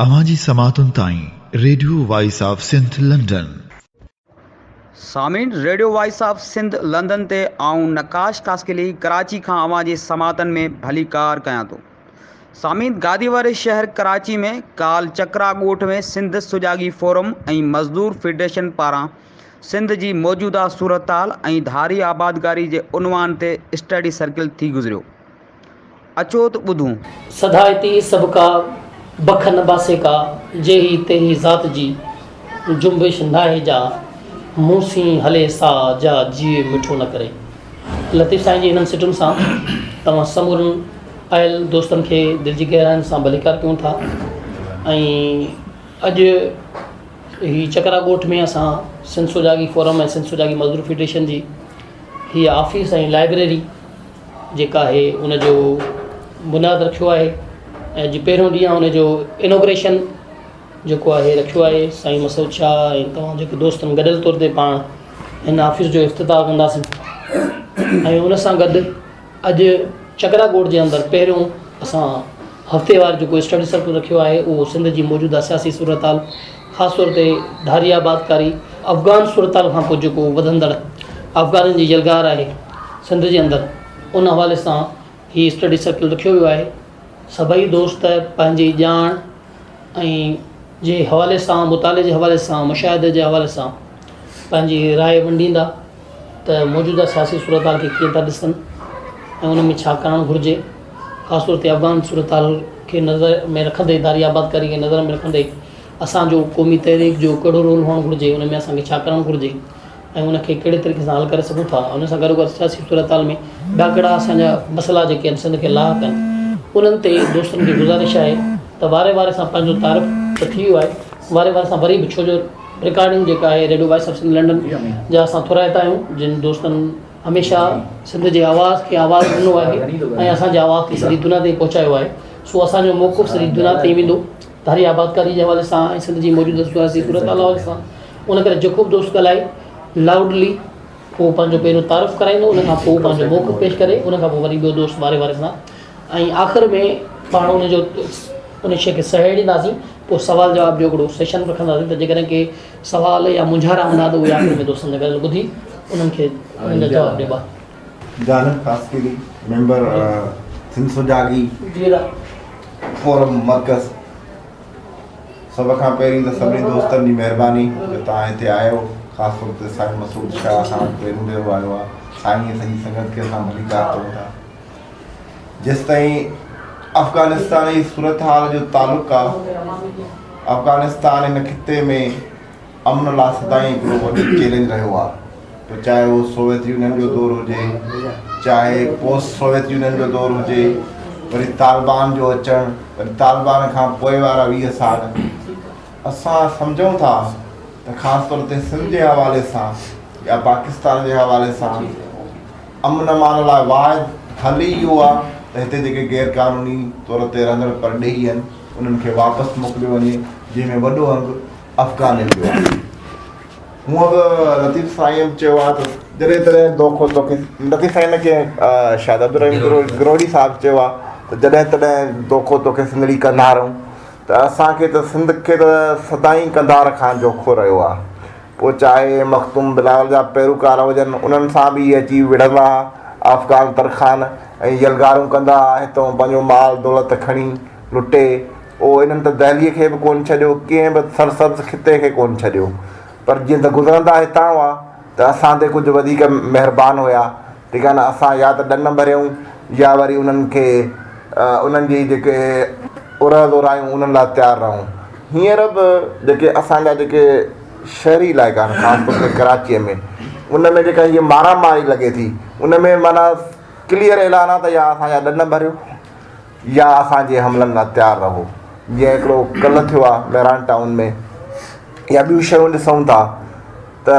اوهان جي سماعتن تائين radio voice of Sindh London. سامعين radio voice of Sindh London تي آئون نقاش خاصخيلي ڪراچي کان اوهان جي سماعتن ۾ ڀليڪار ڪيان ٿو. سامعين گادي واري شهر ڪراچي ۾ ڪال چڪرا ڳوٺ ۾ سنڌ سجاڳي فورم ۽ مزدور فيڊريشن پاران سنڌ جي موجوده صورتحال ۽ ڌاري آبادگاري جي عنوان تي اسٽڊي سرڪل ٿي گذريو. اچو ته ٻڌون. سڌائتي سڀڪا، بک نه باسي ڪا، جيهي تيهي ذات جي، جنبش ناهي جا، مون سين هلي سا، جا جيء مٺو نه ڪري. لطيف سائين جي هنن سٽن سان توهان سمورن آيل دوستن کي دل جي گهراين سان ڀليڪار ڪيون ٿا ۽ اڄ هي چڪرا ڳوٺ ۾ اسان سنڌ سجاڳي فورم ۽ سنڌ سجاڳي مزدور فيڊريشن جي هيء آفيس ۽ لائبريري جيڪا آهي ان جو بنياد رکيو آهي ۽ اڄ پهريون ڏينهن آهي ان جو انوگريشن جيڪو آهي رکيو آهي سائين مسعود شاهه ۽ توهان جيڪي دوستن گڏيل طور تي پاڻ هن آفيس جو افتتاح ڪنداسين ۽ ان سان گڏ اڄ چڪرا ڳوٺ جي اندر پهريون اسان هفتيوار جيڪو اسٽڊي سرڪل رکيو آهي اهو سنڌ جي موجوده سياسي صورتحال خاص طور تي ڌاري آبادڪاري افغان صورتحال کان پوء جيڪو وڌندڙ افغانن جي يلغار آهي سنڌ جي اندر ان حوالي سان هي اسٽڊي سرڪل رکيو ويو آهي سڀئي دوست پنهنجي ڄاڻ ۽ جي حوالي سان مطالعي جي حوالي سان مشاهدي جي حوالي سان پنهنجي راء ونڊيندا ته موجوده سياسي صورتحال کي ڪيئن ٿا ڏسن ۽ ان ۾ ڇا ڪرڻ گهرجي خاص طور تي افغان صورتحال کي نظر ۾ رکندي ڌاري آبادڪاري کي نظر ۾ رکندي اسان جو قومي تحريڪ جو ڪهڙو رول هئڻ گهرجي ان ۾ اسان کي ڇا ڪرڻ گهرجي ۽ ان کي ڪهڙي طريقي سان حل ڪري سگهون ٿا ان سان گڏوگڏ سياسي صورتحال ۾ ٻيا ڪهڙا اسان جا مسئلا جيڪي آهن سنڌ کي لاحق آهن انهن تي دوستن کي گذارش آهي ته واري واري سان پنهنجو تعارف ته ٿي ويو آهي واري واري سان وري به ڇو جو رڪارڊنگ جيڪا آهي radio voice of Sindh London جا اسان ٿورائتا آهيون جن دوستن هميشه سنڌ جي آواز کي آواز ڏنو آهي ۽ اسان جي آواز کي سڄي دنيا تائين پهچايو آهي سو اسان جو موقف سڄي دنيا تائين ويندو ڌاري آبادڪاري جي حوالي سان ۽ سنڌ جي موجوده سياسي صورتحال حوالي سان ان ڪري جيڪو به دوست ڳالهائي لاؤڊلي اهو پنهنجو پهريون تعارف ڪرائيندو ان کان پوء پنهنجو موقف پيش ڪري ان کان پوء وري ٻيو دوست واري واري سان ۽ آخر ۾ پاڻ ان جو ان شيء کي سهيڙينداسين پوء سوال جواب جو هڪڙو سيشن رکنداسين ته جيڪڏهن ڪي سوال يا مونجهارا هوندا ته اهي آخر ۾ دوستن جا ڳالهه ٻڌي انهن کي انهن جا جواب ڏبا. جانب خاصخيلي، ميمبر سنڌ سجاڳي فورم مرڪز، سڀ کان پهرين ته سڀني دوستن جي مهرباني جو توهان هتي آيو خاص طور تي سائين مسعود شاهه اسان وٽ پهريون ڀيرو آيو آهي سائين ۽ سڄي سنگت کي اسان ڀليڪار چئون ٿا. جيستائين افغانستان جي صورتحال جو تعلق آ، افغانستان هن خطي ۾ امن لا سدائين هڪڙو وڏو چئلينج رهيو آ، پوء چاهي اهو سوويت يونين جو دور هجي، چاهي پوسٽ سوويت يونين جو دور هجي، وري طالبان جو اچڻ، وري طالبان کان پوء وارا 20 سال، اسان سمجهون ٿا ته خاص طور تي سنڌ جي حوالي سان يا پاڪستان جي حوالي سان امن امان لاء واحد حل ئي اهو آهي ته هتي جيڪي غير قانوني طور تي رهندڙ پرڏيهي آهن انهن کي واپس موڪليو وڃي جنهن ۾ وڏو انگ افغانين جو آهي. هونء به لطيف سائين به چيو آهي ته جڏهن تڏهن دوکو توکي لطيف سائين نه ڪنهن شايد عبدالرحيم گروهڙي صاحب چيو آهي ته جڏهن تڏهن دوکو توکي سنڌڙي ڪنڌارئون ته اسان کي ته سنڌ کي ته سدائين ڪنڌار کان جوکو رهيو آهي پوء چاهي مخدوم بلاول جا پيروڪار هجن، انهن سان به اهي اچي وڙهندا ها، افغان ترخان ۽ يلغارون ڪندا ها، هتئون پنهنجو مال دولت کڻي لٽي، او انهن ته دهليء کي به ڪونه ڇڏيو، ڪنهن به سرسبز خطي کي ڪونه ڇڏيو، پر جيئن ته گذرندا هتان هئا ته اسان تي ڪجهه وڌيڪ مهربان هيا، ٺيڪ آهي نه، اسان يا ته ڏن ڀريون يا وري انهن کي انهن جي جيڪي ارهه زورايون انهن لاء تيار رهون. هينئر به جيڪي اسان جا جيڪي شهري علائقا آهن خاص طور تي ڪراچيء ۾ ان ۾ جيڪا هيء مارا ماري لڳي ٿي ان ۾ معنيٰ ڪليئر اعلان آهي ته يا اسان جا ڏن ڀريو يا اسان جي حملن لاء تيار رهو جيئن هڪڙو ڪلهه ٿيو آهي مهراڻ ٽائون ۾ يا ٻيون شيون ڏسون ٿا ته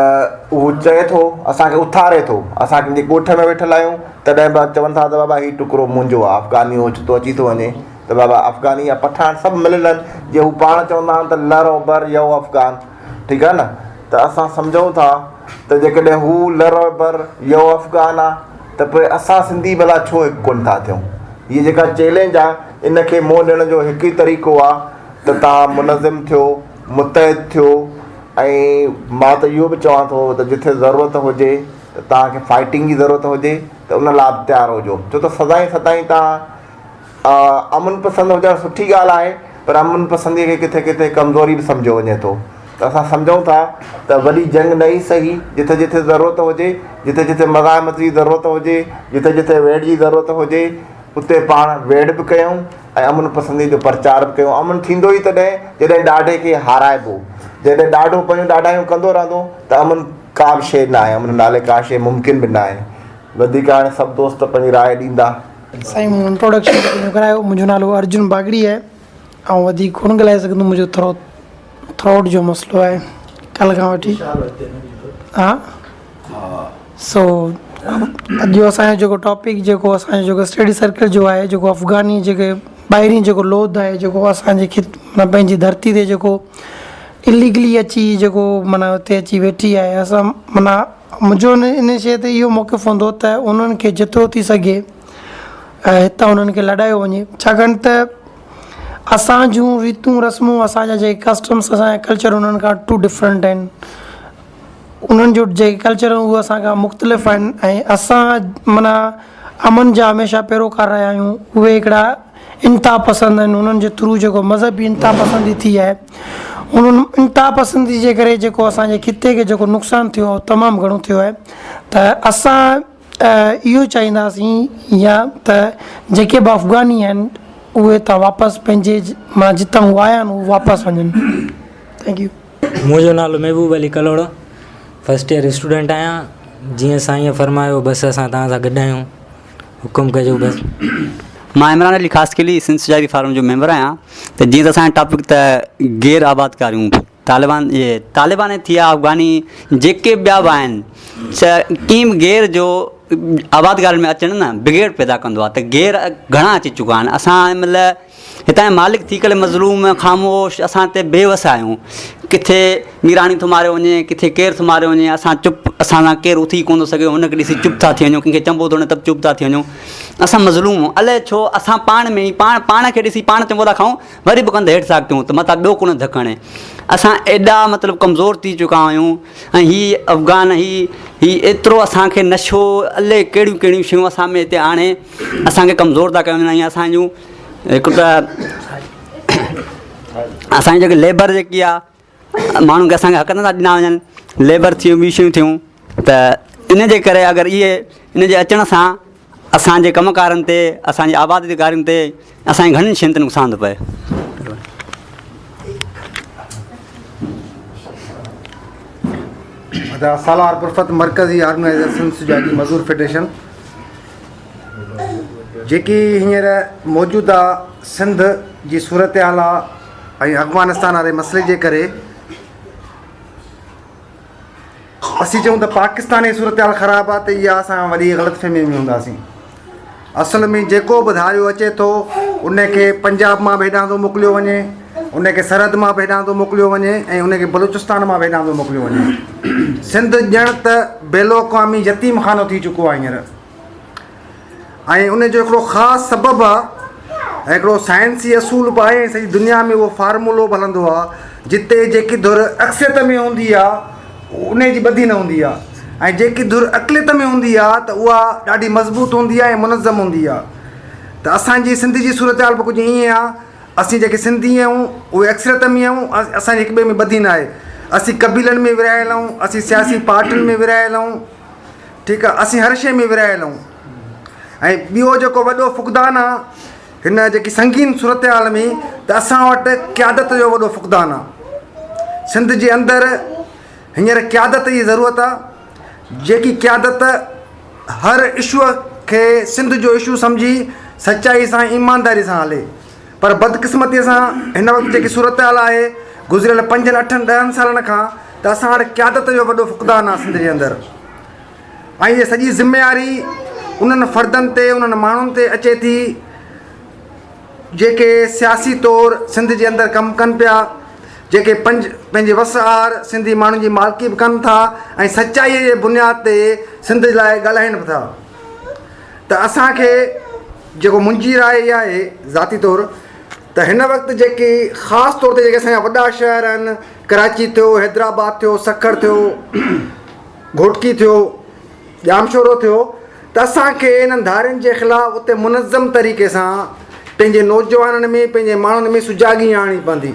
هو چئي ٿو اسان کي اٿاري ٿو اسان ڪنهن جي ڳوٺ ۾ ويٺل آهيون تڏهن به چون ٿا ته بابا هي ٽڪرو منهنجو آهي افغاني اوچتو اچي ٿو وڃي ته بابا افغاني يا پٺاڻ سڀ مليل آهن جي هو پاڻ چوندا آهن ته لر او بر يو افغان ٺيڪ آهي نه ته اسان سمجهون ٿا ته جيڪڏهن هو لر او بر يو افغان آهي ته پوء اسان سنڌي ڀلا ڇو هڪ ڪونه ٿا ٿيون هيء جيڪا چئلينج آهي ان کي منهن ڏيڻ جو هڪ ئي طريقو آهي ته توهان منظم ٿيو، متحد ٿيو ۽ مان ته اهو به چوان ٿو ته جٿي ضرورت هجي ته توهان کي فائٽنگ جي ضرورت هجي ته ان لاء به تيار هجو ڇو ته سدائين سدائين توهان امن پسند هجڻ سٺي ڳالهه آهي پر امن پسندي کي ڪٿي ڪٿي ڪمزوري به سمجهيو وڃي ٿو ته اسان سمجهون ٿا ته وڏي جنگ نه ئي سهي جٿي جٿي ضرورت هجي جٿي جٿي مزاحمت جي ضرورت هجي جٿي جٿي ويڙهه جي ضرورت هجي اتي پاڻ ويڙهه به ڪيون ۽ امن پسندي جو پرچار به ڪيون امن ٿيندو ئي تڏهن جڏهن ڏاڍي کي هارائبو جڏهن ڏاڍو پنهنجون ڏاڍايون ڪندو رهندو ته امن ڪا به شيء ناهي امن نالي ڪا شيء ممڪن به ناهي وڌيڪ هاڻي سڀ دوست پنهنجي راء ڏيندا. سائين مون انٽروڊڪشن ته پنهنجو ڪرايو منهنجو نالو ارجن باگڙي آهي آئون وڌيڪ ڪونه ڳالهائي سگهندم منهنجو ٿورو ٿروٽ جو مسئلو آهي ڪالهه کان وٺي ها سو اڄ جو اسان جو جيڪو ٽاپڪ جيڪو اسان جو جيڪو اسٽڊي سرڪل جو آهي جيڪو افغاني جيڪي ٻاهرين جيڪو لوڌ آهي جيڪو اسان جي معنيٰ پنهنجي ڌرتي تي جيڪو اليگلي اچي جيڪو معنيٰ اتي اچي ويٺي آهي اسان معنيٰ منهنجو ان شيء تي اهو موقف هوندو ته انهن کي جيترو ٿي سگهي هتان انهن کي لڏايو وڃي ڇاڪاڻ ته اسان جون ريتون رسمون اسان جا جيڪي ڪسٽمس اسان جا ڪلچر انهن کان ٽو ڊفرنٽ آهن انهن جو جيڪي ڪلچر آهن اهي اسان کان مختلف آهن ۽ اسان معنيٰ امن جا هميشه پيروڪار رهيا آهيون اهي هڪڙا انتها پسند آهن انهن جي ٿرو جيڪو مذهبي انتها پسندي ٿي آهي انهن انتها پسندي جي ڪري جيڪو اسان جي خطي کي جيڪو نقصان ٿيو آهي تمام گهڻو ٿيو آهي ته اسان اهو چاهينداسين يا ته جيڪي به افغاني آهن اهي هتان واپس پنهنجي مان جتان هو آيا آهن اهي واپس وڃن thank you. منهنجو نالو Mehboob Ali Kalhoro first year student آهيان جيئن سائينء فرمايو بس اسان توهان سان گڏ آهيون حڪم ڪجو بس. مان عمران علي خاصخيلي سنڌ سجاڳي فارم جو ميمبر آهيان ته جيئن ته اسان جو ٽاپڪ ته غير آبادڪاريون طالبان اهي طالبان ٿي ويا افغاني جيڪي ٻيا به آهن ته ڪنهن به غير جو آبادگارن ۾ اچڻ نه بگيڙ پيدا ڪندو آهي ته غير گهڻا اچي چڪا آهن اسان هن مهل هتان جا مالڪ ٿي ڪري مظلوم خاموش اسان هتي بي وس آهيون ڪٿي ميراڻي ٿو ماريو وڃي ڪٿي ڪير ٿو ماريو وڃي اسان چپ اسان سان ڪير اٿي ڪونه ٿو سگهي هن کي ڏسي چپ ٿا ٿي وڃون ڪنهن کي چنبو ٿو هڻي ته به چپ ٿا ٿي وڃون اسان مظلوم آهيون الائي ڇو اسان پاڻ ۾ ئي پاڻ پاڻ کي ڏسي پاڻ چنبو ٿا کائون وري به ڪنڌ هيٺ ٿا ڪيون ته متان ٻيو ڪونه ڌڪ هڻي اسان ايڏا مطلب ڪمزور ٿي چڪا آهيون ۽ هي افغان هي هي ايترو اسان کي نشو الائي ڪهڙيون ڪهڙيون شيون اسان ۾ هتي آڻي اسان کي ڪمزور ٿا ڪيا وڃن ۽ اسان جون هڪ ته اسان جي جيڪي ليبر جيڪي آهي ماڻهن کي اسان کي حق نٿا ڏنا وڃن ليبر ٿيون ٻيون شيون ٿيون ته ان جي ڪري اگر اهي ان جي اچڻ سان اسان جي ڪم ڪارن تي اسان جي آبادگارين تي اسان جي گهڻين شين تي نقصان ٿو پئي. ادا سالار پرفت مرڪزي آرگنائيزر سنڌ سجاڳي مزور فيڊريشن جيڪي هينئر موجوده سنڌ جي صورتحال آ ۽ افغانستان واري مسئلي جي ڪري اسين چئون ته پاڪستان جي صورتحال خراب آ ته اها اسان وڏي غلط فهمي ۾ هونداسين اصل ۾ جيڪو به ڌاريو اچي ٿو ان کي پنجاب مان به هيڏانهن ٿو موڪليو وڃي ان کي سرحد مان به هيڏانهن ٿو موڪليو وڃي ۽ ان کي بلوچستان مان به هيڏانهن ٿو موڪليو وڃي سنڌ ڄڻ ته بين الاقوامي يتيم خانو ٿي چڪو آهي هينئر ۽ ان جو هڪڙو خاص سبب آ ۽ هڪڙو سائنسي اصول به آهي ۽ سڄي دنيا ۾ اهو فارمولو به هلندو آ جتي جيڪي ڌر اڪثريت ۾ هوندي آ ان جي ٻڌي نه هوندي آ ۽ جيڪي ڌر اقليت ۾ هوندي آ ته اها ڏاڍي مضبوط هوندي آ ۽ منظم هوندي آ ته اسان جي سنڌ جي صورتحال به ڪجهه ائين آ اسين جيڪي سنڌي آهيون اهي اڪثريت ۾ آهيون اسان جي هڪ ٻئي ۾ ٻڌي نه آهي اسين قبيلن ۾ ورهايل آهيون اسين سياسي پارٽين ۾ ورهايل آهيون ٺيڪ آ اسين هر شيء ۾ ورهايل آهيون ۽ ٻيو جيڪو وڏو فقدان آ هن جيڪي سنگين صورتحال ۾ ته اسان وٽ قيادت جو وڏو فقدان آ سنڌ جي اندر هينئر قيادت جي ضرورت آ جيڪي قيادت هر اشو کي سنڌ جو اشو سمجهي سچائي سان ايمانداري سان هلي پر بدقسمتي سان هن وقت جيڪي صورتحال آهي گذريل پنجن اٺن ڏهن سالن کان ته اسان وٽ قيادت جو وڏو فقدان آهي سنڌ جي اندر ۽ هي سڄي ذميواري انهن فردن تي انهن ماڻهن تي اچي ٿي جيڪي سياسي طور سنڌ جي اندر ڪم ڪن پيا جيڪي پنج پنهنجي وس آهر سنڌي ماڻهن جي مالڪي به ڪن ٿا ۽ سچائي جي بنياد تي سنڌ لاء ڳالهائين به ٿا ته اسانکي جيڪو منهنجي راء اها آهي ذاتي طور ته هن وقت جيڪي خاص طور تي جيڪي اسان جا وڏا شهر آهن ڪراچي ٿيو حيدرآباد ٿيو سکر ٿيو گهوٽڪي ٿيو ڄامشورو ٿيو ته اسان کي انهن ڌارين جي خلاف اتي منظم طريقي سان پنهنجي نوجوانن ۾ پنهنجي ماڻهن ۾ سجاڳي آڻڻي پوندي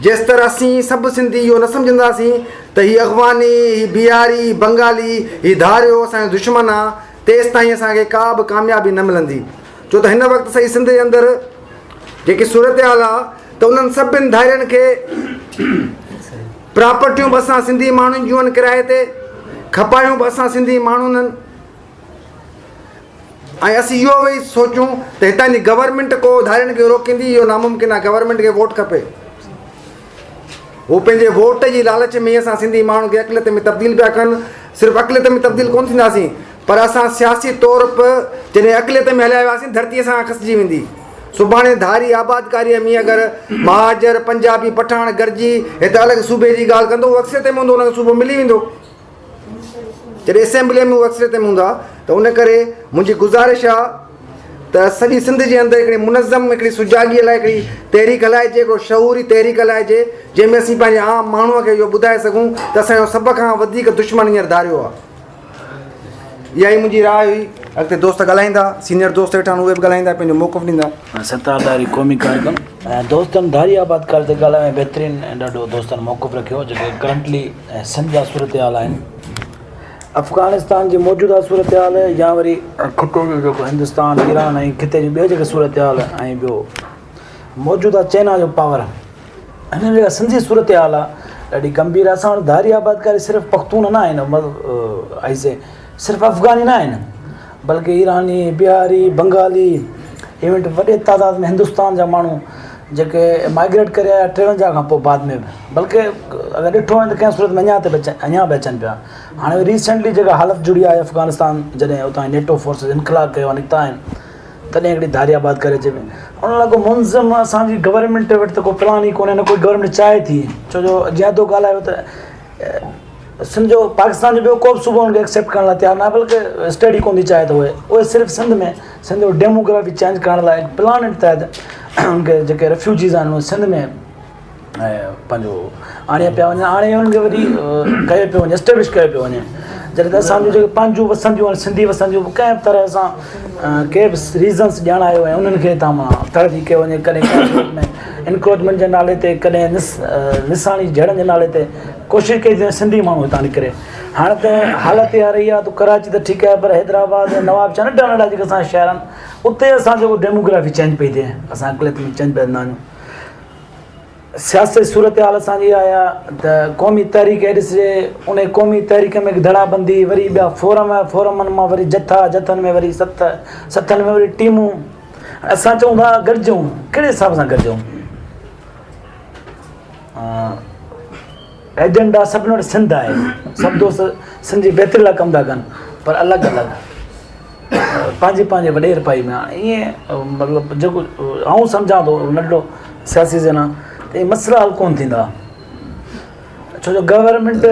جيستر اسين سڀ سنڌي اهو نه سمجهنداسين ته هي اغواني هي بيهاري بنگالي هي ڌاريو اسان جو دشمن آ تيستائين اسان کي ڪا به ڪاميابي نه ملندي ڇو ته هن وقت سڄي سنڌ جي اندر جيڪي صورتحال آ ته انهن سڀن ڌارين کي پراپرٽيون به اسان سنڌي ماڻهن جون آهن ڪرائي تي کپايون به اسان سنڌي ماڻهن آهن ۽ اسين اهو ويهي سوچون ته هتان جي گورنمينٽ ڪو ڌارين کي روڪيندي اهو ناممڪن آهي گورنمينٽ کي ووٽ کپي هو پنهنجي ووٽ جي لالچ ۾ اسان سنڌي ماڻهن کي اقليت ۾ تبديل پيا ڪن صرف اقليت ۾ تبديل ڪونه ٿينداسين پر اسان سياسي طور به جڏهن اقليت ۾ هليا وياسين ڌرتي اسان کان کسجي ويندي. سڀاڻي ڌاري آبادڪاريء ۾ اگر مهاجر، پنجابي، پٺاڻ گڏجي هت الڳ صوبي جي ڳالهه ڪندو اهو اڪثريت ۾ هوندو ان کي صوبو ملي ويندو. جڏهن اسيمبليء ۾ اهو اڪثريت ۾ هوندا ته ان ڪري منهنجي گذارش آ ته سڄي سنڌ جي اندر هڪڙي منظم هڪڙي سجاڳيء لاء هڪڙي تحريڪ هلائجي هڪڙو شعوري تحريڪ هلائجي جنهن ۾ اسين پنهنجي عام ماڻهوء کي اهو ٻڌائي سگهون ته اسان جو سڀ کان وڌيڪ دشمن هينئر ڌاريو آ. اها ئي منهنجي راء هئي. اڳتي دوست ڳالهائيندا، سينئر دوست ويٺا آهن اهي به ڳالهائيندا پنهنجو موقف ڏيندا. ستار ڏاهري قومي ڪارڪن. دوستن ڌاري آبادڪاري تي ڳالهايو ۽ بهترين ۽ ڏاڍو دوستن موقف رکيو جيڪي ڪرنٽلي سنڌ جا صورتحال آهن افغانستان جي موجوده صورتحال يا وري خطي جو جيڪو هندستان ايران ۽ خطي جون ٻيو جيڪي صورتحال ۽ ٻيو موجوده چائنا جو پاور هن جيڪا سنڌ جي صورتحال آهي ڏاڍي گنڀير آهي اسان وٽ ڌاري آبادڪاري صرف پختون نه آهن آئي سي صرف افغاني نه آهن بلڪه ايراني بهاري بنگالي ايونٽ وڏي تعداد ۾ هندستان جا ماڻهو جيڪي مائگريٽ ڪري آيا 53 کان پوء بعد ۾ به بلڪه اگر ڏٺو وڃي ته ڪنهن صورت ۾ اڃا ته اڃا به اچن پيا هاڻي ريسنٽلي جيڪا حالت جڙي آهي افغانستان جڏهن اتان نيٽو فورسز انخلا ڪيو نڪتا آهن تڏهن هڪڙي ڌاري آباد ڪري اچي پئي ان لاء ڪو منظم اسان جي گورنمينٽ وٽ ته ڪو پلان ئي ڪونهي نه ڪوئي گورنمينٽ چاهي ٿي ڇو جو جيئن تو ڳالهايو ته سنڌ جو پاڪستان جو ٻيو ڪو به صوبو ان کي ايڪسيپٽ ڪرڻ لاء تيار نه آهي بلڪه اسٽيٽ ئي ڪونه ٿي چاهي ته اهي اهي صرف سنڌ ۾ سنڌ جو ڊيموگرافي چينج ڪرڻ لاء هڪ پلان تحت ان کي جيڪي ريفيوجيز آهن اهي سنڌ ۾ ۽ پنهنجو آڻيا پيا وڃن آڻي انهن کي وري ڪيو پيو وڃي اسٽيبلش ڪيو پيو وڃي جڏهن ته اسان جون جيڪي پنهنجون وسنديون آهن سنڌي وسنديون ڪنهن به طرح سان ڪي به ريزنس ڄاڻايو ۽ انهن کي هتان مان تڙ ٿي ڪيو وڃي ڪڏهن ڪنهن صورت ۾ انڪروچمينٽ جي نالي تي ڪڏهن نس لساني جهيڙن جي نالي تي ڪوشش ڪئي ٿي وڃي سنڌي ماڻهو هتان نڪري هاڻي ته حالت اها رهي آهي ته ڪراچي ته ٺيڪ آهي پر حيدرآباد ۽ نواب شاهه ننڍا ننڍا جيڪي اسان جا شهر آهن اتي اسان جو ڊيموگرافي چينج پئي ٿئي اسان اقليت ۾ چينج پيا ٿيندا وڃون سياسي صورتحال اسان جي اها آهي ته قومي تحريڪ کي ڏسجي ان قومي تحريڪ ۾ ڌڙا بندي وري ٻيا فورم فورمن مان وري جٿا جٿن ۾ وري سٿ سٿن ۾ وري ٽيمون اسان چئون ٿا گڏجون ڪهڙي حساب سان گڏجون ايجنڊا سڀني وٽ سنڌ آهي سڀ دوست سنڌ جي بهتري لاء ڪم ٿا ڪن پر الڳ الڳ پنهنجي پنهنجي وڏيرپائي ۾ هاڻي ائين مطلب جيڪو آئون سمجهان ٿو ننڍڙو سياسي ذهن آهي ته اهي مسئلا حل ڪونه ٿيندا ڇو جو گورنمينٽ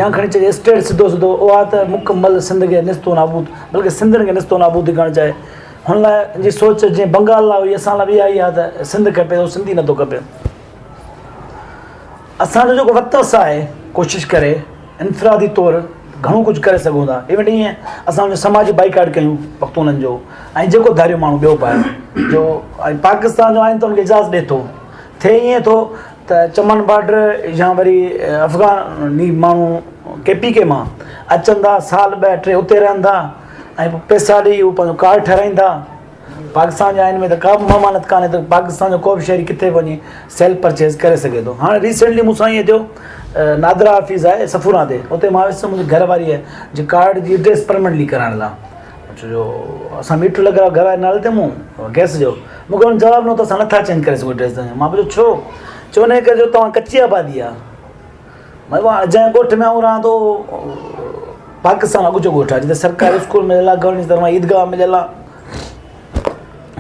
يا کڻي چئجي اسٽيٽ سڌو سڌو اها ته مڪمل سنڌ کي نستو نابود بلڪه سنڌين کي نستو نابود ٿي ڪرڻ چاهي هن لاء جي سوچ جيئن بنگال لاء هئي اسان لاء به اها ئي آهي ته سنڌ کپي ته سنڌي نٿو کپي اسان جو جيڪو وتس آهي ڪوشش ڪري انفرادي طور گهڻو ڪجهه ڪري سگهون ٿا ايون ائين اسان ان جو سماجي بائيڪاٽ ڪيون پختونن جو ۽ جيڪو ڌاريو ماڻهو ٻيو به آهي جو ۽ پاڪستان جو آئين ته ان کي اجازت ڏي ٿو ٿئي ائين ٿو ته چمن بارڊر يا وري افغاني ماڻهو ڪي پي ڪي مان اچن ٿا سال ٻه ٽي اتي رهن ٿا ۽ پوء پئسا ڏئي هو پنهنجو ڪارڊ ٺهرائين ٿا پاڪستان جي آئين ۾ ته ڪا به ممانعت ڪانهي ته پاڪستان جو ڪو به شهري ڪٿي به وڃي سيلف پرچيز ڪري سگهي ٿو هاڻي ريسينٽلي مون سان ائين ٿيو نادرا آفيس آهي سفورا تي اتي مان ويس منهنجي گهر واري جي ڪارڊ جي ايڊريس پرمننٽلي ڪرائڻ لاء ڇو جو اسان ميٽر لڳايو گهر واري نالي تي مون گئس جو مون کي هن جواب ڏنو ته اسان نٿا چينج ڪري سگهون ايڊريس مان پڇيو ڇو چيو ان ڪري جو توهان ڪچي آبادي آهي مطلب جنهن ڳوٺ ۾ آئون رهان ٿو پاڪستان اڳ جو ڳوٺ آهي جتي سرڪاري اسڪول مليل آهي گورنمينٽ جي طرفان عيدگاهه مليل آهي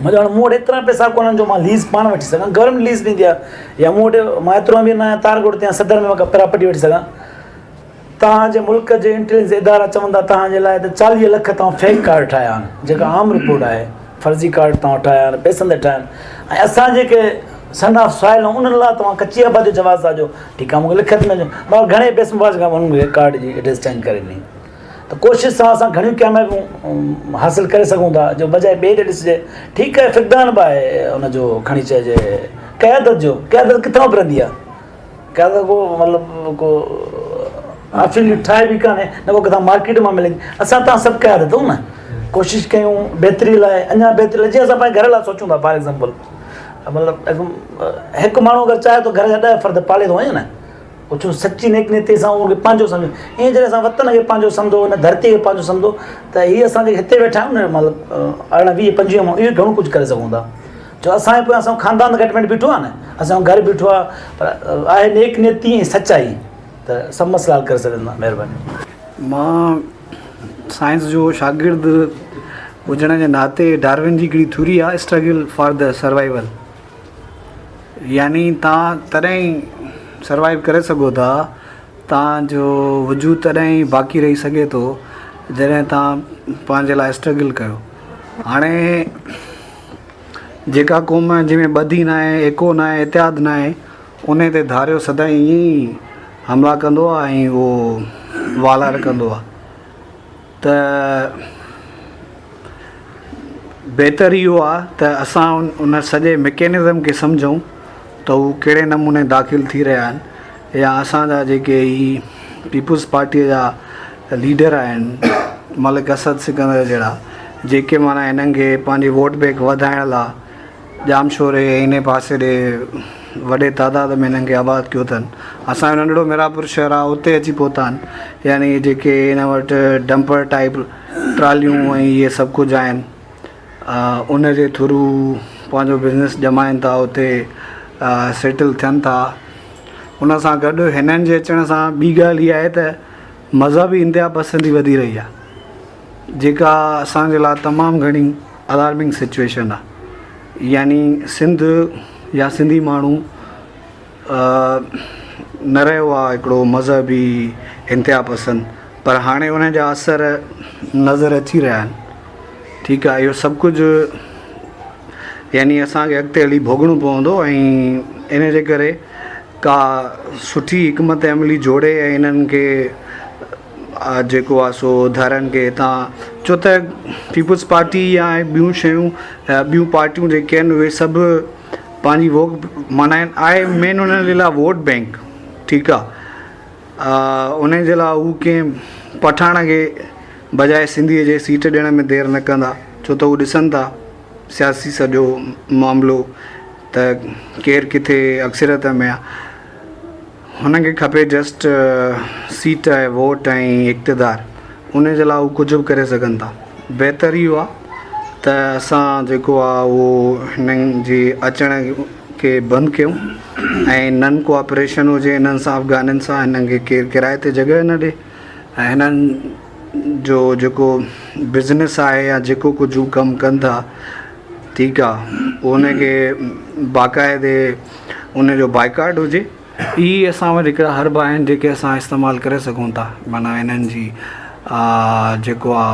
مطلب هاڻي مون وٽ ايترا پئسا ڪونهن جو مان ليز پاڻ وٺي سگهان گورنمينٽ ليز ڏيندي آهي يا مون وٽ مان ايترو امير نه آهيان تار ڳوٺ تي يا صدر ۾ مان ڪا پراپرٽي وٺي سگهان توهان جي ملڪ جي انٽيليجنس ادارا چون ٿا توهان جي لاء ته 40 لک توهان فيڪ ڪارڊ ٺاهيا آهن جيڪا عام رپورٽ آهي. فرضي ڪارڊ توهان ٺاهيا آهن پئسن تي ٺاهيا آهن ۽ اسان جيڪي سن آف سوائل آهيون انهن لاء توهان ڪچي آبادي جو جواز ٿا ڏيو ٺيڪ آهي مون کي لکت ۾ ڏيو مگر گهڻي پئسن بعد انهن کي ڪارڊ جي ايڊريس چينج ڪري ڏني ته ڪوشش سان اسان گهڻيون ڪاميابيون حاصل ڪري سگهون ٿا جو بجاء ٻئي ڏي ڏسجي ٺيڪ آهي فقدان به آهي ان جو کڻي چئجي قيادت جو قيادت ڪٿان اڀرندي آهي قيادت ڪو مطلب ڪو آفيل ٺاهي به ڪانهي نه ڪو ڪٿان مارڪيٽ مان ملي اسان تان سڀ قيادت آهيون نه ڪوشش ڪيون بهتري لاء اڃا بهتري لاء جيئن اسان پنهنجي گهر لاء سوچون ٿا فار ايگزامپل مطلب هڪ ماڻهو اگر چاهي ٿو گهر جا 10 فرد پالي ٿو وڃي نه پڇو سچي نيڪ نيتي سان ان کي پنهنجو سمجهو ائين جڏهن اسان وطن کي پنهنجو سمجهو ان ڌرتي کي پنهنجو سمجهو ته هي اسان جيڪي هتي ويٺا آهيون نه مطلب 18 20 25 ماڻهو اهي گهڻو ڪجهه ڪري سگهون ٿا جو اسان جي پويان اسان جو خاندان گهٽ ۾ گهٽ بيٺو آهي نه اسان جو گهر بيٺو آهي پر آهي نيڪ نيتي ۽ سچائي ته سڀ مسئلا حل ڪري سگهن ٿا مهرباني. مان سائنس جو شاگرد هجڻ جي ناتي ڊارون جي هڪڙي ٿيوري آهي اسٽرگل فار the survival يعني توهان تڏهن ئي سروائيو ڪري سگهو ٿا توهان جو وجود تڏهن ئي باقي رهي سگهي ٿو جڏهن توهان پنهنجي لاء اسٽرگل ڪيو هاڻي جيڪا قوم جنهن ۾ ٻڌي ناهي ايڪو ناهي اتحاد ناهي ان تي ڌاريو سدائين ائين ئي حملا ڪندو آهي ۽ اهو والار ڪندو آهي ته بهتر اهو آهي ته اسان ان سڄي مڪينزم کي سمجهون ته هو ڪهڙي نموني داخل ٿي رهيا آهن يا اسان جا جيڪي هي پيپلز پارٽيء جا ليڊر آهن ملڪ اسد سڪندر جهڙا جيڪي معنيٰ هنن کي پنهنجي ووٽ بينڪ وڌائڻ لاء ڄامشوري ۽ انهي پاسي ڏي وڏي تعداد ۾ هنن کي آباد ڪيو اٿن. اسان جو ننڍڙو ميرانپور شهر آهي اتي اچي پهتا آهن يعني جيڪي هن وٽ ڊمپر ٽائيپ ٽراليون ۽ اهي سڀ ڪجهه آهن ان جي ٿرو پنهنجو بزنس ڄمائن ٿا اتي سيٽل ٿين ٿا ان سان گڏ هنن جي اچڻ سان ٻي ڳالهه اها آهي ته مذهبي انتها پسندي وڌي رهي آهي. جيڪا اسان جي لاء تمام گهڻي الارمنگ سچويشن آ يعني سنڌ يا سنڌي ماڻهو نه رهيو آ هڪڙو مذهبي انتها پسند پر هاڻي ان جا اثر نظر اچي رهيا آهن ٺيڪ آ اهو سڀ ڪجهه يعني اسان کي اڳتي هلي ڀوڳڻو پوندو ۽ ان جي ڪري ڪا سٺي حڪمت عملي جوڙي ۽ انهن کي جيڪو آ سو ڌارين کي هتان ڇو ته پيپلز پارٽي يا ٻيون شيون ٻيون پارٽيون جيڪي آهن اهي سڀ پنهنجي ووٽ معنيٰ آهي مين انهن جي لاء ووٽ بينڪ ٺيڪ آ ان جي لاء هو ڪنهن پٺاڻ کي بجاء سنڌي جي سيٽ ڏيڻ ۾ دير نه ڪندا ڇو ته هو ڏسن ٿا سياسي سڄو معاملو ته ڪير ڪٿي اڪثريت ۾ آ هن کي کپي جسٽ سيٽ ۽ ووٽ ۽ اقتدار ان جي لاء هو ڪجهه به ڪري سگهن ٿا بهتر اهو آهي ته اسان جيڪو آهي اهو هنن جي اچڻ کي بند ڪيون ۽ نن ڪوآپريشن هجي هنن سان افغانين سان هنن کي ڪير ڪرائي تي جڳهه نه ڏي ۽ هنن جو جيڪو بزنس آهي يا جيڪو ڪجهه هو ڪم ڪن ٿا ٺيڪ آ ان کي باقاعدي ان جو بائيڪاٽ هجي. اهي اسان وٽ هڪڙا حربا آهن جيڪي اسان استعمال ڪري سگهون ٿا معنيٰ انهن جي جيڪو آ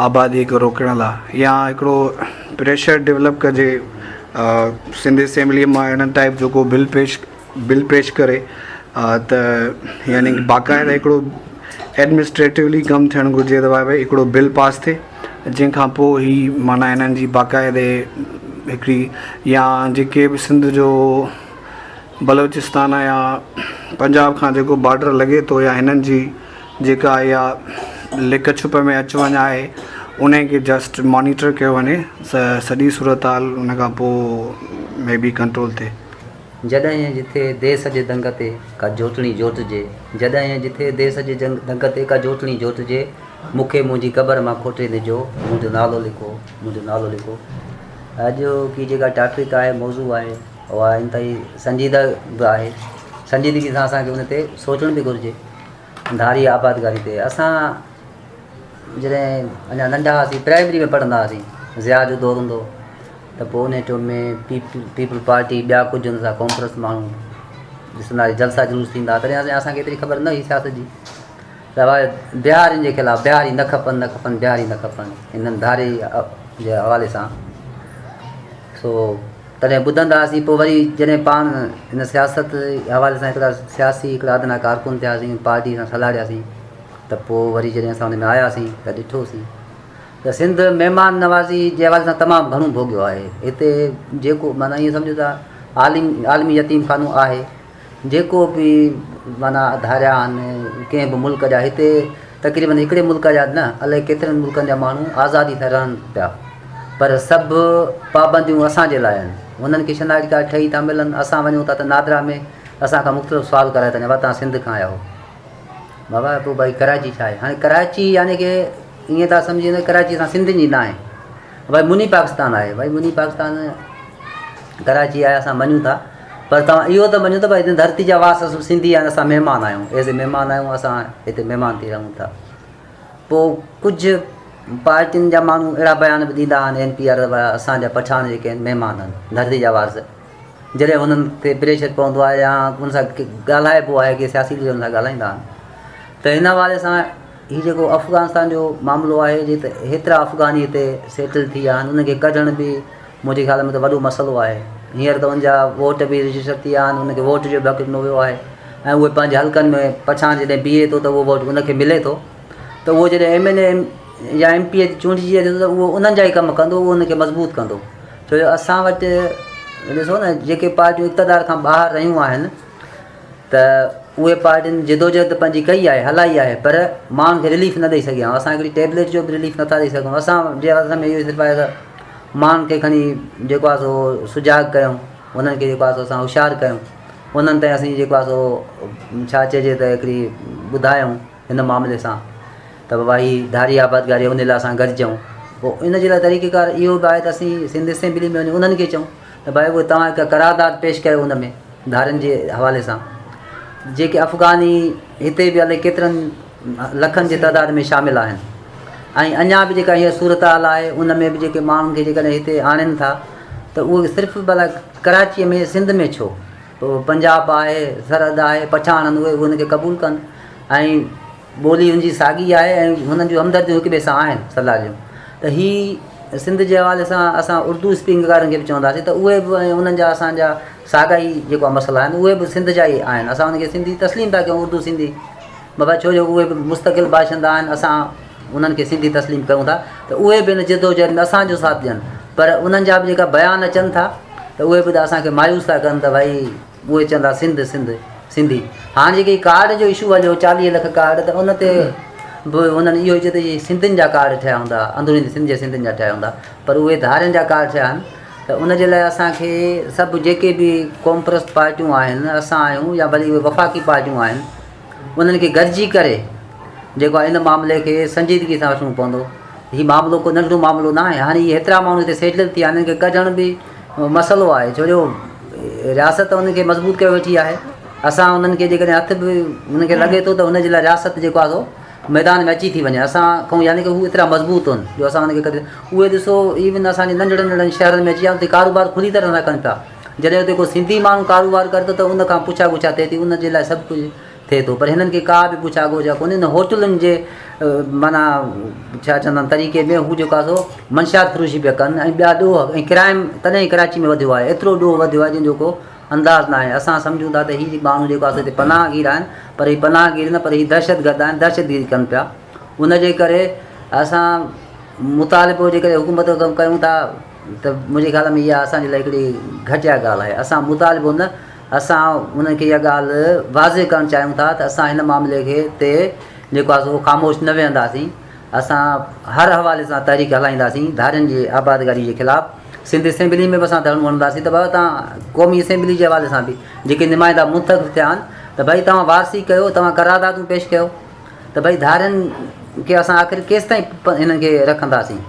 آبادي کي روڪڻ لاء يا هڪڙو پريشر ڊولپ ڪجي سنڌ اسيمبلي مان اهڙن ٽائپ جو ڪو بل پيش بل پيش ڪري ته يعني باقاعده هڪڙو ايڊمنسٽريٽولي ڪم ٿيڻ گهرجي ته ڀائي هڪڙو بل پاس ٿئي جنهن کان پوء هي معنيٰ هنن جي باقاعدي هڪڙي يا جيڪي به سنڌ جو بلوچستان يا پنجاب کان جيڪو بارڊر لڳي ٿو يا هنن جي جيڪا اها لڪ ڇپ ۾ اچ وڃ آهي ان کي جسٽ مانيٽر ڪيو وڃي سڄي صورتحال ان کان پوء مي بي ڪنٽرول ٿئي. جڏهن ۽ جٿي ديس جي دنگ تي ڪا جوٽڻي جوٽجي، جڏهن ۽ جٿي ديس جي دنگ تي ڪا جوٽڻي جوٽجي، مون کي منهنجي قبر مان کوٽي ڏجو، منهنجو نالو لکو، منهنجو نالو لکو. اڄوڪي جيڪا ٽاپڪ آهي، موضوع آهي، اها انتهائي سنجيده به آهي. سنجيدگي سان اسان کي ان تي سوچڻ به گهرجي. ڌاري آبادگاري تي اسان جڏهن اڃا ننڍا هئاسين، پرائمري ۾ پڙهندا هئاسين، ضياء جو دور هوندو هو ته پوء ان ٽيم ۾ پيپلز پارٽي ٻيا ڪجهه ان سان قومپرست ماڻهو ڏسندا هئاسين جلسا جلوس ٿيندا هئا تڏهن اسان کي ايتري خبر نه هئي سياست جي ته بهارين جي خلاف بهاري نه کپن نه کپن بهاري نه کپن انهن ڌاري جي حوالي سان. سو تڏهن ٻڌندا هئاسين پوء وري جڏهن پاڻ هن سياست جي حوالي سان هڪڙا سياسي هڪڙا ادنيٰ ڪارڪن ٿياسين پارٽي سان سلهاڙياسين ته پوء وري جڏهن اسان ان ۾ آياسين ته ڏٺوسين ته سنڌ مهمان نوازي جي حوالي سان تمام گهڻو ڀوڳيو آهي هتي جيڪو معنيٰ ائين سمجهو ته عالم عالمي يتيم خانو آهي جيڪو به معنيٰ ڌاريا آهن ڪنهن به ملڪ جا هتي تقريبن هڪڙي ملڪ جا نه الائي ڪيترن ملڪن جا ماڻهو آزادي سان رهن پيا پر سڀ پابنديون اسان جي لاء آهن هنن کي شناختي ڪارڊ ٺهي ٿا ملن اسان وڃون ٿا ته نادرا ۾ اسان کان مختلف سوال ڪرائي ٿا وڃن توهان سنڌ کان آيا آهيو بابا پوء ڀائي ڪراچي ڇا آهي هاڻي ڪراچي يعني ڪي ائين ٿا سمجهي وڃو ڪراچي اسان سنڌين جي نه آهي ڀائي مني پاڪستان آهي ڀائي مني پاڪستان ڪراچي آهي اسان مڃون ٿا پر توهان اهو ته مڃو ته ڀائي هن ڌرتي جا واس اسان سنڌي آهيون اسان مهمان آهيون ايز اي مهمان آهيون اسان هتي مهمان ٿي رهون ٿا پوء ڪجهه پارٽين جا ماڻهو اهڙا بيان به ڏيندا آهن اين پي آر وارا اسان جا پٺاڻ جيڪي آهن مهمان آهن ڌرتي جا وارث جڏهن هنن تي پريشر پوندو آهي يا ان سان ڳالهائبو آهي ڪي سياسي ليڊر سان ڳالهائيندا آهن ته هن حوالي سان هي جيڪو افغانستان جو معاملو آهي جي ته هيترا افغاني هتي سيٽل ٿي ويا آهن انهن کي ڪڍڻ به منهنجي خيال ۾ ته وڏو مسئلو آهي هينئر ته ان جا ووٽ به رجسٽر ٿي ويا آهن ان کي ووٽ جو به حق ڏنو ويو آهي ۽ اهي پنهنجي حلقن ۾ پڇان جڏهن بيهي ٿو ته اهو ووٽ ان کي ملي ٿو ته اهو جڏهن ايم اين اي يا ايم پي اي چونڊجي اچي ٿو ته اهو انهن جا ئي ڪم ڪندو اهو ان کي مضبوط ڪندو ڇو جو اسان وٽ ڏسو نه جيڪي پارٽيون اقتدار کان ٻاهر رهيون آهن ته اهي پارٽين جدوجهد پنهنجي ڪئي آهي هلائي آهي پر ماڻهن کي رليف نه ڏئي سگهيا آهيون اسان هڪڙي ٽيبليٽ جو به رليف نٿا ڏئي سگهون اسان جي هٿ ۾ اهو صرف آهي ته ماڻهن کي کڻي جيڪو آهي سو سجاڳ ڪيون انهن کي جيڪو آهي سو اسان هوشيار ڪيون انهن تائين اسين جيڪو آهي سو ڇا چئجي ته هڪڙي ٻڌايون هن معاملي سان ته بابا هي ڌاري آبادگاري ان لاء اسان گڏجون پوء ان جي لاء طريقي ڪار اهو به آهي ته اسين سنڌ اسيمبلي ۾ وڃي انهن کي چئون ته ڀائي اهي توهان هڪ قرارداد پيش ڪيو ان ۾ ڌارين جي حوالي سان جيڪي افغاني هتي به الائي ڪيترن لکن جي تعداد ۾ شامل آهن ۽ اڃا به جيڪا هيء صورتحال آهي ان ۾ به جيڪي ماڻهن کي جيڪڏهن هتي آڻين ٿا ته اهي صرف ڀلا ڪراچيء ۾ سنڌ ۾ ڇو پنجاب آهي سرحد آهي پٺاڻ آهن اهي ان کي قبول ڪن ۽ ٻولي هن جي ساڳي آهي ۽ هنن جون همدرديون هڪ ٻئي سان آهن صلاح جون ته هي سنڌ جي حوالي سان اسان اردو اسپيڪنگ وارن کي به چونداسين ته اهي به ۽ انهن جا اسان جا ساڳا ئي جيڪو مسئلا آهن اهي به سنڌ جا ئي آهن اسان انهن کي سنڌي تسليم ٿا ڪيون اردو سنڌي بابا ڇو جو اهي به مستقل باشندا آهن اسان انهن کي سنڌي تسليم ڪيون ٿا ته اهي به هن جدوجهد ۾ اسان جو ساٿ ڏين پر انهن جا به جيڪا بيان اچن ٿا ته اهي به ته اسان کي مايوس ٿا ڪن ته ڀائي اهي چوندا سنڌ سنڌ سنڌي هاڻ جيڪي ڪارڊ جو اشو هليو 40 لک ڪارڊ ته ان تي به انهن اهو چيو ته اهي سنڌين جا ڪارڊ ٺهيا هوندا اندروني سنڌ جي سنڌين جا ٺهيا هوندا پر اهي ڌارين جا ڪارڊ ٺهيا آهن ته ان جي لاء اسان کي سڀ جيڪي به قومپرست پارٽيون آهن اسان آهيون يا ڀلي اهي وفاقي پارٽيون آهن انهن کي گڏجي ڪري جيڪو آهي ان معاملي کي سنجيدگي سان وٺڻو پوندو هي معاملو ڪو ننڍڙو معاملو نه آهي هاڻي هي هيترا ماڻهو هتي سيٽل ٿي ويا آهن انهن کي ڪڍڻ به مسئلو آهي ڇو جو رياست انهن کي مضبوط ڪيو ويٺي آهي اسان انهن کي جيڪڏهن هٿ به انهن کي لڳي ٿو ته ان جي لاء رياست جيڪو آهي سو ميدان ۾ اچي ٿي وڃي اسان کان يعني ڪه هو ايترا مضبوط آهن جو اسان انهن کي ڪڍي اهي ڏسو ايون اسان جي ننڍڙن ننڍڙن شهرن ۾ اچي ويا اتي ڪاروبار کلي طرح سان ڪن پيا جڏهن اتي ڪو سنڌي ماڻهو ڪاروبار ڪري ٿو ته ان کان پڇا ڳڇا ٿئي ٿي ان جي لاء سڀ ڪجهه ٿئي ٿو پر هنن کي ڪا به پڇا ڳوڇا ڪونهي ان هوٽلن جي معنيٰ ڇا چوندا آهن طريقي ۾ هو جيڪو آهي سو منشيات فروشي پيا ڪن ۽ ٻيا ڏوهه ۽ ڪرائم تڏهن ڪراچي ۾ وڌيو آهي ايترو ڏوهه وڌيو آهي جنهن جو ڪو انداز نه آهي اسان سمجهون ٿا ته هي ماڻهو جيڪو آهي سو هتي پناهگير آهن پر هي پناهگير نه پر هي دهشتگرد آهن دهشتگيري ڪن پيا ان جي ڪري اسان مطالبو جيڪڏهن حڪومت کان ڪيون ٿا ته منهنجي خيال ۾ اها اسان جي لاء هڪڙي گهٽيا ڳالهه آهي اسان مطالبو نه اسان انهن کي اها ڳالهه واضح ڪرڻ چاهيون ٿا ته اسان هن معاملي کي تي جيڪو آهي سو خاموش نه ويهنداسين اسان هر حوالي سان تحريڪ هلائينداسين ڌارين جي آبادگاري جي خلاف سنڌ اسيمبلي ۾ به اسان ڌرڻو هڻنداسين ته بابا توهان قومي اسيمبلي جي حوالي سان به جيڪي نمائندا منتخب ٿيا آهن ته ڀائي توهان وارثي ڪيو توهان قراردادون پيش ڪيو ته ڀائي ڌارين کي اسان آخر ڪيستائين هنن کي رکنداسين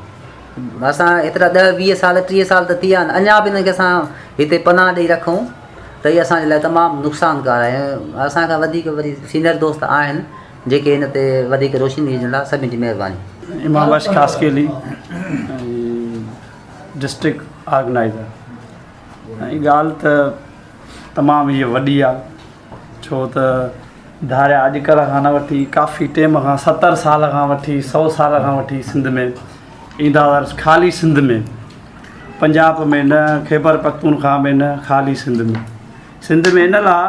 اسان ايترا 10 20 سال 30 سال ته ٿي ويا آهن اڃا به هنن کي اسان هتي پناهه ڏئي رکون ته هي اسان جي لاء تمام نقصانڪار آهي اسان کان وڌيڪ وري سينئر دوست آهن جيڪي هن تي وڌيڪ روشني وجهندا سڀني جي مهرباني. امام بخش خاصخيلي ڊسٽرڪٽ آرگنائيزر ۽ ڳالهه ته تمام هيء وڏي آ ڇو ته ڌاريا اڄڪلهه کان نه وٺي ڪافي ٽيم کان 70 سال کان وٺي 100 سال کان وٺي سنڌ ۾ ايندا هئا خالي سنڌ ۾ پنجاب ۾ نه، خيبر پختونخوا ۾ نه، خالي سنڌ ۾. سنڌ ۾ ان لاء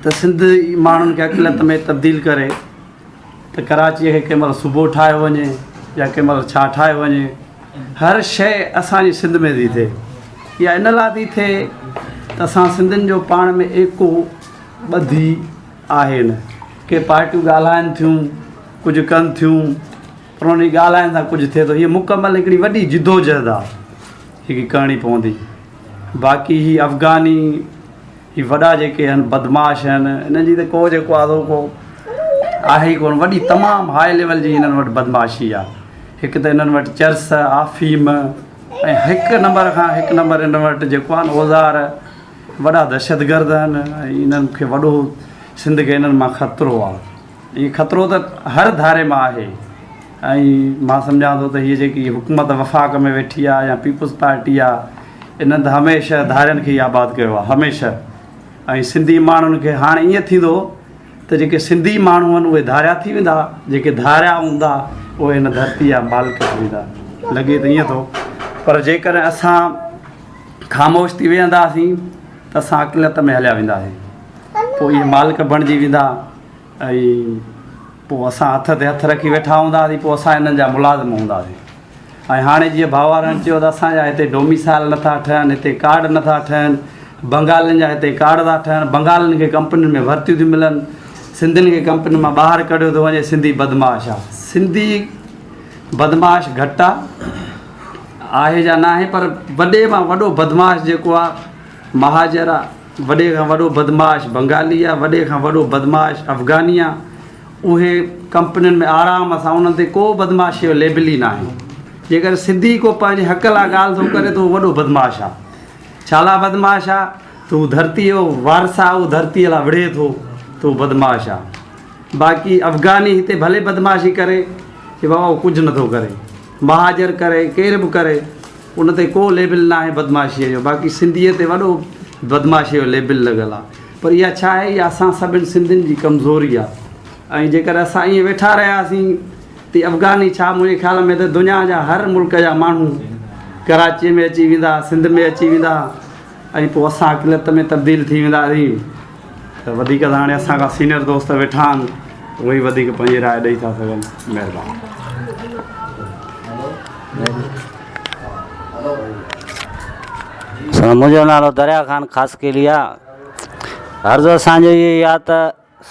ته سنڌ ماڻهن کي اقليت ۾ تبديل ڪري ته ڪراچيء کي ڪنهن مهل صوبو ٺاهيو وڃي يا ڪنهن مهل ڇا ٺاهيو وڃي. هر شيء اسان جي سنڌ ۾ ٿي ٿئي. اها ان لاء ٿي ٿئي ته اسان سنڌين جو پاڻ ۾ ايڪو ٻڌي آهي نه. ڪي پارٽيون ڳالهائن ٿيون، ڪجهه ڪن ٿيون پر انهن جي ڳالهائڻ سان ڪجهه ٿئي ٿو. هيء مڪمل هڪڙي وڏي جدوجهد آهي جيڪي ڪرڻي پوندي. باقي هي افغاني هي وڏا جيڪي آهن بدمعاش آهن انهن جي ته ڪو جيڪو آهي سو ڪو آهي ئي ڪونه وڏي تمام هاء ليول جي هنن وٽ بدمعاشي آهي هڪ ته انهن وٽ چرس آفيم ۽ هڪ نمبر کان هڪ نمبر انهن وٽ جيڪو آهي نه اوزار وڏا دهشتگرد آهن ۽ انهن کي وڏو سنڌ کي انهن مان خطرو آهي اهي خطرو ته هر ڌاري مان آهي ۽ مان سمجهان ٿو ته هيء جيڪي حڪومت وفاق ۾ ويٺي آهي يا پيپلز پارٽي آهي انهن ته هميشه ڌارين کي ئي آباد ڪيو آهي هميشه ۽ سنڌي ماڻهن کي هاڻي ائين ٿيندو ته جيڪي سنڌي ماڻهو آهن اهي ڌاريا ٿي ويندا جيڪي ڌاريا هوندا اهي هن ڌرتي جا مالڪ ٿي ويندا لڳي ته ائين ٿو پر جيڪڏهن اسان خاموش ٿي ويهنداسين ته اسان اقليت ۾ هليا وينداسين پوء اهي مالڪ بڻجي ويندا ۽ پوء اسان هٿ تي هٿ رکي ويٺا هونداسين پوء اسان انهن جا ملازم هونداسين ۽ هاڻي جيئن ڀاء وارن چيو ته اسان جا هتي ڊوميسائل نٿا ٺهن هتي ڪارڊ نٿا ٺهن بنگالين جا هتي ڪارڊ ٿا ٺهن بنگالين کي ڪمپنين ۾ ڀرتيون ٿيون ملن سنڌين کي ڪمپنين مان ٻاهر ڪڍيو ٿو وڃي سنڌي بدمعاش آ سنڌي بدمعاش گهٽ آ آهي جا ناهي پر وڏي مان وڏو بدمعاش جيڪو آ مهاجر آ وڏي کان وڏو بدمعاش بنگالي آ، وڏي کان وڏو بدمعاش افغاني آ، اهي ڪمپنين ۾ آرام سان انهن تي ڪو بدمعاشي جو ليبل ئي ناهي. جيڪڏهن سنڌي ڪو پنهنجي حق لاء ڳالهه ٿو ڪري ته اهو وڏو بدمعاش آ. ڇا لاء بدمعاش آ ته هو ڌرتيء جو وارث آ، اهو ڌرتيء لاء وڙهي ٿو ته اهو بدمعاش آ. باقي افغاني هتي ڀلي بدمعاشي ڪري چي بابا اهو ڪجهه نٿو ڪري. مهاجر ڪري ڪير به ڪري. ان تي ڪو ليبل ناهي بدمعاشيء جو باقي سنڌيء تي وڏو بدمعاشيء جو ليبل لڳل آ پر اها ڇا آهي اها اسان سڀن سنڌين جي ڪمزوري آ ۽ جيڪڏهن اسان ائين ويٺا رهياسين ته افغاني ڇا منهنجي خيال ۾ ته دنيا جا هر ملڪ جا ماڻهو ڪراچيء ۾ اچي ويندا سنڌ ۾ اچي ويندا ۽ پوء اسان اقليت ۾ تبديل ٿي وينداسين ته وڌيڪ ته هاڻي اسان کان سينئر دوست ويٺا آهن اهي ئي وڌيڪ پنهنجي راء ڏئي ٿا سگهن مهرباني. منهنجو نالو دريا خان خاصخيلي آ عرض اسان جو اهو ئي آ ته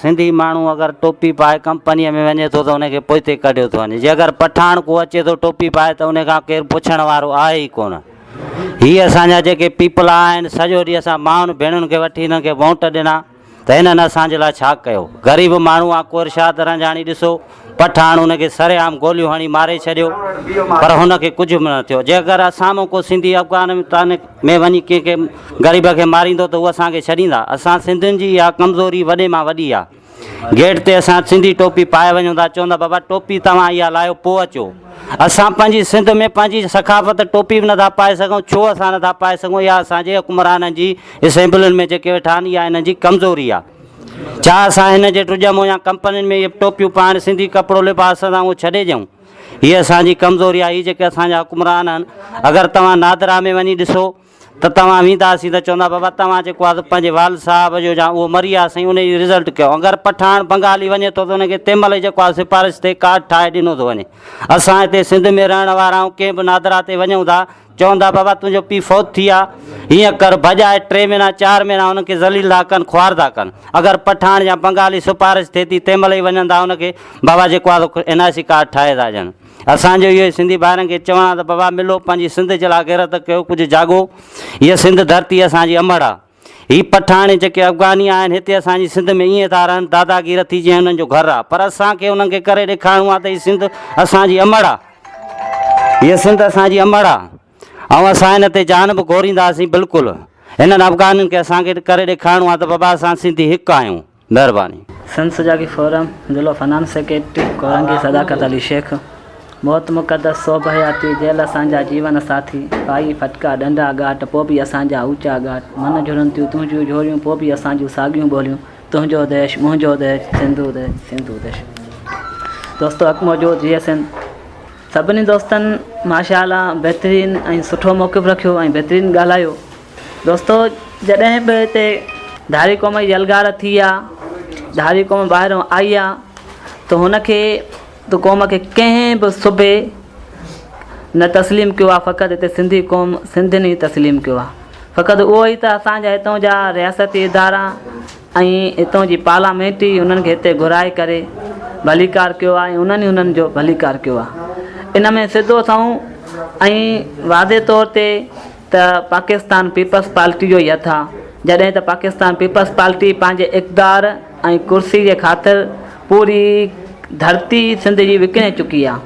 سنڌي ماڻهو اگر ٽوپي پائي ڪمپنيء ۾ وڃي ٿو ته ان کي پوئتي ڪڍيو ٿو وڃي جي اگر پٺاڻ ڪو اچي ٿو ٽوپي پائي ته ان کان ڪير پڇڻ وارو آهي ئي ڪونه هي اسان جا جيڪي پيپلا آهن سڄو ڏينهن اسان مائن ڀيڻن کي وٺي هنن کي وونٽ ڏنا ته هنن اسان جي لاء ڇا ڪيو؟ غريب ماڻهو آ ڪو ارشاد رنجاڻي ڏسو پٺاڻ ان کي سرعام گوليون هڻي ماري ڇڏيو پر هن کي ڪجهه به نه ٿيو جي اگر اسان مان ڪو سنڌي افغانستان ۾ وڃي ڪنهن کي غريب کي ماريندو ته هو اسان کي ڇڏيندا اسان سنڌين جي اها ڪمزوري وڏي مان وڏي آ گيٽ تي اسان سنڌي ٽوپي پائي وڃون ٿا چوندا بابا ٽوپي توهان اها لاهيو پوء اچو اسان پنهنجي سنڌ ۾ پنهنجي ثقافت ٽوپي به نٿا پائي سگهون ڇو اسان نٿا پائي سگهون اها اسان جي حڪمرانن جي اسيمبلين ۾ جيڪي ويٺا آهن اها انهن جي ڪمزوري آهي ڇا اسان هن جي ڊڄ مون يا ڪمپنين ۾ اهي ٽوپيون پائڻ سنڌي ڪپڙو لباس اسان اهو ڇڏي ڏيون هي اسان جي ڪمزوري آهي هي جيڪي اسان جا حڪمران آهن اگر توهان نادرا ۾ وڃي ڏسو ته توهان وينداسين ته چوندا بابا توهان جيڪو آهي پنهنجي والد صاحب جو يا اهو مري آهي سائين ان جي رزلٽ ڪيو اگر پٺاڻ بنگالي وڃي ٿو ته ان کي تنهن مهل ئي جيڪو آهي سفارش تي ڪارڊ ٺاهي ڏنو ٿو وڃي اسان هتي سنڌ ۾ رهڻ وارا آهيون ڪنهن به نادرا تي وڃون ٿا چوندا بابا تنهنجو پيء فوت ٿي آ هيئن ڪر ڀڄائي ٽي مهينا چار مهينا انهن کي ذليل ٿا ڪن خوار ٿا ڪن اگر پٺاڻ يا بنگالي سفارش ٿئي ٿي تنهن مهل ئي وڃن ٿا ان کي بابا جيڪو آهي سو اين آء سي ڪارڊ ٺاهي ٿا ڏين اسان جو اهو ئي سنڌي ڀائرن کي چوڻ آ ته بابا ملو پنهنجي سنڌ جي لاء غيرت ڪيو ڪجهه جاڳو هيء سنڌ ڌرتي اسان جي امڙ آ هي پٺاڻ جيڪي افغاني آهن هتي اسان جي سنڌ ۾ ائين ٿا رهن داداگير ٿي جيئن هنن جو گهر آ پر اسان کي انهن کي ڪري ڏيکارڻو آ ته هي سنڌ اسان جي امڙ آ هيء سنڌ اسان جي امڙ آ ۽ اسان هن تي جان به گهورينداسين بلڪل هنن افغانين کي اسان کي ڪري ڏيکارڻو آ ته بابا اسان سنڌي هڪ آهيون مهرباني. سنڌ سجاڳي فورم ضلعو فنانس سيڪريٽري ڪورنگي صداقت علي شيخ موت مقدس سوڀ حياتي جيل اسان جا جيون ساٿي پائي ڦٽڪا ڏنڊا ڳاٽ پو به اسان جا اوچا ڳاٽ من جهرن ٿيون تنهنجون جهوريون پو به اسان جون ساڳيون ٻوليون تنهنجو ديش منهنجو ديش سنڌو ديش سنڌو ديش دوستو حق موجود جيئي سنڌ. سڀني دوستن ماشاء الله بهترين ۽ سٺو موقف رکيو ۽ بهترين ڳالهايو دوستو جڏهن به هتي ڌاري قوم جي يلغار ٿي آ ڌاري قوم ٻاهرون آئي آ ته هن کي ته قوم کي ڪنهن به صوبي نه تسليم ڪيو آ فقط هتي سنڌي قوم سنڌين ئي تسليم ڪيو آ فقط اهو ئي ته اسان جا هتون جا رياستي ادارا ۽ هتون جي پارلامينٽ ئي انهن کي هتي گهرائي ڪري ڀليڪار ڪيو آهي ۽ انهن ئي انهن جو ڀليڪار ڪيو آهي. ان ۾ سڌو سنئون ۽ واضح طور تي ته پاڪستان پيپلز پارٽي جو ئي هٿ آهي. جڏهن ته پاڪستان پيپلز پارٽي پنهنجي اقتدار ۽ ڪرسي جي خاطر پوري ڌرتي سنڌ جي وڪڻي چڪي آهي.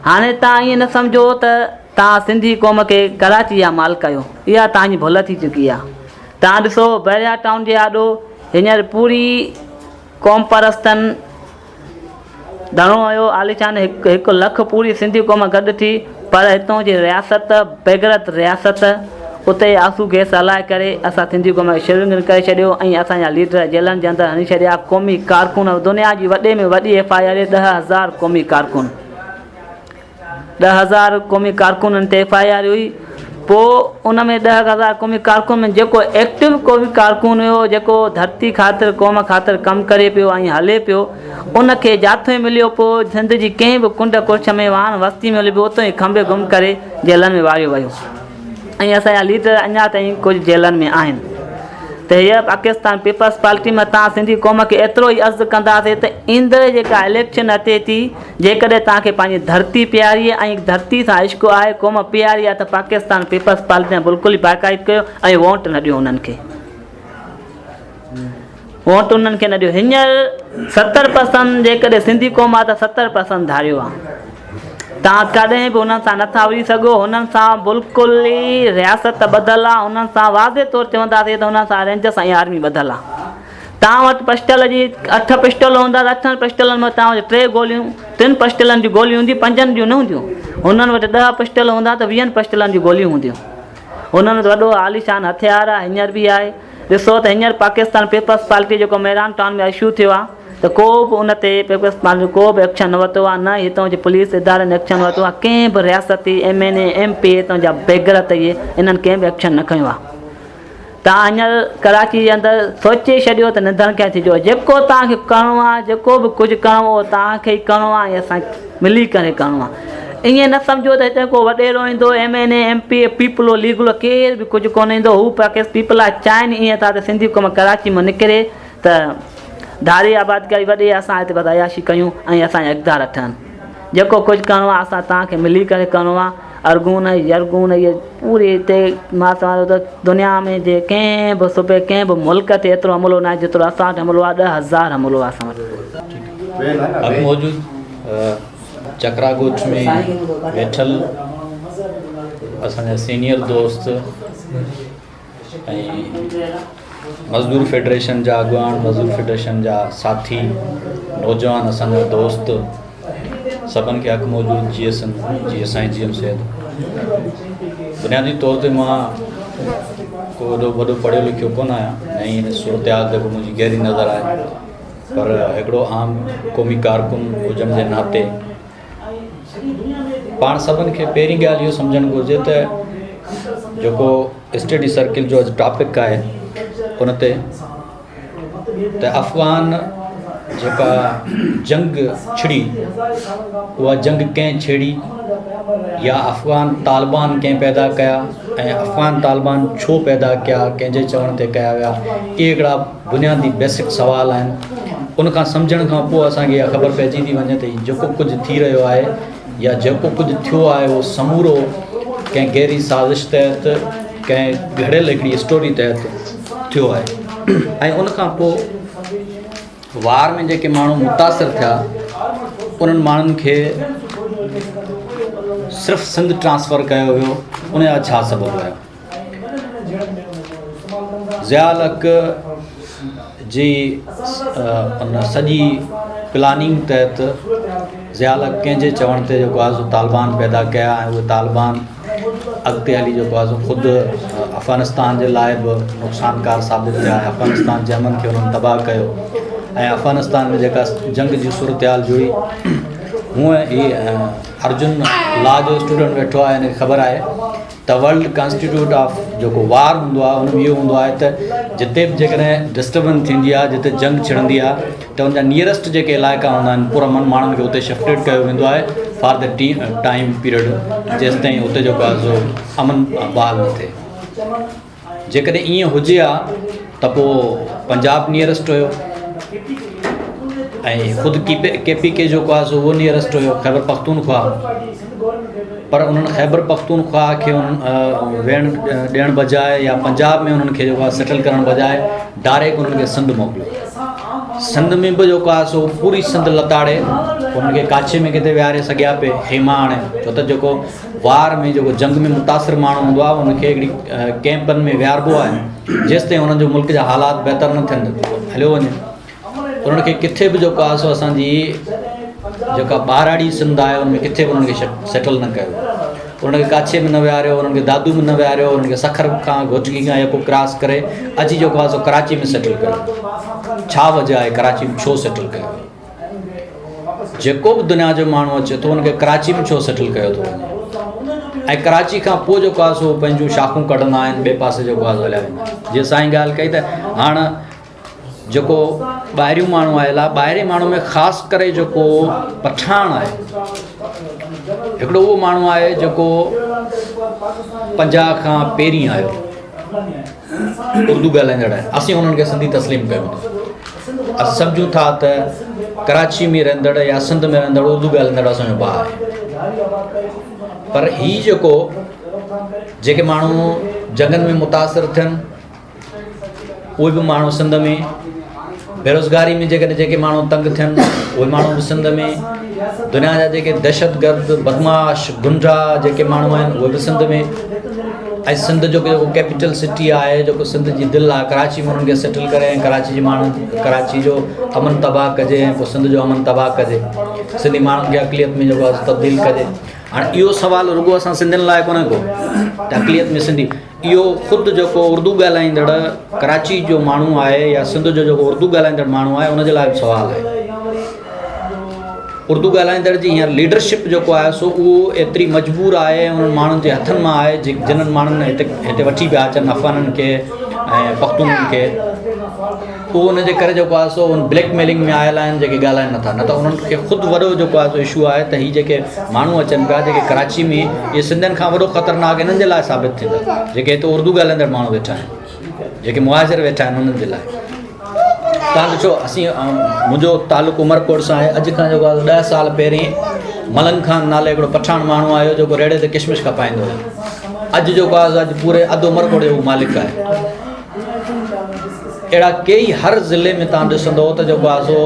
هاڻي توهان ائين نه سمجهو ته توهان سنڌي قوم کي ڪراچي جا مالڪ آهيو. اها توهان جي ڀل ٿي چڪي آهي. توهان ڏسو بحريا ٽائون جي آڏو هينئر پوري قومپرستن ڌرڻو هنيو عاليشان هڪ هڪ لک پوري سنڌي قوم گڏ ٿي پر هتون جي رياست بيغيرت رياست اتي آنسو گيس هلائي ڪري اسان سنڌي قوم کي شرمندو ڪري ڇڏيو ۽ اسان جا ليڊر جيلن جي اندر هڻي ڇڏيا قومي ڪارڪن دنيا جي وڏي ۾ وڏي ايف I R 10,000 قومي ڪارڪن 10,000 قومي ڪارڪنن تي ايف I R هئي پوء ان ۾ 10,000 قومي ڪارڪن ۾ جيڪو ايڪٽو قومي ڪارڪن هيو جيڪو ڌرتي خاطر قوم خاطر ڪم ڪري پيو ۽ هلي پيو ان کي جاٿو ئي مليو پوء سنڌ جي ڪنهن به ڪنڊ ڪڙڇ ۾ واهڻ وستي ۾ هلي پيو اتو ئي کنڀي گم ڪري جيلن ۾ واڙيو ويو ۽ اسان جا ليڊر اڃا تائين ڪجهه جيلن ۾ آهن ته هيء پاڪستان پيپلز پارٽي ۾ تان سنڌي قوم کي ايترو ئي عرض ڪنداسين ته ايندڙ جيڪا اليڪشن اچي ٿي جيڪڏهن توهان کي پنهنجي ڌرتي پياري ۽ ڌرتي سان عشق آهي، قوم پياري آهي ته پاڪستان پيپلز پارٽي سان بلڪل ئي بائيڪاٽ ڪيو ۽ ووٽ نه ڏيو انهن کي. ووٽ انهن کي نه ڏيو. هينئر 70 پرسنٽ جيڪڏهن سنڌي قوم آهي ته 70 پرسنٽ ڌاريو آهي. توهان ڪڏهن به انهن سان نٿا وڙهي سگهو. هنن سان بلڪل ئي رياست ٻڌل آهي. انهن سان واضح طور چونداسين ته انهن سان رينجرس ۽ آرمي ٻڌل آهي. توهان وٽ پسٽل جي اٺ پسٽل هوندا ته اٺن پسٽلن مان توهان وٽ ٽي گوليون ٽن پسٽلن جون گوليون هونديون پنجن جون نه هونديون هنن وٽ ڏهه پسٽل هوندا ته ويهن پسٽلن جون گوليون هونديون هنن وٽ وڏو عاليشان هٿيار آهي هينئر به آهي ڏسو ته هينئر پاڪستان پيپلز پارٽي جيڪو ميران ٽائون ۾ اشو ٿيو آهي ته ڪو به ان تي پيپلز پارٽي ڪو به ايڪشن نه ورتو آهي نه ئي هتان جي پوليس ادارن ايڪشن ورتو آهي ڪنهن به رياستي ايم اين اي ايم پي اي هتان جا بيغيرت اهي انهن ڪنهن به ايڪشن نه کنيو آهي توهان هينئر ڪراچي جي اندر سوچي ڇڏيو ته نڌڻ ڪنهن ٿي جو جيڪو توهان کي ڪرڻو آهي جيڪو به ڪجهه ڪرڻو اهو توهان کي ئي ڪرڻو آهي ۽ اسان ملي ڪري ڪرڻو آهي ائين نه سمجهو ته هتي ڪو وڏيرو ايندو ايم اين اي ايم پي اي پيپلو ليگلو ڪير به ڪجهه ڪونه ايندو هو پاڪستان پيپلا چاهين ائين ٿا ته سنڌي قوم ڪراچي مان نڪري ته ڌاري آبادگاري وڏي اسان هتي بس عياشي ڪيون ۽ اسان جا اقدار ٺهن جيڪو ڪجهه ڪرڻو آهي اسان توهان کي ملي ڪري ڪرڻو آهي ارغون يرغون اهي پوري هتي مان چوان ٿو ته دنيا ۾ جي ڪنهن به صوبي ڪنهن به ملڪ تي ايترو حملو ناهي جيترو اسان وٽ حملو آهي 10,000 حملو آهي اسان وٽ. حق موجود چڪرا ڳوٺ ۾ ويٺل اسان جا سينيئر دوست ۽ مزدور فيڊريشن جا اڳواڻ مزدور فيڊريشن جا ساٿي نوجوان اسان جا دوست سڀن کي حق موجود جي ايس جي سائين جي ايم سيد بنيادي طور تي مان ڪو ايڏو وڏو پڙهيو لکيو ڪونه آهيان نه ئي هن صورتحال تي ڪو منهنجي گهري نظر آهي پر هڪڙو عام قومي ڪارڪن هجڻ جي ناتي پاڻ سڀن کي پهرين ڳالهه اهو سمجهڻ گهرجي ته جيڪو اسٽڊي سرڪل جو اڄ ٽاپڪ آهي ان تي ته افغان جيڪا جنگ ڇڙي اها جنگ ڪنهن ڇيڙي يا افغان طالبان ڪنهن پيدا ڪيا ۽ افغان طالبان ڇو پيدا ڪيا ڪنهن جي چوڻ تي ڪيا ويا اهي هڪڙا بنيادي بيسڪ سوال آهن ان کان سمجهڻ کان پوء اسان کي اها خبر پئجي ٿي وڃي ته هي جيڪو ڪجهه ٿي رهيو آهي يا جيڪو ڪجهه ٿيو آهي اهو سمورو ڪنهن گهري سازش تحت ڪنهن گهڙيل هڪڙي اسٽوري تحت ٿيو آهي ۽ ان کان پوء وار ۾ جيڪي ماڻهو متاثر ٿيا انهن ماڻهن کي صرف سنڌ ٽرانسفر ڪيو ويو ان جا ڇا سبب هيا ضياء الحق جي ان سڄي پلاننگ تحت ضياء الحق ڪنهن جي چوڻ تي جيڪو آهي سو طالبان پيدا ڪيا ۽ اهي طالبان اڳتي هلي جيڪو آهي سو خود افغانستان جي لاء به نقصانڪار ثابت ٿيا ۽ افغانستان جي امن کي انهن تباهه ڪيو ۽ افغانستان ۾ جيڪا جنگ جي صورتحال جڙي. هونء هي ارجن لا جو اسٽوڊنٽ ويٺو آهي هن کي خبر آهي ته ورلڊ ڪانسٽيٽيوٽ آف جيڪو وار هوندو آهي ان ۾ اهو هوندو آهي ته جتي به جيڪڏهن ڊسٽربنس ٿيندي آهي جتي جنگ ڇڙندي آهي ته ان جا نيئرسٽ جيڪي علائقا هوندا آهن پرامن ماڻهن کي اتي شفٽيڊ ڪيو ويندو آهي فار the time period جيستائين اتي جيڪو آهي سو امن بحال نه ٿئي. جيڪڏهن ائين هجي ها ته پوء پنجاب نيئرسٽ هيو ۽ خود ڪي پي ڪي جيڪو آهي سو اهو نيئرسٽ هيو خيبر پختونخوا پر انهن خيبر پختونخوا کي ويهڻ ڏيڻ بجاء يا پنجاب ۾ انهن کي جيڪو آهي سيٽل ڪرڻ بجاء ڊائريڪٽ انهن کي سنڌ موڪليو. سنڌ ۾ به جيڪو آهي سو پوري سنڌ لتاڙي انهن کي ڪاڇي ۾ ڪٿي ويهاري سگهيا پئي خيما آڻي ڇو ته جيڪو وار ۾ جيڪو جنگ ۾ متاثر ماڻهو هوندو آهي ان کي هڪڙي ڪيمپن ۾ ويهاربو آهي جيستائين انهن جو ملڪ جا حالات بهتر نه ٿين هليو وڃي انهن کي ڪٿي به جيڪو آهي سو اسانجي جيڪا ٻهراڙي سنڌ آهي ان ۾ ڪٿي به انهن کي سيٽل نه ڪيو انهن کي ڪاڇي ۾ نه ويهاريو انهن کي دادو ۾ نه ويهاريو انهن کي سکر کان گهوٽڪي کان يڪو ڪراس ڪري اچي جيڪو آهي سو ڪراچي ۾ سيٽل ڪيو ڇا وجه آهي ڪراچي ۾ ڇو سيٽل ڪيو جيڪو به دنيا جو ماڻهو اچي ٿو ان کي ڪراچي ۾ ڇو سيٽل ڪيو ٿو وڃي ۽ ڪراچي کان پوء جيڪو آهي سو پنهنجون شاخون ڪڍندا آهن ٻئي پاسي جيڪو آهي سو هليا ويندا آهن جيئن سائين ڳالهه ڪئي ته هاڻ جيڪو ٻاهريون ماڻهو آيل آهي ٻاهرين ماڻهو ۾ خاص ڪري جيڪو پٺاڻ آهي هڪڙو اهو ماڻهو آهي جيڪو 50 کان پهرين آيو اردو ڳالهائيندڙ آهن اسين انهن کي سنڌي تسليم ڪيون ٿا اسين سمجهون ٿا ته ڪراچي ۾ رهندڙ يا سنڌ ۾ رهندڙ اردو ڳالهائيندڙ اسانجو ڀاء آهي پر هي جيڪو جيڪي ماڻهو جنگن ۾ متاثر ٿين اهي به ماڻهو سنڌ ۾ بيروزگاري ۾ جيڪڏهن جيڪي ماڻهو تنگ ٿين اهي ماڻهو به سنڌ ۾ دنيا جا جيڪي دهشتگرد بدمعاش غنڊا جيڪي ماڻهو آهن اهي به سنڌ ۾ ۽ سنڌ جو جيڪو ڪيپيٽل سٽي آهي جيڪو سنڌ جي دل آهي ڪراچي ۾ انهن کي سيٽل ڪري ۽ ڪراچي جي ماڻهن ڪراچي جو امن تباهه ڪجي ۽ پوء سنڌ جو امن تباهه ڪجي سنڌي ماڻهن کي اقليت ۾ جيڪو آهي تبديل ڪجي هاڻي اهو سوال رڳو اسان سنڌين لاء ڪونهي ڪو ته اقليت ۾ سنڌي اهو خود جيڪو اردو ڳالهائيندڙ ڪراچي جو ماڻهو آهي يا سنڌ جو جيڪو اردو ڳالهائيندڙ ماڻهو آهي ان جي لاء به سوال آهي. اردو ڳالهائيندڙ جي هينئر ليڊرشپ جيڪو آهي سو اهو ايتري مجبور آهي انهن ماڻهن جي هٿن مان آهي جنن ماڻهن هتي هتي وٺي پيا اچن افغانن کي ۽ پختونن کي. اهو ان جي ڪري جيڪو آهي سو ان بليڪ ميلنگ ۾ آيل آهن جيڪي ڳالهائن نٿا نه ته انهن کي خود وڏو جيڪو آهي سو اشو آهي ته هي جيڪي ماڻهو اچن پيا جيڪي ڪراچي ۾ اهي سنڌين کان وڏو خطرناڪ انهن جي لاء ثابت ٿيندا جيڪي هتي اردو ڳالهائيندڙ ماڻهو ويٺا آهن جيڪي مهاجر ويٺا آهن انهن جي لاء تان ڏسو اسين منهنجو تعلق عمرڪوٽ سان آهي اڄ کان جيڪو آهي 10 سال پهرين ملنگ خان نالي هڪڙو پٺاڻ ماڻهو آيو جيڪو ريڙهي تي ڪشمش کپائيندو هو اڄ جيڪو آهي اڄ پوري اڌ عمرڪوٽ جو مالڪ آهي اهڙا ڪيئي هر ضلعي ۾ تان ڏسندو ته جيڪو آهي سو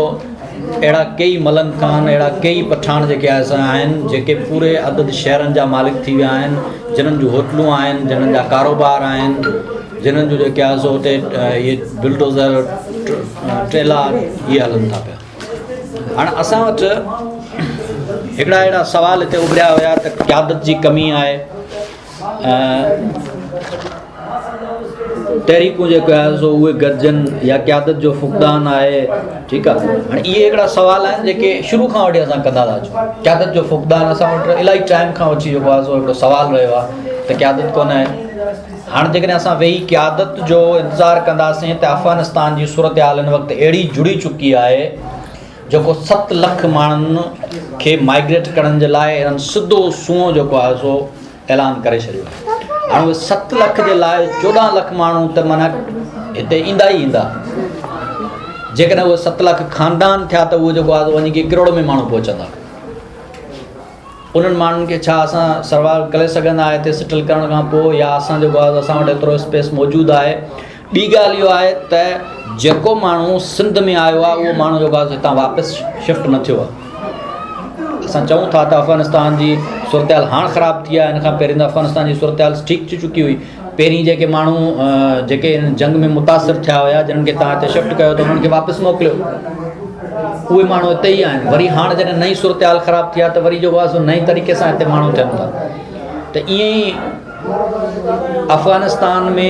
اهڙا ڪيئي ملنگ خان اهڙا ڪيئي پٺاڻ جيڪي آهي آهن جيڪي پوري عدد شهرن جا مالڪ ٿي ويا آهن جنن جون هوٽلون آهن جنن جا ڪاروبار آهن جنن جو جيڪي آهي سو اتي اهي بلڊوزر ٽريلا اهي هلن ٿا پيا هاڻ اسان وٽ هڪڙا اهڙا سوال هتي اڀريا هيا ته قيادت جي ڪمي آهي تحريڪون جيڪو آهي سو اهي گڏجن يا قيادت جو فقدان آهي ٺيڪ آهي هاڻي اهي هڪڙا سوال آهن جيڪي شروع کان وٺي اسان ڪندا ٿا اچون قيادت جو فقدان اسان وٽ الاهي ٽائيم کان وٺي جيڪو آهي سو هڪڙو سوال رهيو آهي ته قيادت ڪونه آهي هاڻي جيڪڏهن اسان ويهي قيادت جو انتظار ڪنداسين ته افغانستان جي صورتحال هن وقت اهڙي جڙي چڪي آهي جيڪو 7 لک ماڻهن کي مائگريٽ ڪرڻ جي لاء انهن سڌو سنئون جيڪو آهي سو اعلان ڪري ڇڏيو آهي. هاڻي اهي 7 لک جي لاء 14 لک ماڻهو ته معنيٰ هتي ايندا ئي ايندا. جيڪڏهن اهي 7 لک خاندان ٿيا ته اهو جيڪو آهي وڃي ڪي ڪروڙ ۾ ماڻهو پهچندا. انهن ماڻهن کي ڇا اسان سروائيو ڪري سگهندا هتي سيٽل ڪرڻ کان پوء يا اسان جيڪو آهي اسان وٽ ايترو اسپيس موجود آهي. ٻي ڳالهه اهو آهي ته جيڪو ماڻهو سنڌ ۾ آيو آهي اهو ماڻهو جيڪو آهي هتان واپس شفٽ نه ٿيو آهي. اسان چئون ٿا ته افغانستان جي صورتحال هاڻ خراب ٿي آهي ان کان پهرين ته افغانستان جي صورتحال ٺيڪ ٿي چڪي هئي. پهرين جيڪي ماڻهو جيڪي ان جنگ ۾ متاثر ٿيا هيا جن کي تان هتي شفٽ ڪيو ته انهن کي واپس موڪليو. اهي ماڻهو هتي ئي آهن. وري هاڻ جڏهن نئين صورتحال خراب ٿي آهي ته وري جيڪو آهي سو نئين طريقي سان هتي ماڻهو ٿين ٿا ته ائين ئي افغانستان ۾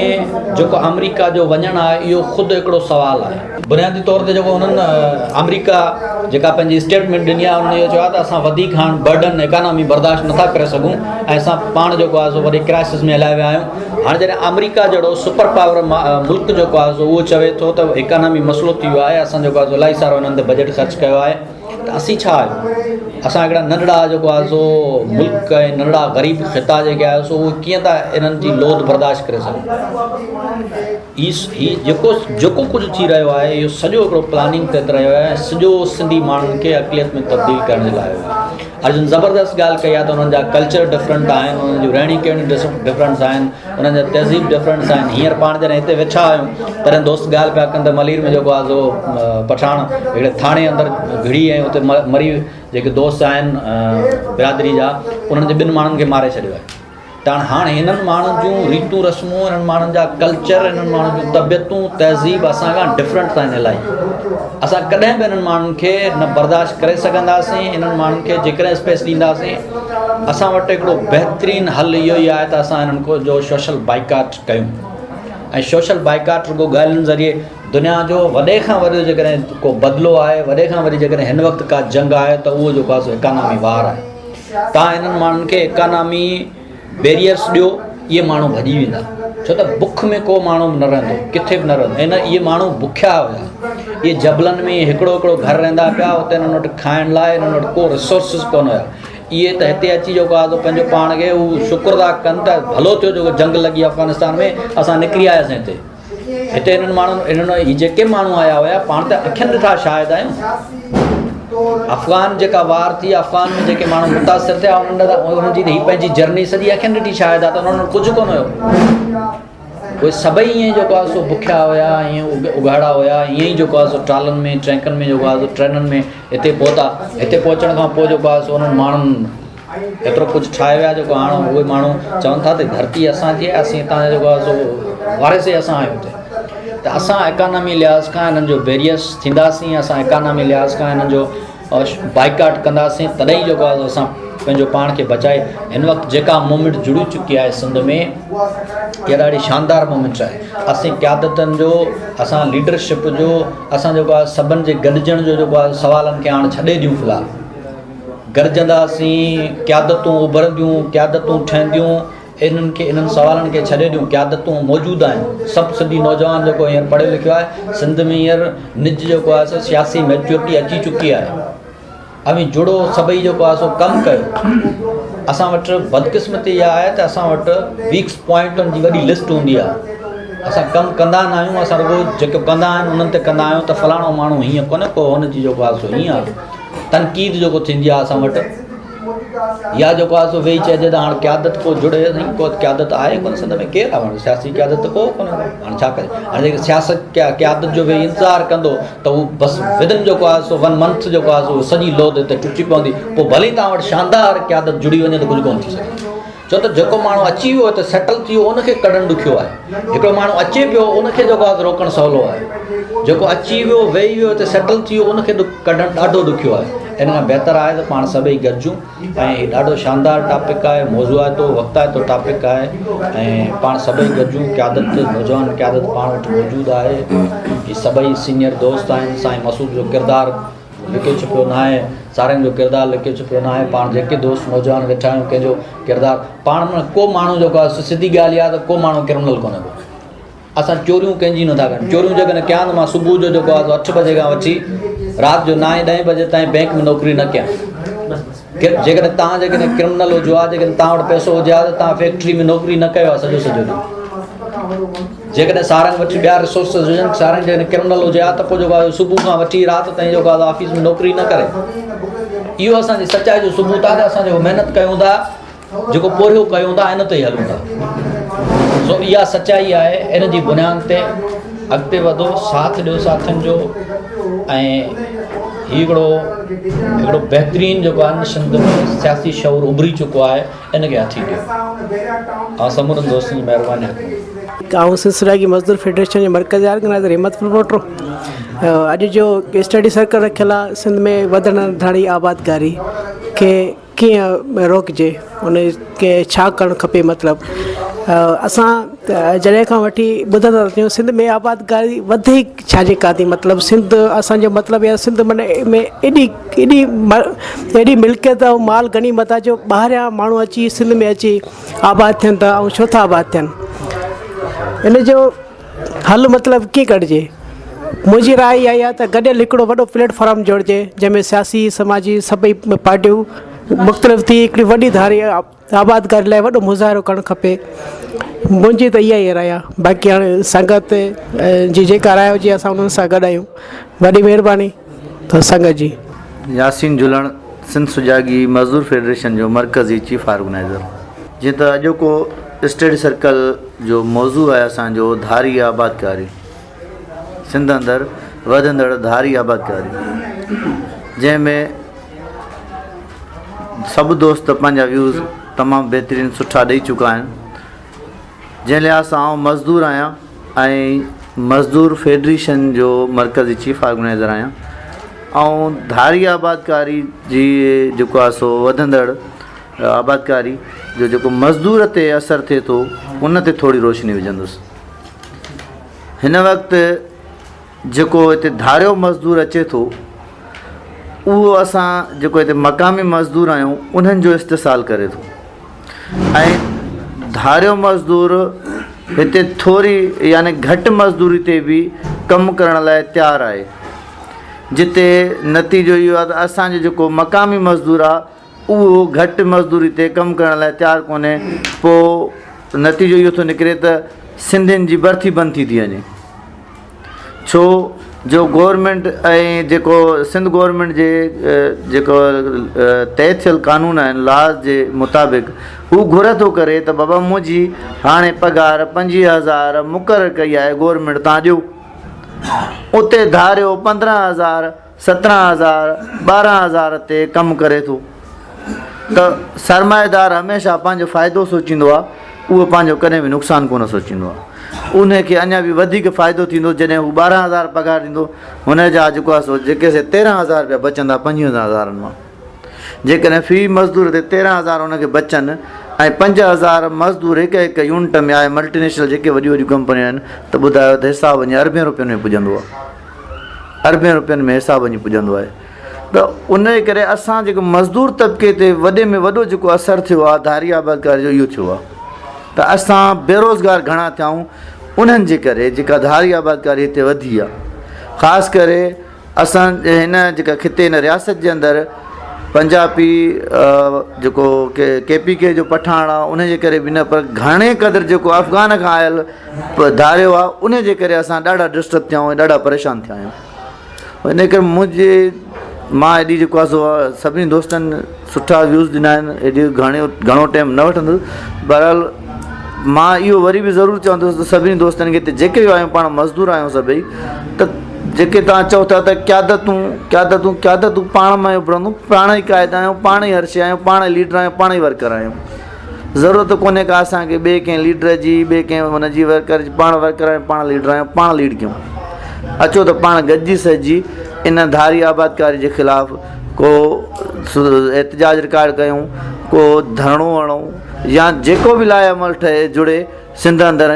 جيڪو آمريڪا جو وڃڻ آهي اهو خود هڪڙو سوال آهي. بنيادي طور تي جيڪو انهن آمريڪا جيڪا پنهنجي اسٽيٽمينٽ ڏني آهي انهن اهو چيو آهي ته اسان وڌيڪ هاڻ برڊن اڪانامي برداشت نٿا ڪري سگهون ۽ اسان پاڻ جيڪو آهي سو وڏي ڪرائسس ۾ هليا ويا آهيون. هاڻ جڏهن آمريڪا جهڙو سپر پاور ملڪ جيڪو آهي سو اهو چوي ٿو ته اڪانامي مسئلو ٿي ويو آهي اسان جيڪو آهي سو الاهي سارو انهن تي بجيٽ خرچ ڪيو آهي ته اسين ڇا آهيون؟ اسان هڪڙا ننڍڙا جيڪو آهي سو ملڪ ۽ ننڍڙا غريب خطا جيڪي آهي سو اهي ڪيئن ٿا انهن جي لوڌ برداشت ڪري سگهون؟ هي هي جيڪو جيڪو ڪجهه ٿي رهيو آهي اهو سڄو هڪڙو پلاننگ تحت رهيو آهي ۽ سڄو سنڌي ماڻهن کي اقليت ۾ تبديل ڪرڻ جي لاء آيو آهي. ارجن زبردست ڳالهه ڪئي آهي ته انهن جا ڪلچر ڊفرنٽ آهن انهن جون رهڻي ڪهڻيون ڊفرنٽس آهن انهن جا تهذيب ڊفرنٽس آهن هينئر پاڻ جڏهن هتي ويٺا آهيون تڏهن دوست ڳالهه پيا ڪن ته ملير ۾ جيڪو آهي سو پٺاڻ هڪڙي ٿاڻي اندر گهڙي ۽ اتي مري جيڪي دوست آهن برادري جا انهن جي ٻن ماڻهن کي ماري ڇڏيو آهي ته هاڻ هنن ماڻهن جون ريتون رسمون هنن ماڻهن جا ڪلچر هنن ماڻهن جون طبيعتون تهذيب اسان کان ڊفرنٽ آهن الاهي اسان ڪڏهن به هنن ماڻهن کي نه برداشت ڪري سگهنداسين هنن ماڻهن کي جيڪڏهن اسپيس ڏينداسين اسان وٽ هڪڙو بهترين حل اهو ئي آهي ته اسان هنن کو جو سوشل بائيڪاٽ ڪيون ۽ سوشل بائيڪاٽ رڳو ڳالهين ذريعي دنيا جو وڏي کان وڏو جيڪڏهن ڪو بدلو آهي وڏي کان وڏي جيڪڏهن هن وقت ڪا جنگ آهي ته اهو جيڪو آهي سو اڪانامي وار آهي تان هنن ماڻهن کي اڪانامي بيريئرس ڏيو اهي ماڻهو ڀڄي ويندا ڇو ته بک ۾ ڪو ماڻهو به نه رهندو ڪٿي به نه رهندو ۽ نه اهي ماڻهو بکيا هيا اهي جبلن ۾ هڪڙو هڪڙو گهر رهندا پيا اتي هنن وٽ کائڻ لاء هنن وٽ ڪو ريسورسز ڪونه هيا اهي ته هتي اچي جيڪو آهي سو پنهنجو پاڻ کي هو شڪر ٿا ڪن ته ڀلو ٿيو جيڪو جنگ لڳي افغانستان ۾ اسان نڪري آياسين هتي هتي انهن ماڻهن انهن هي جيڪي ماڻهو آيا هيا پاڻ ته اکين ڏٺا شاهد آهيون افغان جيڪا وار ٿي افغان ۾ جيڪي ماڻهو متاثر ٿيا انهن انهن جي هي پنهنجي جرني سڄي اکين ڏٺي شاهد آ ته انهن وٽ ڪجهه ڪونه هيو اهي سڀئي ائين جيڪو آهي سو بکيا هيا ائين اگهاڙا هيا ائين ئي جيڪو آهي سو ٽرالن ۾ ٽريڪن ۾ جيڪو آهي سو ٽرينن ۾ هتي پهتا هتي پهچڻ کان پوء جيڪو آهي سو انهن ماڻهن ايترو ڪجهه ٺاهي ويا جيڪو هاڻ اهي ماڻهو چون ٿا ته ڌرتي اسان جي آهي اسين هتان جا جيڪو آهي سو وارث ئي اسان آهيون هتي ته اسان اڪانامي لحاظ کان هنن جو بيريئرس ٿينداسين اسان اڪانامي لحاظ کان هنن جو بائيڪاٽ ڪنداسين تڏهن ئي جيڪو آهي اسان پنهنجو پاڻ کي بچائي هن وقت جيڪا موومينٽ جڙي چڪي آهي سنڌ ۾ اها ڏاڍي شاندار موومينٽ آهي اسين قيادتن جو اسان ليڊرشپ جو اسان جيڪو آهي سڀن جي گڏجڻ جو جيڪو آهي سوالن کي هاڻ ڇڏي ڏيون في الحال گڏجنداسين، قيادتون اڀرنديون، قيادتون ٺهنديون، انهن کي انهن سوالن کي ڇڏي ڏيون، قيادتون موجود آهن، سڀ سنڌي نوجوان جيڪو هينئر پڙهيو لکيو آهي، سنڌ ۾ هينئر نج جيڪو آهي سو سياسي ميچورٽي اچي چڪي آهي، اوهين جڙو سڀئي جيڪو آهي سو ڪم ڪيو، اسان وٽ بدقسمتي اها آهي ته اسان وٽ ويڪس پوائنٽن جي وڏي لسٽ هوندي آهي، اسان ڪم ڪندا نه آهيون، اسان رڳو جيڪو ڪندا آهن انهن تي ڪندا آهيون ته فلاڻو ماڻهو هيئن ڪونهي ڪو هن جي جيڪو آهي سو هيئن آهي. تنقيد جيڪو ٿيندي آهي اسان وٽ يا جيڪو آهي سو ويهي چئجي ته هاڻ قيادت ڪو جڙي سائين ڪو قيادت آهي ڪونه سنڌ ۾ ڪير آهي سياسي قيادت ته ڪو ڪونه هاڻ ڇا ڪجي هاڻ جيڪي سياست قيادت جو ويهي انتظار ڪندو ته هو بس ودن جيڪو آهي سو ون منٿ جيڪو آهي سو سڄي لوڌ هتي ٽٽي پوندي پوء ڀلي توهان وٽ شاندار قيادت جڙي وڃي ته ڪجهه ڪونه ٿي سگهي ڇو ته جيڪو ماڻهو اچي ويو ته سيٽل ٿي ويو ان کي ڪڍڻ ڏکيو آهي هڪڙو ماڻهو اچي پيو ان کي جيڪو آهي روڪڻ سولو آهي جيڪو اچي ويو ويهي ويو ته سيٽل ٿي ويو ان کي ڪڍڻ ڏاڍو ڏکيو آهي ان کان بهتر آهي ته پاڻ سڀئي گڏجون ۽ هي ڏاڍو شاندار ٽاپڪ آهي موضوعاتو وقتائتو ٽاپڪ آهي ۽ پاڻ سڀئي گڏجون قيادت نوجوان قيادت پاڻ وٽ موجود آهي هي سڀئي سينئر دوست آهن سائين مسعود جو ڪردار لڪيو ڇپيو ناهي، سارنگ جو ڪردار لڪيو ڇپيو ناهي، پاڻ جيڪي دوست نوجوان ويٺا آهيون ڪنهن جو ڪردار پاڻ ۾ ڪو ماڻهو جيڪو آهي سڌي ڳالهه اها ته ڪو ماڻهو ڪرمنل ڪونهي ڪو اسان چوريون ڪنهن جي نٿا ڪريون چوريون جيڪڏهن ڪيان ته مان صبح جو جيڪو آهي اٺ بجي کان وٺي رات جو نائين ڏهين بجي تائين بينڪ ۾ نوڪري نه ڪيان جيڪڏهن توهان جيڪڏهن ڪرمنل هجو ها جيڪڏهن توهان وٽ پئسو هجي ها ته توهان فيڪٽري ۾ نوڪري نه ڪيو ها سڄو سڄو ڏينهن جيڪڏهن سارنگ وٽ ٻيا ريسورسز هجن سارنگ جيڪڏهن ڪرمنل هجي ها ته پوء جيڪو آهي صبح کان وٺي رات تائين جيڪو آهي آفيس ۾ نوڪري نه ڪري اهو اسان جي سچائي جو ثبوت آهي ته اسان جيڪو محنت ڪيون ٿا جيڪو پورهيو ڪيون ٿا ان تي ئي هلون ٿا سو اها سچائي آهي ان جي بنياد تي اڳتي وڌو ساٿ ڏيو ساٿين جو ۽ هي هڪڙو هڪڙو بهترين جيڪو آهي نه سنڌ ۾ سياسي شعور اڀري چڪو آهي ان کي هٿي ڏيو اوهان سمورن دوستن جي مهرباني حق آئون سنڌ سرائيڪي مزدور فيڊريشن جي مرڪزي آرگنائيزر همت ڦلپوٽو اڄ جو اسٽڊي سرڪل رکيل آهي سنڌ ۾ وڌندڙ ڌاڙي آبادگاري کي ڪيئن ڪيئن روڪجي ان کي ڇا ڪرڻ کپي مطلب اسان جڏهن کان وٺي ٻڌندا ٿا اچون سنڌ ۾ آبادگاري وڌي ڇا جي ڪا ٿي مطلب سنڌ اسان جو مطلب يا سنڌ من ۾ ايڏي ايڏي ايڏي ملڪيت ۽ مال غنيمت آهي جو ٻاهريان ماڻهو اچي سنڌ ۾ اچي آباد ٿين ٿا ۽ ڇو ٿا آباد ٿين ان جو حل مطلب ڪيئن ڪڍجي منهنجي راء اها آهي ته گڏيل هڪڙو وڏو پليٽ فارم جوڙجي جنهن ۾ سياسي سماجي سڀئي پارٽيون مختلف ٿي هڪڙي وڏي ڌاري آبادگاري لاء وڏو مظاهرو ڪرڻ کپي منهنجي ته اها ئي راء آهي باقي هاڻي سنگت جي جيڪا راء هجي اسان انهن سان گڏ آهيون وڏي مهرباني سنگت جي. ياسين جلڻ سنڌ سجاڳي مزدور فيڊريشن جو مرڪزي چيف آرگنائيزر. جيئن ته اڄوڪو اسٽڊي سرڪل جو موضوع آهي اسان جو ڌاري آبادڪاري سنڌ اندر وڌندڙ ڌاري آبادڪاري جنهن ۾ سڀ دوست پنهنجا ويوز تمام بهترين سٺا ڏئي چڪا آهن جنهن لحاظ سان آئون مزدور آهيان ۽ مزدور فيڊريشن جو مرڪزي چيف آرگنائيزر آهيان ۽ ڌاري آبادڪاري جي جيڪو آهي سو وڌندڙ آبادڪاري جو جيڪو مزدور تي اثر ٿئي ٿو ان تي ٿوري روشني وجهندس هن وقت جيڪو هتي ڌاريو مزدور اچي ٿو اهو اسان جيڪو هتي مقامي مزدور آهيون انهن جو استحصال ڪري ٿو ۽ ڌاريو مزدور هتي ٿوري يعني گهٽ مزدوري تي به ڪم ڪرڻ لاء تيار آهي جتي نتيجو اهو آهي ته اسانجو جيڪو مقامي مزدور آهي اهو گهٽ مزدوري تي ڪم ڪرڻ لاء تيار ڪونهي پوء نتيجو اهو ٿو نڪري ته سنڌين جي برٿي بند ٿي ٿي وڃي ڇو جو گورنمينٽ ۽ جيڪو سنڌ گورنمينٽ جي جيڪو طئي ٿيل قانون آهن لاز جي مطابق هو گهر ٿو ڪري ته بابا منهنجي هاڻي پگهار 25000 مقرر ڪئي آهي گورنمينٽ تان ڏيو اتي ڌاريو 15000 17 هزار، 12 هزار تي ڪم ڪري ٿو ته سرمائيدار هميشه پنهنجو فائدو سوچيندو آهي اهو پنهنجو ڪڏهن به نقصان ڪونه سوچيندو آهي ان کي اڃا به وڌيڪ فائدو ٿيندو جڏهن هو 12 هزار پگهار ڏيندو هن جا جيڪو آهي سو جيڪي سي 13 هزار روپيا بچندا 25 هزارن مان جيڪڏهن في مزدور تي 13 هزار هن کي بچن ۽ 5 هزار مزدور هڪ هڪ يونٽ ۾ آهي ملٽي نيشنل جيڪي وڏيون وڏيون ڪمپنيون آهن ته ٻڌايو ته حساب وڃي اربين روپين ۾ پڄندو آهي اربين روپين ۾ حساب وڃي پڄندو آهي ته ان جي ڪري اسان جيڪو مزدور طبقي تي وڏي ۾ وڏو جيڪو اثر ٿيو آهي ڌاري آبادڪاري جو اهو ٿيو آهي ته اسان بيروزگار گهڻا ٿيا آهيون انهن جي ڪري جيڪا ڌاري آبادڪاري هتي وڌي آهي خاص ڪري اسان هن جيڪا خطي هن رياست جي اندر پنجابي جيڪو ڪي پي ڪي جو پٺاڻ آهي ان جي ڪري به نه پر گهڻي قدر جيڪو افغان کان آيل ڌاريو آهي ان جي ڪري اسان ڏاڍا ڊسٽرب ٿيا آهيون ڏاڍا پريشان ٿيا آهيون ان ڪري منهنجي مان ايڏي جيڪو آهي سو سڀني دوستن سٺا ويوز ڏنا آهن ايڏي گهڻي گهڻو ٽائيم نه وٺندس بهرحال مان اهو وري به ضرور چوندس ته سڀني دوستن کي ته جيڪي به آهيون پاڻ مزدور آهيون سڀئي ته جيڪي توهان چئو ٿا ته قيادتون قيادتون قيادتون پاڻ مان اڀرندون پاڻ ئي قائد آهيون پاڻ ئي هر شي آهيون پاڻ ئي ليڊر آهيون پاڻ ئي ورڪر آهيون ضرورت ڪونهي ڪا اسان کي ٻئي ڪنهن ليڊر جي ٻئي ڪنهن ان جي ورڪر جي پاڻ ورڪر آهيون پاڻ ليڊر آهيون پاڻ ليڊ ڪيون اچو ته پاڻ گڏجي سڏجي ان ڌاري آبادڪاري جي خلاف ڪو احتجاج رڪارڊ ڪيون ڪو ڌرڻو هڻون يا جيڪو به لاء عمل ٺهي جڙي سنڌ اندر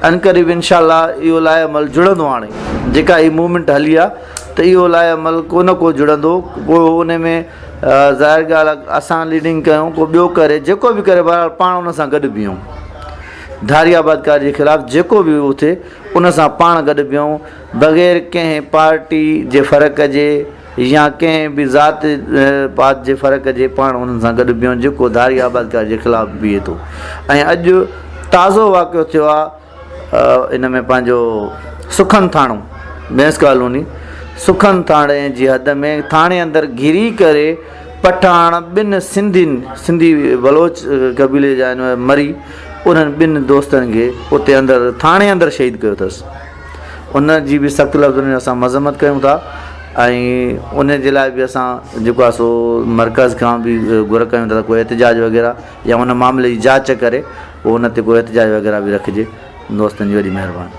عنقريب انشاء الله اهو لاء عمل جڙندو هاڻي جيڪا هي موومينٽ هلي آ ته اهو لاء عمل ڪو نه ڪو جڙندو پوء ان ۾ ظاهر ڳالهه آ اسان ليڊنگ ڪيون ڪو ٻيو ڪري جيڪو به ڪري بهرحال پاڻ ان سان گڏ بيهون ڌاري آبادڪاري جي خلاف جيڪو به اٿي ان سان پاڻ گڏ بيهون بغير ڪنهن پارٽي جي فرق جي يا ڪنهن به ذات پات جي فرق جي پاڻ انهن سان گڏ بيهون جيڪو ڌاري آبادڪاري جي خلاف بيهي ٿو ۽ اڄ تازو واقعو ٿيو آ ان ۾ پنهنجو سکن ٿاڻو ڀينس ڪالوني سکن ٿاڻي جي حد ۾ ٿاڻي اندر گهري ڪري پٺاڻ ٻن سنڌين سنڌي بلوچ قبيلي جا آهن مري انهن ٻن دوستن کي اتي اندر ٿاڻي اندر شهيد ڪيو اٿس ان جي به سخت لفظن ۾ اسان مذمت ڪيون ٿا ۽ ان جي لاء به اسان جيڪو آهي سو مرڪز کان به گهر ڪيون ٿا ڪو احتجاج وغيره يا ان معاملي جي جاچ ڪري پوء ان تي ڪو احتجاج وغيره به رکجي دوستن جي وڏي مهرباني.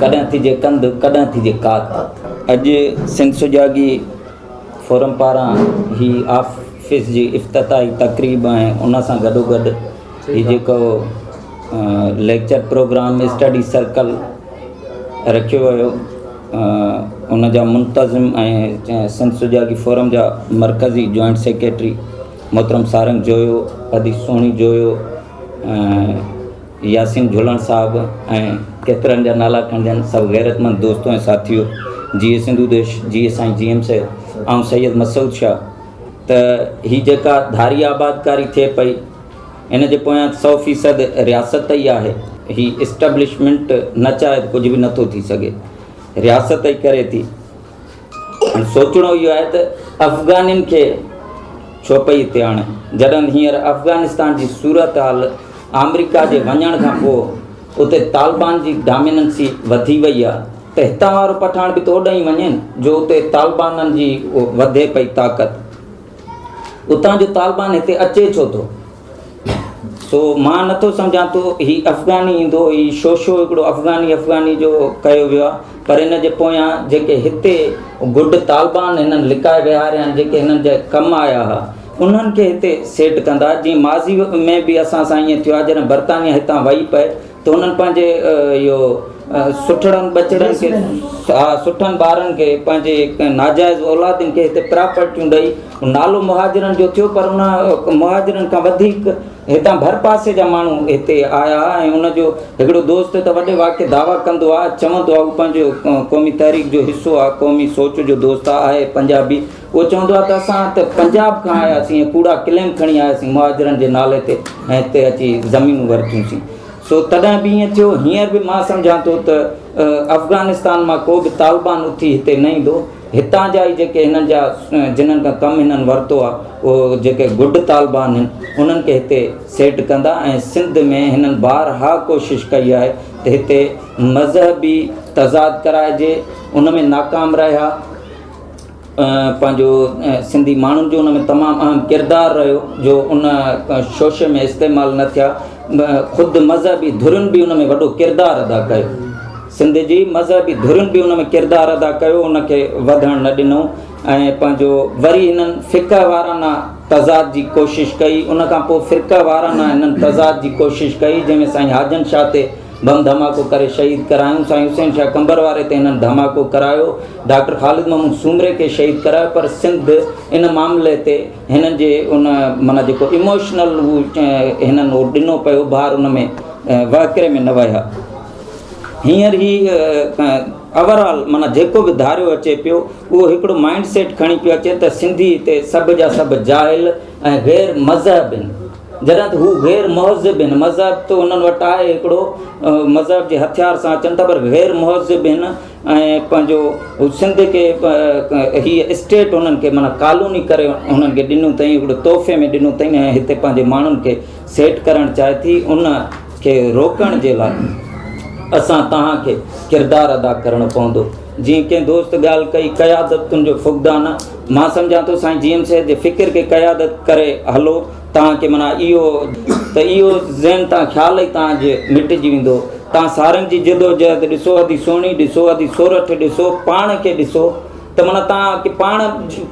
ڪڏهن ٿجي ڪنڌ ڪڏهن ٿجي ڪات. اڄ سنڌ سجاڳي فورم پاران هي آف آفيس جي افتتاحي تقريب ۽ ان سان گڏوگڏ هي جيڪو ليڪچر پروگرام اسٽڊي سرڪل رکيو ويو ان جا منتظم ۽ سنڌ سجاڳي فورم جا مرڪزي جوائنٽ سيڪريٽري محترم سارنگ جويو، ادي سهڻي جويو ۽ ياسين جهولڻ صاحب ۽ ڪيترن جا نالا کڻجن سڀ غيرتمند دوستو ۽ ساٿيو جيئي سنڌو ديش جيئي سائين جي ايم سيد آئون سيد مسعود شاهه ته هي جيڪا ڌاري آبادڪاري ٿئي پئي ان جي پويان سو فيصد رياست ئي آهي هي اسٽبلشمينٽ نه چاهي ته ڪجهه به نٿو ٿي سگهي رياست ئي ڪري ٿي هاڻي سوچڻو اهو آهي ته افغانين کي ڇو پئي هتي آڻي جڏهن هينئر افغانستان جي صورتحال آمريڪا جي وڃڻ کان پوء اتي طالبان جي ڊاميننسي وڌي وئي آهي ته هتان وارو پٺاڻ به ته اوڏانهن ئي وڃي جو اتي طالبانن جي وڌي پئي طاقت اتان جو طالبان هتي اچي ڇو ٿو؟ سو مان نٿو سمجهان ٿو هي افغاني ايندو هي شوشو هڪڙو افغاني افغاني جو ڪيو ويو آهي پر ان جي پويان جيڪي هتي گڊ طالبان هنن لڪائي ويهاريا آهن جيڪي هنن جي ڪم آيا هئا انهن کي هتي سيٽ ڪندا جيئن ماضي ۾ به اسان سان ائين ٿيو آهي جڏهن برطانيا هتان وئي پئي ته انهن پنهنجي اهو سٺڙن ٻچڙن کي ها سٺن ٻارن کي پنهنجي ناجائز اولادن کي هتي پراپرٽيون ڏئي نالو مهاجرن جو ٿيو پر ان مهاجرن کان وڌيڪ هتان ڀرپاسي جا ماڻهو هتي آيا ۽ ان جو هڪڙو دوست ته وڏي واڪي دعويٰ ڪندو آهي چوندو آهي هو پنهنجو قومي تحريڪ جو حصو آهي قومي سوچ جو دوست آهي پنجابي اهو چوندو آهي ته اسان ته پنجاب کان آياسين ۽ ڪوڙا ڪليم کڻي آياسين مهاجرن جي نالي تي ۽ هتي اچي زمينون ورتيون سين. سو تڏهن به ائين ٿيو، هينئر به مان سمجهان ٿو ته افغانستان مان ڪو به طالبان اٿي هتي نه ايندو، هتان جا ئي جيڪي هنن جا جنهن کان ڪم هنن ورتو آهي اهو جيڪي گڊ طالبان آهن انهن کي هتي سيٽ ڪندا ۽ سنڌ ۾ هنن بارها ڪوشش ڪئي آهي ته هتي مذهبي تضاد ڪرائجي ان ۾ ناڪام رهيا. پنهنجو سنڌي ماڻهن جو ان ۾ تمام اهم ڪردار رهيو جو ان شوشي ۾ استعمال نه ٿيا خود مذهبي ڌرين به ان ۾ وڏو ڪردار ادا ڪيو سنڌ جي مذهبي ڌرين به ان ۾ ڪردار ادا ڪيو ان کي وڌڻ نه ڏنو ۽ پنهنجو وري هنن فقه وارانه تضاد جي ڪوشش ڪئي ان کان پوء فرقه وارانه هنن تضاد جي ڪوشش ڪئي جنهن ۾ سائين حاجن شاهه تي بم ڌماڪو ڪري شهيد ڪرايون، سائين حسين شاهه قمبر واري تي هنن ڌماڪو ڪرايو، ڊاڪٽر خالد محمود سومري کي شهيد ڪرايو پر سنڌ ان معاملي تي هنن جي ان معنيٰ جيڪو ايموشنل هو هنن اهو ڏنو پيو اڀار ان ۾ وهڪري ۾ نه ويا. هينئر هي اوور آل معنيٰ جيڪو به ڌاريو اچي پيو اهو هڪڙو مائنڊ سيٽ کڻي پيو اچي ته سنڌي هتي سڀ جا سڀ جاهل ۽ غير مذهب آهن. جڏهن ته هو غير مهذب آهن، مذهب ته انهن وٽ آهي هڪڙو مذهب جي هٿيار سان اچن ٿا پر غير مهذب آهن ۽ پنهنجو سنڌ کي هيء اسٽيٽ انهن کي معنيٰ ڪالوني ڪري انهن کي ڏنو اٿئين هڪڙو تحفي ۾ ڏنو اٿئين ۽ هتي پنهنجي ماڻهن کي سيٽ ڪرڻ چاهي ٿي ان کي روڪڻ جي لاء اسان توهان کي ڪردار ادا ڪرڻو پوندو جيئن ڪنهن دوست ڳالهه ڪئي قيادتن جو فقدان مان سمجهان ٿو سائين جي ايم سيد جي فڪر کي قيادت ڪري هلو توهان کي معنيٰ اهو ته اهو ذهن تان خيال ئي توهان جي مٽجي ويندو. توهان سارنگ جي جدوجهد ڏسو، ادي سهڻي ڏسو، ادي سورٺ ڏسو، پاڻ کي ڏسو ته معنيٰ توهان کي پاڻ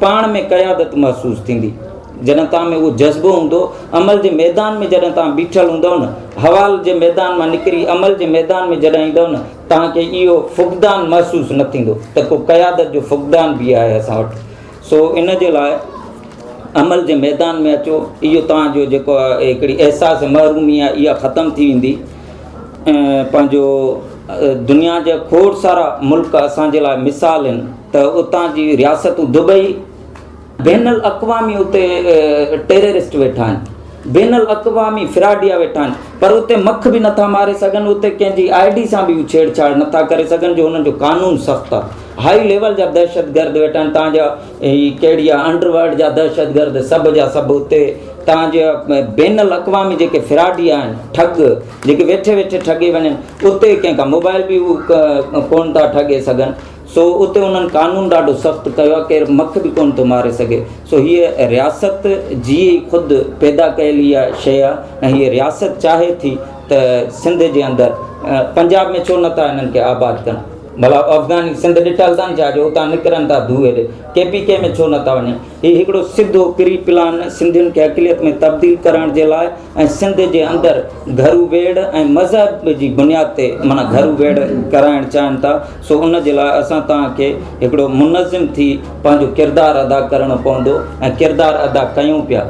پاڻ ۾ قيادت محسوس ٿيندي. جڏهن توهان ۾ اهو جذبو هوندو، عمل جي ميدان ۾ جڏهن توهان بيٺل هوندؤ نه، حوال جي ميدان مان نڪري عمل جي ميدان ۾ جڏهن ايندؤ نه، توهان کي اهو فقدان محسوس نه ٿيندو ته ڪو قيادت جو فقدان به آهي اسان وٽ. سو ان جي لاء عمل جي ميدان ۾ اچو اهو توهان جو جيڪو هڪڙي احساس محرومي آهي اها ختم ٿي ويندي پنهنجو دنيا جا کوڙ سارا ملڪ اسان جي لاء مثال آهن ته اتان جي رياستون دبئي بين الاقوامي اتي ٽيررسٽ ويٺا آهن بين الاقوامي فراڊيا ويٺا آهن پر اتي مک به نٿا ماري سگهن اتي ڪنهن جي I D سان به هو ڇيڙ ڇاڙ نٿا ڪري سگهن جو انهن جو قانون سخت آهي هائي ليول جا دهشتگرد ويٺا آهن تان جا هي ڪهڙي آهي انڊر ورلڊ جا دهشتگرد سڀ جا سڀ اتي تان جا بين الاقوامي جيڪي فراڊيا آهن ٺڳ جيڪي ويٺي ويٺي ٺڳي وڃن اتي ڪنهن کان موبائل به هو ڪون ٿا ٺڳي سگهن سو اتي انهن قانون ڏاڍو سخت ڪيو آهي ڪير مک به ڪونه ٿو ماري سگهي سو هيء رياست جي ئي خود پيدا ڪيل اها شيء آهي ۽ هيء رياست چاهي ٿي ته سنڌ جي اندر پنجاب ۾ ڇو نٿا هنن کي آباد ڪن. ڀلا افغاني سنڌ ڏٺل اٿن ڇا جو اتان نڪرن ٿا ڌو هيڏي ڪي پي ڪي ۾ ڇو نٿا وڃن؟ هي هڪڙو سڌو پري پلان سنڌين کي اقليت ۾ تبديل ڪرڻ جي لاء ۽ سنڌ جي اندر گهرو ويڙهه ۽ مذهب جي بنياد تي معنيٰ گهرو ويڙهه ڪرائڻ چاهين ٿا سو ان جي لاء اسان توهان کي هڪڙو منظم ٿي پنهنجو ڪردار ادا ڪرڻو پوندو ۽ ڪردار ادا ڪيون پيا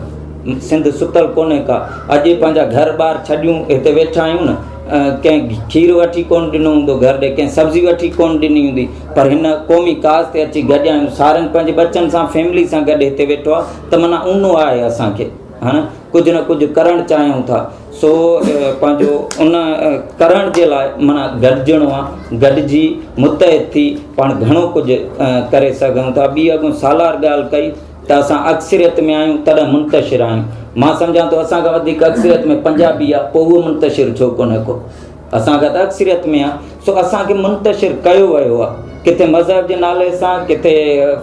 سنڌ ستل ڪونهي ڪا اڄ پنهنجا گهر ٻار ڇڏيون هتي ويٺا آهيون نه ڪنهن کير وٺي ڪونه ڏنو هوندو گهر ڏي ڪنهن سبزي وٺي ڪونه ڏني هوندي پر هن قومي ڪاز تي اچي گڏيا آهيون سارنگ پنهنجي ٻچن سان فيملي سان گڏ هتي ويٺو آهي ته معنيٰ اونو آهي اسان کي هاڻ ڪجهه نه ڪجهه ڪرڻ چاهيون ٿا سو پنهنجو ان ڪرڻ جي لاء معنيٰ گڏجڻو آهي گڏجي متحد ٿي پاڻ گهڻو ڪجهه ڪري سگهون ٿا ٻي اڳو سالار ڳالهه ڪئي ته اسان اڪثريت ۾ آهيون تڏهن منتشر آهيون. مان سمجهان ٿو اسان کان وڌيڪ اڪثريت ۾ پنجابي آهي پوء اهو منتشر ڇو ڪونهي ڪو؟ اسان کان ته اڪثريت ۾ آهي سو اسان کي منتشر ڪيو ويو آهي ڪٿي مذهب جي نالي سان ڪٿي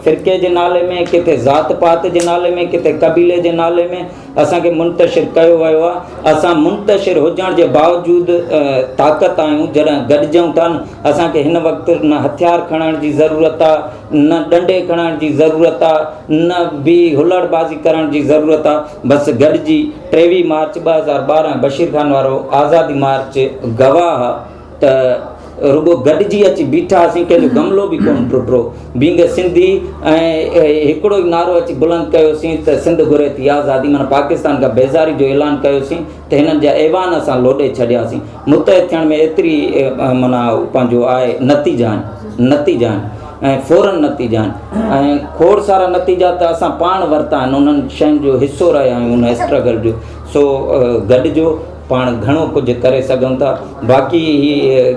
فرقي جي نالي ۾ ڪٿي ذات پات جي نالي ۾ ڪٿي قبيلي جي نالي ۾ اسان کي منتشر ڪيو ويو آهي اسان منتشر هجڻ جي باوجود طاقت آهيون جڏهن گڏجون ٿا نه اسان کي هن وقت نه هٿيار کڻڻ جي ضرورت آهي نه ڏنڊي کڻڻ جي ضرورت آهي نه به هلڙ بازي ڪرڻ جي ضرورت آهي بس گڏجي 23 مارچ 2012 بشير خان وارو آزادي مارچ گواهه ته رڳو گڏجي اچي بيٺاسين، ڪنهن جو گملو به ڪونه ٽٽو. بينگ سنڌي ۽ هڪڙو ئي نعرو اچي بلند ڪيوسين ته سنڌ گهري ٿي آزادي معنيٰ پاڪستان کان بيزاري جو اعلان ڪيوسين ته هنن جا ايوان اسان لوڏي ڇڏياسين. متحد ٿيڻ ۾ ايتري معنيٰ پنهنجو آهي نتيجا آهن نتيجا آهن ۽ فورن نتيجا آهن ۽ کوڙ سارا نتيجا ته اسان پاڻ ورتا آهن انهن شين جو حصو رهيا آهيون ان اسٽرگل جو سو گڏجو پاڻ گهڻو ڪجهه ڪري سگهون ٿا باقي هي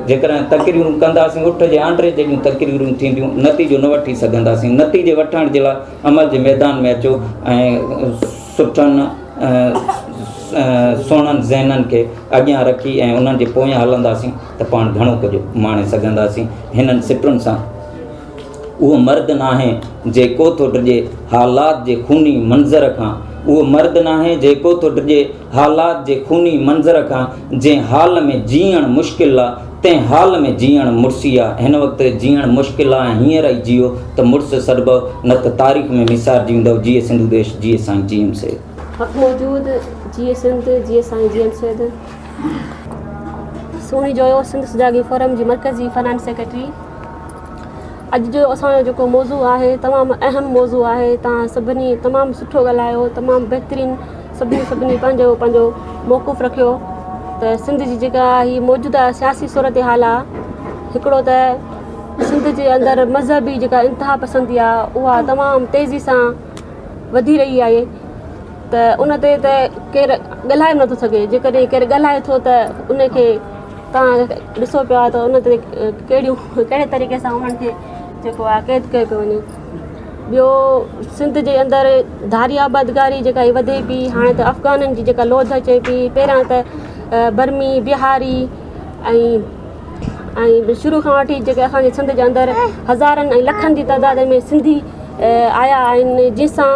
جيڪڏهن تقريرون ڪنداسين اٺ جي آنڊري جهڙيون تقريرون ٿينديون نتيجو نه وٺي سگهنداسين نتيجي وٺڻ جي لاء عمل جي ميدان ۾ اچو ۽ سٺن سهڻن ذهنن کي اڳيان رکي ۽ انهن جي پويان هلنداسين ته پاڻ گهڻو ڪجهه ماڻي سگهنداسين هنن سٽن سان اهو مرد ناهي جيڪو ٿو ڊڄي حالات جي خوني منظر کان اهو مرد ناهي جيڪو ٿو ڊڄي حالات جي خوني منظر کان جنهن حال ۾ جيئڻ مشڪل آ تنهن حال ۾ جيئڻ مڙسي آ هن وقت جيئڻ مشڪل آ ۽ هينئر ئي جيئو ته مڙس سڏبؤ نه ته تاريخ ۾ ميسارجي ويندؤ جيئي سنڌو ديش جيئي سائين جي ايم سيد. حق موجود جيئي سنڌ جيئي سائين جي ايم سيد. سهڻي جويو سنڌ سجاڳي فورم جي مرڪزي فنانس سيڪريٽري. اڄ جو اسان جو جيڪو موضوع آهي تمام اهم موضوع آهي توهان سڀني تمام سٺو ڳالهايو تمام بهترين سڀني سڀني پنهنجو پنهنجو موقف رکيو ته سنڌ جي جيڪا هي موجوده سياسي صورتحال آهي هڪڙو ته سنڌ جي اندر مذهبي جيڪا انتها پسندي آهي اها تمام تيزي سان وڌي رهي آهي ته ان تي ته ڪير ڳالهائي نٿو سگهي جيڪڏهن ڪير ڳالهائي ٿو ته ان کي توهان ڏسو پيا ته ان تي ڪهڙيون ڪهڙي طريقي سان انهن کي جيڪو آهي قيد ڪيو پيو وڃي ٻيو سنڌ جي اندر ڌاري آبادگاري جيڪا هي وڌي پئي هاڻي ته افغانن جي جيڪا لوڌ اچي پئي پهريان ته برمي بهاري ۽ ۽ شروع کان وٺي جيڪي اسانجي سنڌ جي اندر هزارن ۽ لکن جي تعداد ۾ سنڌي آيا آهن جنهن سان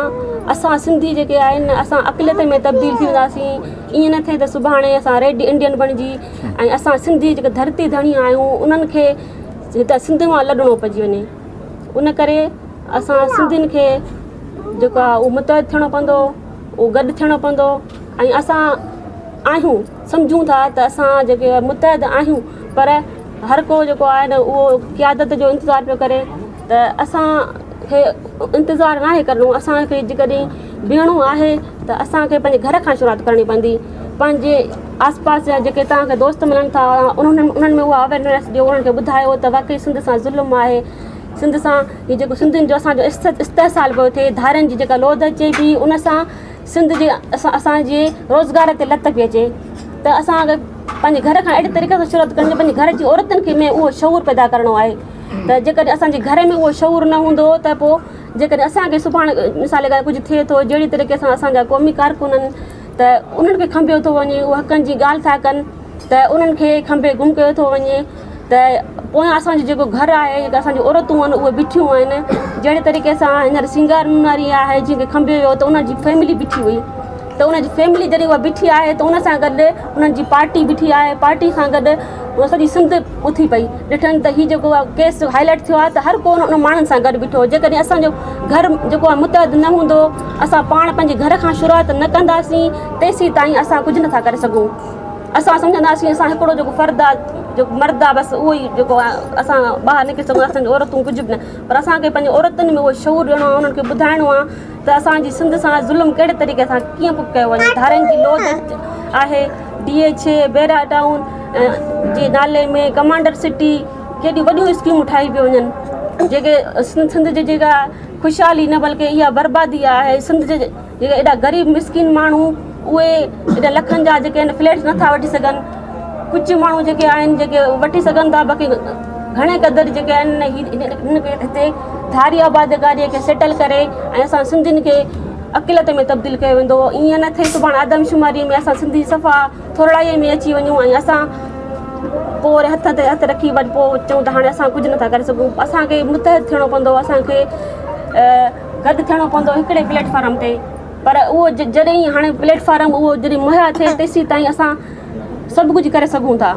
اسان سنڌي جيڪي آهن اسان اقليت ۾ تبديل ٿي وينداسين ائين نه ٿئي ته سڀاڻي اسان ريڊ انڊين بڻجي ۽ اسان سنڌي جيڪي ڌرتي ڌڻي آهيون انهن کي هتان سنڌ مان لڏڻو پئجي وڃي ان ڪري اسان سنڌين کي جيڪو آهي اهو متحد ٿيڻو پوندو اهو گڏ ٿيڻو پوندو ۽ اسان آهيون سمجهون ٿا ته اسان جيڪي متحد آهيون پر هر ڪو جيڪو آهي نه اهو قيادت جو انتظار پيو ڪري ته اسان کي انتظار ناهي ڪرڻو اسان کي جيڪڏهن بيهڻو آهي ته اسان کي پنهنجي گهر کان شروعات ڪرڻي پوندي پنهنجي آس پاس جا جيڪي توهان کي دوست ملن ٿا انهن انهن ۾ اها اويرنيس ڏيو انهن کي ٻڌايو ته واقعي سنڌ سان ظلم آهي سنڌ سان هي جيڪو سنڌين جو اسان جو استحصال پيو ٿئي ڌارين جي جيڪا لوڌ اچي پئي ان سان سنڌ جي اسان اسان جي روزگار تي لت پئي اچي ته اسان اگر پنهنجي گهر کان اهڙي طريقي سان شروعات ڪرڻي پنهنجي گهر جي عورتن کي ۾ اهو شعور پيدا ڪرڻو آهي ته جيڪڏهن اسان جي گهر ۾ اهو شعور نه هوندو ته پوء جيڪڏهن اسان کي سڀاڻي مثال جي ڳالهه ڪجهه ٿئي ٿو جهڙي طريقي سان اسان جا قومي ڪارڪن آهن ته انهن کي کنڀيو ٿو وڃي اهي حقن جي ڳالهه ٿا ڪن ته انهن کي کنڀي گم ڪيو ٿو وڃي ته پويان اسان جو جيڪو گهر آهي جيڪا اسان جون عورتون آهن اهي بيٺيون آهن جهڙي طريقي سان هينئر سينگار نوناري آهي جنهن کي کنڀيو ويو ته ان جي فيملي بيٺي هئي ته ان جي فيملي جڏهن اها بيٺي آهي ته ان سان گڏ انهن جي پارٽي بيٺي آهي پارٽي سان گڏ اها سڄي سنڌ اٿي پئي ڏٺن ته هي جيڪو آهي ڪيس هائي لائيٽ ٿيو آهي ته هر ڪو ان ماڻهن سان گڏ بيٺو جيڪڏهن اسان جو گهر جيڪو آهي متحد نه هوندو اسان پاڻ پنهنجي گهر کان شروعات نه ڪنداسين تيسين تائين اسان ڪجهه نٿا ڪري سگهون اسان سمجهنداسين اسان هڪڙو جيڪو فرد آهي جيڪو مرد آهي بس اهو ئي جيڪو آهي اسان ٻاهر نڪري سگهون اسان جون عورتون ڪجهه به نه پر اسان کي پنهنجي عورتن ۾ اهو شعور ڏيڻو آهي انهن کي ٻڌائڻو آهي ته اسان جي سنڌ سان ظلم ڪهڙي طريقي سان ڪيئن پيو ڪيو وڃي ڌارين جي لوڌ آهي ڊي ايڇ اي بيرا ٽائون جي نالي ۾ ڪمانڊر سٽي ڪيڏيون وڏيون اسڪيمون ٺاهي پيون وڃن جيڪي سنڌ جي جيڪا خوشحالي نه بلڪه اها بربادي آهي سنڌ جي جيڪي ايڏا غريب مسڪين ماڻهو اهي ايڏا لکن جا جيڪي آهن فليٽس نٿا وٺي سگهن ڪجهه ماڻهو جيڪي آهن جيڪي وٺي سگهن ٿا باقي گهڻي قدر جيڪي آهن هتي ڌاري آبادگاري کي سيٽل ڪري ۽ اسان سنڌين کي اقليت ۾ تبديل ڪيو ويندو ائين نه ٿئي سڀاڻي آدمشماري ۾ اسان سنڌي صفا ٿورڙائي ۾ اچي وڃون ۽ اسان پوء وري هٿ تي هٿ رکي وري پوء چئون ته هاڻي اسان ڪجهه نٿا ڪري سگهون اسانکي متحد ٿيڻو پوندو اسانکي گڏ ٿيڻو پوندو هڪڙي پليٽ فارم تي پر اهو جڏهن هاڻي پليٽ فارم اهو جڏهن مهيا ٿئي تيسين تائين اسان سڀ ڪجهه ڪري سگهون ٿا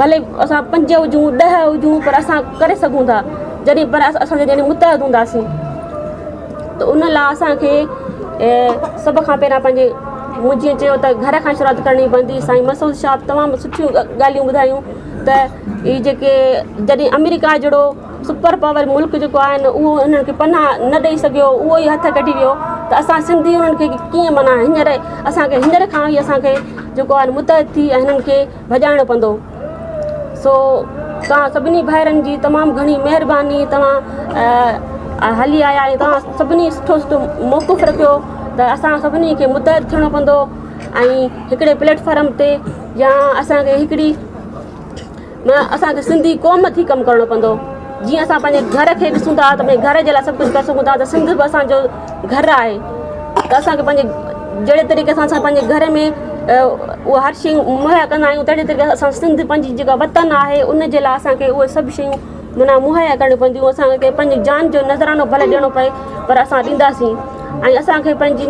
ڀلي اسان پنج هجون ڏهه هجون پر اسان ڪري سگهون ٿا جڏهن پر اسان جڏهن متحد هونداسين ته ان لاء اسانکي سڀ کان پهريان پنهنجي مون جيئن چيو ته گهر کان شروعات ڪرڻي پوندي سائين مسعود شاهه تمام سٺيون ڳالهيون ٻڌايون ته هي جيڪي جڏهن آمريڪا جهڙو سپر پاور ملڪ جيڪو آهي نه اهو انهن کي پناهه نه ڏئي سگهيو اهو ئي هٿ ڪڍي ويو ته اسان سنڌي انهن کي ڪيئن معنيٰ هينئر اسانکي هينئر کان ئي اسانکي جيڪو آهي متحد ٿي ۽ هنن کي ڀڄائڻو پوندو سو توهان سڀني ڀائرن جي تمام گهڻي مهرباني توهان هلي آيا ۽ توهان سڀني سٺو سٺو موقف رکيو ته اسان سڀني کي متحد ٿيڻو پوندو ۽ هڪڙي پليٽ فارم تي يا اسانکي هڪڙي نه اسان کي سنڌي قوم ٿي ڪم ڪرڻو پوندو جيئن اسان پنهنجي گهر کي ڏسون ٿا ته پنهنجي گهر جي لاء سڀ ڪجهه ڪري سگهون ٿا ته سنڌ به اسان جو گهر آهي ته اسان کي پنهنجي جهڙي طريقي سان اسان پنهنجي گهر ۾ اها هر شيء مهيا ڪندا آهيون تهڙي طريقي سان اسان سنڌ پنهنجي جيڪا وطن آهي ان جي لاء اسان کي اهي سڀ شيون معنيٰ مهيا ڪرڻيون پونديون اسان کي پنهنجي جان جو نذرانو ڀلي ڏيڻو پئي پر اسان ڏينداسين ۽ اسان کي پنهنجي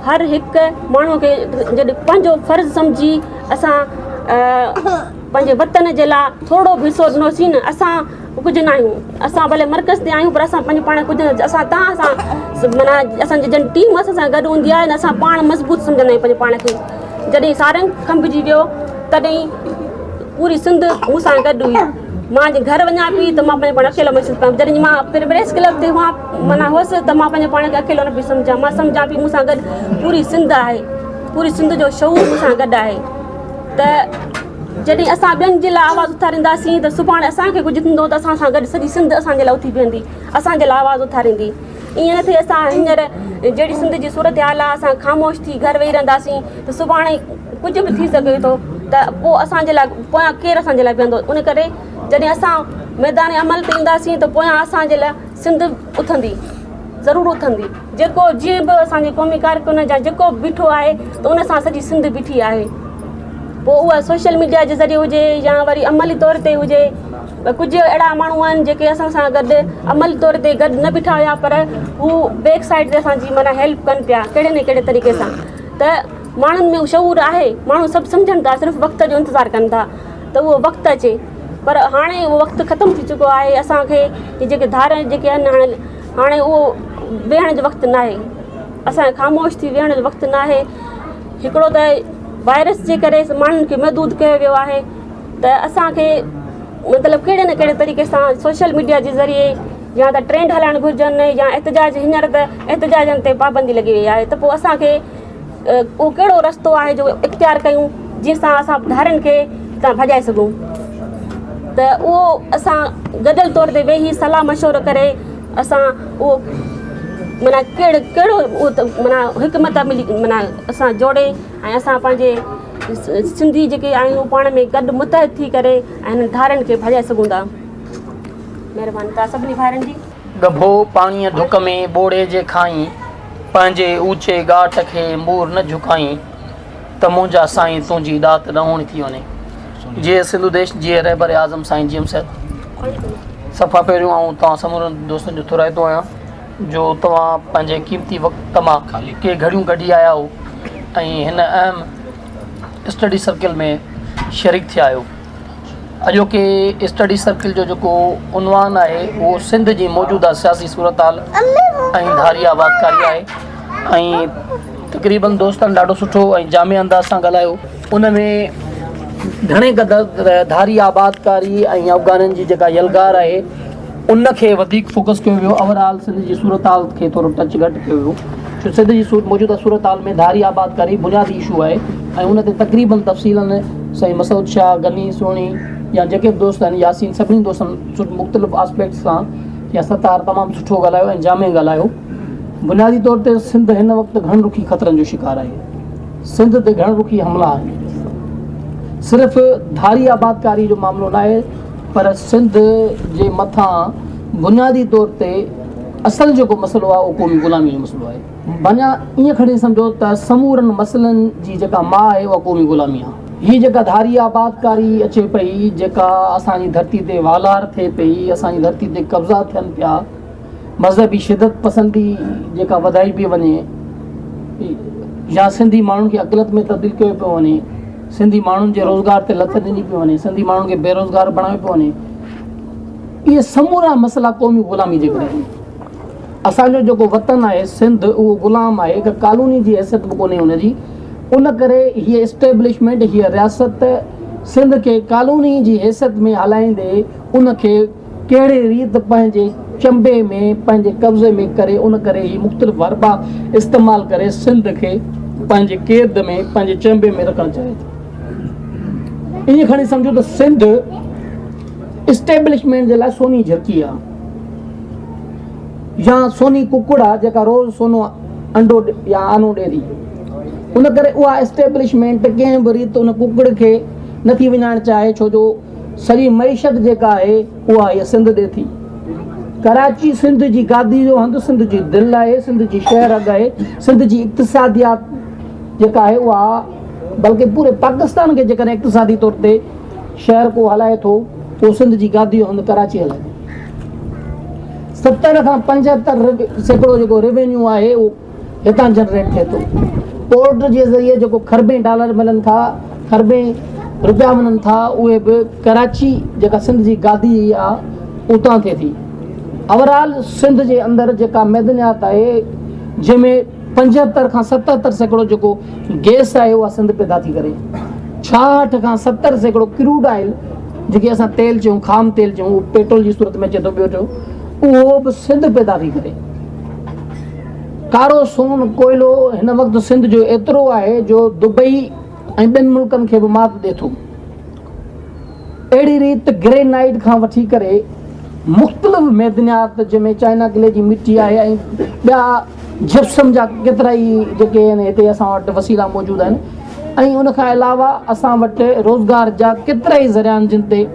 هر هڪ ماڻهوء کي جڏهن پنهنجو فرض سمجهي اسان پنهنجي وطن جي لاء ٿورو به حصو ڏنوسين نه اسان ڪجهه نه آهيون اسان ڀلي مرڪز تي آهيون پر اسان پنهنجو پاڻ ڪجهه نه اسان توهان سان معنيٰ اسان جي جن ٽيم اسان سان گڏ هوندي آهي نه اسان پاڻ مضبوط سمجهندا آهيون پنهنجو پاڻ کي جڏهن سارنگ کنڀجي ويو تڏهن پوري سنڌ مون سان گڏ هئي مان جي گهر وڃان پئي ته مان پنهنجو پاڻ اڪيلو محسوس ڪيان جڏهن مان پريس ڪلب تي هئان معنيٰ هئس ته مان پنهنجو پاڻ کي اڪيلو نه پئي سمجهان مان سمجهان پئي مون سان گڏ پوري سنڌ آهي پوري سنڌ جو شعور مون سان گڏ آهي ته جڏهن اسان ٻين جي لاء آواز اٿارينداسين ته سڀاڻي اسان کي ڪجهه ٿيندو ته اسان سان گڏ سڄي سنڌ اسان جي لاء اٿي بيهندي اسان جي لاء آواز اٿاريندي ائين نه ٿئي اسان هينئر جهڙي سنڌ جي صورتحال آهي اسان خاموش ٿي گهر ويهي رهنداسين ته سڀاڻي ڪجهه به ٿي سگهي ٿو ته پوء اسان جي لاء پويان ڪير اسان جي لاء بيهندو ان ڪري جڏهن اسان ميدان عمل تي اينداسين ته پويان اسان جي لاء سنڌ اٿندي ضرور اٿندي جيڪو جيئن به اسان جي قومي ڪارڪن جا جيڪو به بيٺو آهي ته ان سان سڄي سنڌ بيٺي آهي پوء اها سوشل ميڊيا جي ذريعي هجي يا وري عملي طور تي هجي ڪجهه اهڙا ماڻهو آهن جيڪي اسان سان گڏ عملي طور تي گڏ نه بيٺا هيا پر هو بيڪ سائيڊ تي اسان جي معنيٰ هيلپ ڪن پيا ڪهڙي نه ڪهڙي طريقي سان ته ماڻهن ۾ شعور آهي ماڻهو سڀ سمجهن ٿا صرف وقت جو انتظار ڪن ٿا ته اهو وقت اچي پر هاڻي اهو وقت ختم ٿي چڪو آهي اسانکي هي جيڪي ڌاريا جيڪي آهن هاڻي هاڻي اهو ويهڻ جو وقت ناهي اسانکي خاموش ٿي ويهڻ جو وقت ناهي هڪڙو ته وائرس جي ڪري ماڻهن کي محدود ڪيو ويو آهي ته اسانکي مطلب ڪهڙي نه ڪهڙي طريقي سان سوشل ميڊيا جي ذريعي يا ته ٽرينڊ هلائڻ گهرجن يا احتجاج هينئر ته احتجاجن تي پابندي لڳي وئي آهي ته پوء اسانکي اهو ڪهڙو رستو آهي جو اختيار ڪيون جنهن سان اسان ڌارين کي هتان ڀڄائي سگهون ته اهو اسان گڏيل طور تي ويهي صلاح مشورو ڪري اسان اهو معنيٰ ڪهڙو ڪهڙو اهو معنيٰ حڪمت عملي معنيٰ اسان جوڙي ۽ اسان پنهنجي سنڌي جيڪي آهيون پاڻ ۾ گڏ متحد ٿي ڪري ۽ هنن ڌارين کي ڀڄائي سگهون ٿا مهرباني توهان سڀني ڀائرن جي. ڳڀو پاڻيء ڍڪ ۾ ٻوڙي جي کائين، پنهنجي اوچي ڳاٽ کي مور نه جهڪائين، ته منهنجا سائين تنهنجي ڏات ڏهوڻي ٿي وڃي. جيئي سنڌو ديش، جيئي رهبر اعظم سائين جي ايم سيد. سڀ کان پهريون آئون توهان سمورن دوستن جو ٿورائتو آهيان. جو توهان پنهنجي قيمتي وقت مان ڪي گهڙيون ڪڍي آيا آهيو ۽ هن اهم اسٽڊي سرڪل ۾ شريڪ ٿيا آهيو. اڄوڪي اسٽڊي سرڪل جو جيڪو عنوان آهي اهو سنڌ جي موجوده سياسي صورتحال ۽ ڌاري آبادڪاري آهي ۽ تقريبن دوستن ڏاڍو سٺو ۽ جامع انداز سان ڳالهايو. ان ۾ گهڻي قدر ڌاري آبادڪاري ۽ افغانين جي جيڪا يلغار آهي ان کي وڌيڪ فوڪس ڪيو ويو اوور آل سنڌ جي صورتحال کي ٿورو ٽچ گهٽ ڪيو ويو ڇو سنڌ جي موجوده صورتحال ۾ ڌاري آبادڪاري بنيادي اشو آهي ۽ ان تي تقريبن تفصيلن سائين مسعود شاهه غني سهڻي يا جيڪي به دوست آهن ياسين سڀني دوستن مختلف آسپيڪٽس سان يا ستار تمام سٺو ڳالهايو ۽ جامع ڳالهايو بنيادي طور تي سنڌ هن وقت گهڻ رخي خطرن جو شڪار آهي سنڌ تي گهڻ رخي حملا آهن صرف ڌاري آبادڪاري جو معاملو ناهي پر سنڌ جي مٿان بنيادي طور تي اصل جيڪو مسئلو آهي اهو قومي غلامي جو مسئلو آهي. معنيٰ ائين کڻي سمجهو ته سمورن مسئلن جي جيڪا ماء آهي اها قومي غلامي آهي. هي جيڪا ڌاري آبادڪاري اچي پئي، جيڪا اسان جي ڌرتي تي والار ٿئي پئي، اسان جي ڌرتي تي قبضا ٿين پيا، مذهبي شدت پسندي جيڪا وڌائي پئي وڃي يا سنڌي ماڻهن کي اقليت ۾ تبديل ڪيو پيو وڃي، سنڌي ماڻهن جي روزگار تي لت ڏني پئي وڃي، سنڌي ماڻهن کي بيروزگار بڻايو پيو وڃي، اهي سمورا مسئلا قومي غلامي جي ڪري آهن. اسان جو جيڪو وطن آهي سنڌ اهو غلام آهي، هڪ ڪالوني جي حيثيت به ڪونهي ان جي، ان ڪري هيء اسٽيبلشمينٽ، هيء رياست سنڌ کي ڪالوني جي حيثيت ۾ هلائيندي ان کي ڪهڙي ريت پنهنجي چنبي ۾ پنهنجي قبضي ۾ ڪري ان ڪري هي مختلف حربا استعمال ڪري سنڌ کي پنهنجي قيد ۾ پنهنجي چنبي ۾ رکڻ چاهي ٿي. ائين کڻي سمجهو ته سنڌ اسٽيبلشمينٽ جي لاء سوني جهرڪي آ يا سوني ڪڪڙ آ جيڪا روز سونو انڊو يا آنو ڏي ٿي. ان ڪري اها اسٽيبلشمينٽ ڪنهن به ريت ان ڪڪڙ کي نٿي وڃائڻ چاهي ڇو جو سڄي معيشت جيڪا آهي اها هيء سنڌ ڏي ٿي. ڪراچي سنڌ جي گادي جو هنڌ، سنڌ جي دل آهي، سنڌ جي شهه رڳ آهي، سنڌ جي اقتصاديات جيڪا آهي اها بلڪه پوري پاڪستان کي جيڪڏهن اقتصادي طور تي شهر ڪو هلائي ٿو اهو سنڌ جي گادي جو هنڌ ڪراچي هلائي ٿو. 70 کان 75% جيڪو ريونيو آهي اهو هتان جنريٽ ٿئي ٿو. پورٽ جي ذريعي جيڪو کربين ڊالر ملن ٿا، کربين روپيا ملن ٿا، اهي به ڪراچي جيڪا سنڌ جي گادي آ اتان ٿئي ٿي. اوورآل سنڌ جي اندر جيڪا معدنيات آهي جنهن ۾ 75 کان 77% جيڪو گئس آهي اها سنڌ پيدا ٿي ڪري. 66 کان 70% ڪروڊ آئل جيڪي اسان تيل چئون خام تيل چئون اهو پيٽرول جي صورت ۾ اچي ٿو ٻيو ٽيو اهو به سنڌ پيدا ٿي ڪري. ڪارو سون، ڪوئلو، هن وقت سنڌ جو ايترو آهي جو دبئي ۽ ٻين ملڪن کي به مات ڏئي ٿو. اهڙي ريت گرينائيٽ کان وٺي ڪري مختلف معدنيات جنهن ۾ چائنا ڪلي جي مٽي آهي ۽ ٻيا جپسم جا ڪيترائي جيڪي آهن هتي اسان وٽ وسيلا موجود آهن ۽ ان کان علاوه اسان وٽ روزگار جا ڪيترائي ذريعا آهن جن تي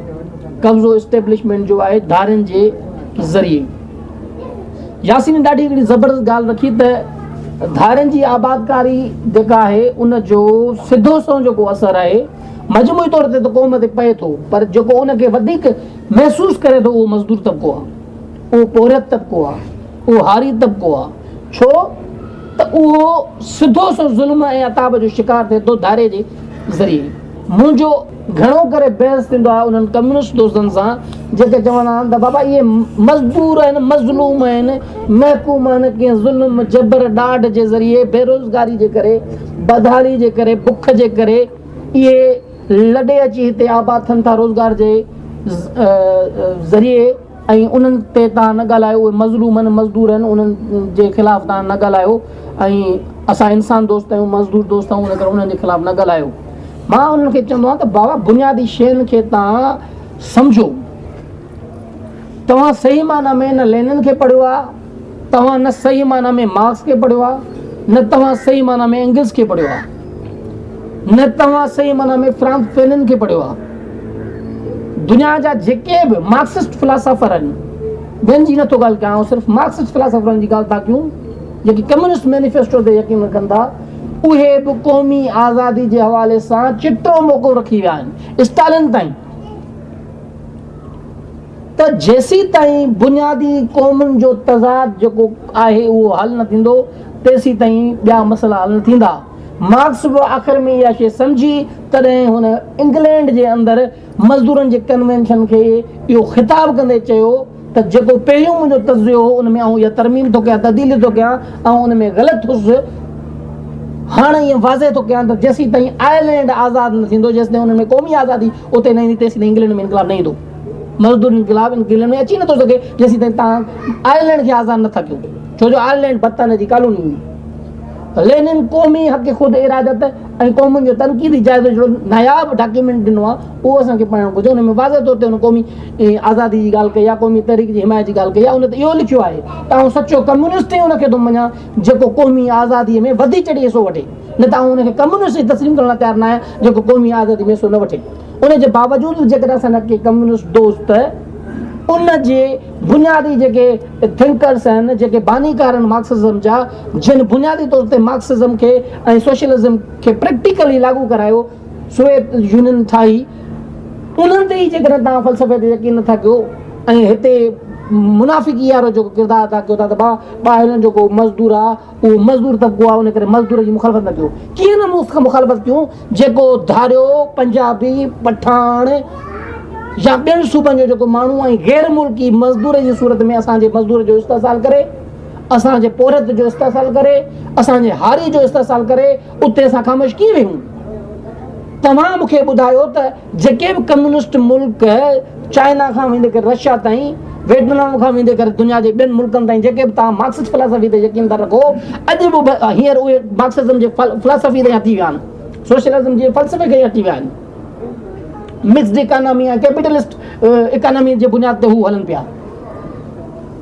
قبضو اسٽيبلشمينٽ جو آهي ڌارين جي ذريعي. ياسين ڏاڍي هڪڙي زبردست ڳالهه رکي ته ڌارين جي آبادڪاري جيڪا آهي ان جو سڌو سنئون جيڪو اثر آهي مجموعي طور تي ته قوم تي پئي ٿو پر جيڪو ان کي وڌيڪ محسوس ڪري ٿو اهو مزدور طبقو آهي اهو پورهيت طبقو آهي اهو هاري طبقو آهي ڇو ته اهو سڌو سنئون ظلم ۽ عتاب جو شڪار ٿئي ٿو ڌاري جي ذريعي. منهنجو گهڻو ڪري بحث ٿيندو آهي انهن ڪميونسٽ دوستن سان جيڪي چوندا آهن ته بابا اهي مزدور آهن مظلوم آهن محڪوم آهن ڪنهن ظلم جبر ڏاڍ جي ذريعي بيروزگاري جي ڪري بدحالي جي ڪري بک جي ڪري اهي لڏي اچي هتي آباد ٿين ٿا روزگار جي ذريعي ۽ انهن تي توهان نه ڳالهايو اهي مظلوم آهن مزدور آهن انهن جي خلاف توهان نه ڳالهايو ۽ اسان انسان دوست آهيون مزدور دوست آهيون ان ڪري انهن جي خلاف نه ڳالهايو مان انهن کي چوندو آهيان ته بابا بنيادي شين کي توهان سمجهو توهان صحيح معنيٰ ۾ نه لينن کي پڙهيو آهي توهان نه صحيح معنيٰ ۾ مارڪس کي پڙهيو آهي نه توهان صحيح معنيٰ ۾ اينگلس کي پڙهيو آهي نه توهان صحيح معنيٰ ۾ فرانز فينن کي پڙهيو آهي. دنيا جا جيڪي به مارڪسسٽ فلاسافر آهن، ٻين جي نٿو ڳالهه ڪيان، آئون صرف مارڪسسٽ فلاسافرن جي ڳالهه ٿا ڪيون، جيڪي ڪميونسٽ مينيفيسٽو تي يقين رکن ٿا، اهي به قومي آزادي جي حوالي سان چٽو موقعو رکي ويا آهن، اسٽالن تائين. ته جيسيتائين بنيادي قومن جو تضاد جيڪو آهي اهو حل نه ٿيندو تيسيتائين ٻيا مسئلا حل نه ٿيندا. مارڪس به آخر ۾ اها شيء سمجهي تڏهن هن انگلينڊ جي اندر مزدورن جي ڪنوينشن کي اهو خطاب ڪندي چيو ته جيڪو پهريون منهنجو تجزيو هو ان ۾ آئون اها ترميم ٿو ڪيان تبديلي ٿو ڪيان آئون ان ۾ غلط هوس هاڻ ائين واضح ٿو ڪيان ته جيسيتائين آئرلينڊ آزاد نه ٿيندو جيسيتائين انهن ۾ قومي آزادي اتي نه ايندي تيسيتائين انگلينڊ ۾ انقلاب نه ايندو مزدور انقلاب انگلينڊ ۾ اچي نٿو سگهي جيسيتائين توهان آئرلينڊ کي آزاد نٿا ڪيو ڇو جو آئرلينڊ برطانيا جي ڪالوني هئي لينن قومي حق خود ارادت ۽ قومن جو تنقيدي جائزو جهڙو ناياب ڊاڪيومينٽ ڏنو آهي اهو اسان کي پڙهڻ گهرجي ان ۾ واضح طور تي هن قومي آزادي جي ڳالهه ڪئي آهي قومي تحريڪ جي حمايت جي ڳالهه ڪئي آهي ان ته اهو لکيو آهي ته آئون سچو ڪميونسٽ ئي ان کي ٿو مڃان جيڪو قومي آزادي ۾ وڌي چڙهي حصو وٺي نه ته آئون ان کي ڪميونسٽ ئي تسليم ڪرڻ لاء تيار نه آهيان جيڪو قومي آزادي ۾ حصو نه وٺي ان جي باوجود به جيڪڏهن اسان جا ڪي ڪميونسٽ دوست ان جي بنيادي جيڪي ٿنڪرس آهن جيڪي بانيڪار آهن مارڪسزم جا جن بنيادي طور تي مارڪسزم کي ۽ سوشلزم کي پريڪٽيڪلي لاڳو ڪرايو سوويت يونين ٺاهي انهن تي ئي جيڪڏهن توهان فلسفي تي يقين نٿا ڪيو ۽ هتي منافقي وارو جيڪو ڪردار ادا ڪيو ٿا ته ڀاء ٻاهريون جيڪو مزدور آهي اهو مزدور طبقو آهي ان ڪري مزدور جي مخالفت نه ڪيو ڪيئن نه مون مخالفت ڪيون جيڪو ڌاريو پنجابي پٺاڻ يا ٻين صوبن جو جيڪو ماڻهو ۽ غير ملڪي مزدور جي صورت ۾ اسان جي مزدور جو استحصال ڪري اسان جي پورهيت جو استحصال ڪري اسان جي هاري جو استحصال ڪري اتي اسان خاموش ڪيئن ويهون توهان مون کي ٻڌايو ته جيڪي به ڪميونسٽ ملڪ چائنا کان ويندي ڪري رشيا تائين، ويٽنام کان ويندي ڪري دنيا جي ٻين ملڪن تائين جيڪي به توهان مارڪسسٽ فلاسافي تي يقين ٿا رکو اڄ به هينئر اهي مارڪسزم جي فلاسافي تي اچي ويا آهن سوشلزم جي فلسفي کي اچي ويا آهن مڪسڊ اڪانامي ۽ ڪيپيٽلسٽ اڪانامي جي بنياد تي هو هلن پيا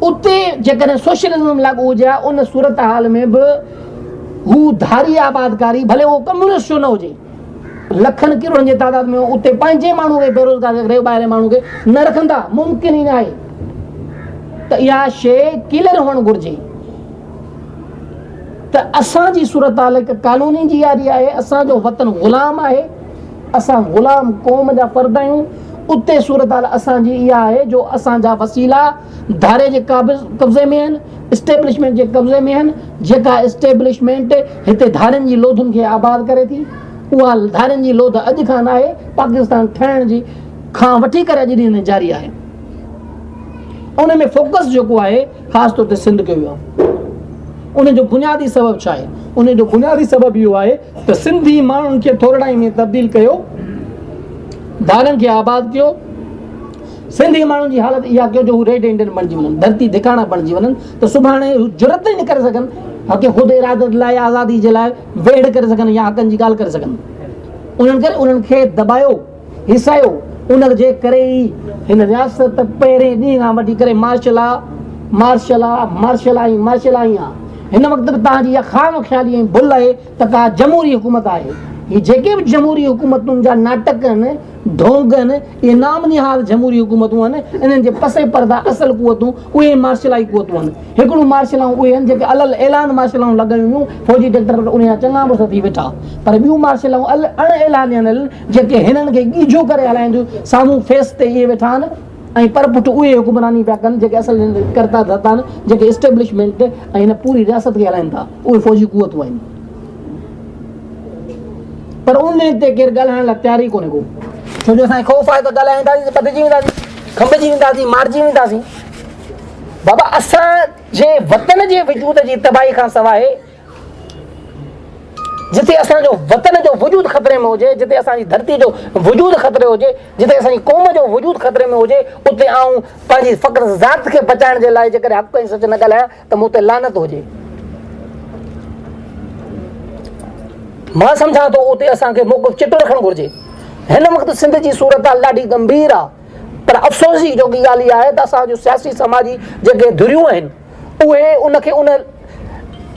اتي جيڪڏهن سوشلزم لاڳو هجي ها ان صورتحال ۾ به هو ڌاري آبادڪاري ڀلي اهو ڪميونسٽ ڇو نه هجي لکن ڪروڙن جي تعداد ۾ اتي پنهنجي ماڻهو کي بيروزگار رکي ٻاهرين ماڻهو کي نه رکندا ممڪن ئي ناهي ته اها شيء ڪليئر هئڻ گهرجي ته اسان جي صورتحال هڪ ڪالوني جي واري آهي اسان جو وطن غلام آهي اسان غلام قوم جا فرد آهيون اتي صورتحال اسان جي اها آهي جو اسان جا وسيلا ڌاري جي قبضي ۾ آهن اسٽيبلشمينٽ جي قبضي ۾ آهن جيڪا اسٽيبلشمينٽ هتي ڌارين جي لوڌن کي آباد ڪري ٿي اها ڌارين جي لوڌ اڄ کان ناهي پاڪستان ٺهڻ جي کان وٺي ڪري اڄ ڏينهن جاري آهي ان ۾ فوڪس جيڪو آهي خاص طور تي سنڌ ڪيو ويو آهي ان جو بنيادي سبب ڇا آهي ان جو بنيادي سبب اهو آهي ته سنڌي ماڻهن کي ٿورڙائي ۾ تبديل ڪيو ڌارين کي آباد ڪيو سنڌي ماڻهن جي حالت اها ڪيو جو هو ريڊ انڊين بڻجي وڃن، ڌرتي ڌڪاڻا بڻجي وڃن ته سڀاڻي هو جرئت ئي نه ڪري سگهن حق خود ارادت لاء آزادي جي لاء ويڙهه ڪري سگهن يا حقن جي ڳالهه ڪري سگهن. انهن ڪري انهن کي دٻايو، هيسايو، ان جي ڪري ئي هن رياست پهرين ڏينهن کان وٺي ڪري martial law, martial law, martial law ۽ martial law ئي آهي. هن وقت به توهان جي اها خام خيالي ۽ ڀل آهي ته ڪا جمهوري حڪومت آهي. هي جيڪي به جمهوري حڪومتن جا ناٽڪ آهن، ڍونگ آهن، اهي نام نهاد جمهوري حڪومتون آهن، انهن جي پس پرده اصل قوتون اهي مارشلائي قوتون آهن. هڪڙيون مارشلائون اهي آهن جيڪي علي الاعلان مارشلائون لڳايون ويون، فوجي ڊڪٽيٽر انهن جا چڱا مڙس ٿي ويٺا، پر ٻيون مارشلائون اڻ اعلانيل آهن جيڪي هنن کي ڳيجهو ڪري هلائين ٿيون، سامهون فيس تي اهي ويٺا آهن ۽ پر پٺ اهي حڪمراني پيا ڪن جيڪي اصل ڪرتا ڌرتا آهن، جيڪي اسٽيبلشمينٽ ۽ هن پوري رياست کي هلائين ٿا، اهي فوجي قوتون آهن. پر ان تي ڪير ڳالهائڻ لاء تيار ئي ڪونهي ڪو ڇو جو اسان کي خوف آهي ته ڳالهائينداسين ته ٻڌجي وينداسين کنڀجي وينداسين مارجي وينداسين بابا اسان جي وطن جي وجود جي تباهي کان سواء جتي اسان جو وطن جو وجود خطري ۾ هجي جتي اسان جي ڌرتي جو وجود خطري هجي جتي اسان جي قوم جو وجود خطري ۾ هجي اتي آئون پنهنجي فقط ذات کي بچائڻ جي لاء جيڪڏهن حق ۽ سچ نه ڳالهايان ته مون تي لعنت هجي. مان سمجهان ٿو اتي اسان کي موقف چٽو رکڻ گهرجي. هن وقت سنڌ جي صورتحال ڏاڍي ڳنڀير آ پر افسوس جي جوڳي ڳالهه اها آهي ته اسان جون سياسي سماجي جيڪي ڌريون آهن اهي ان کي ان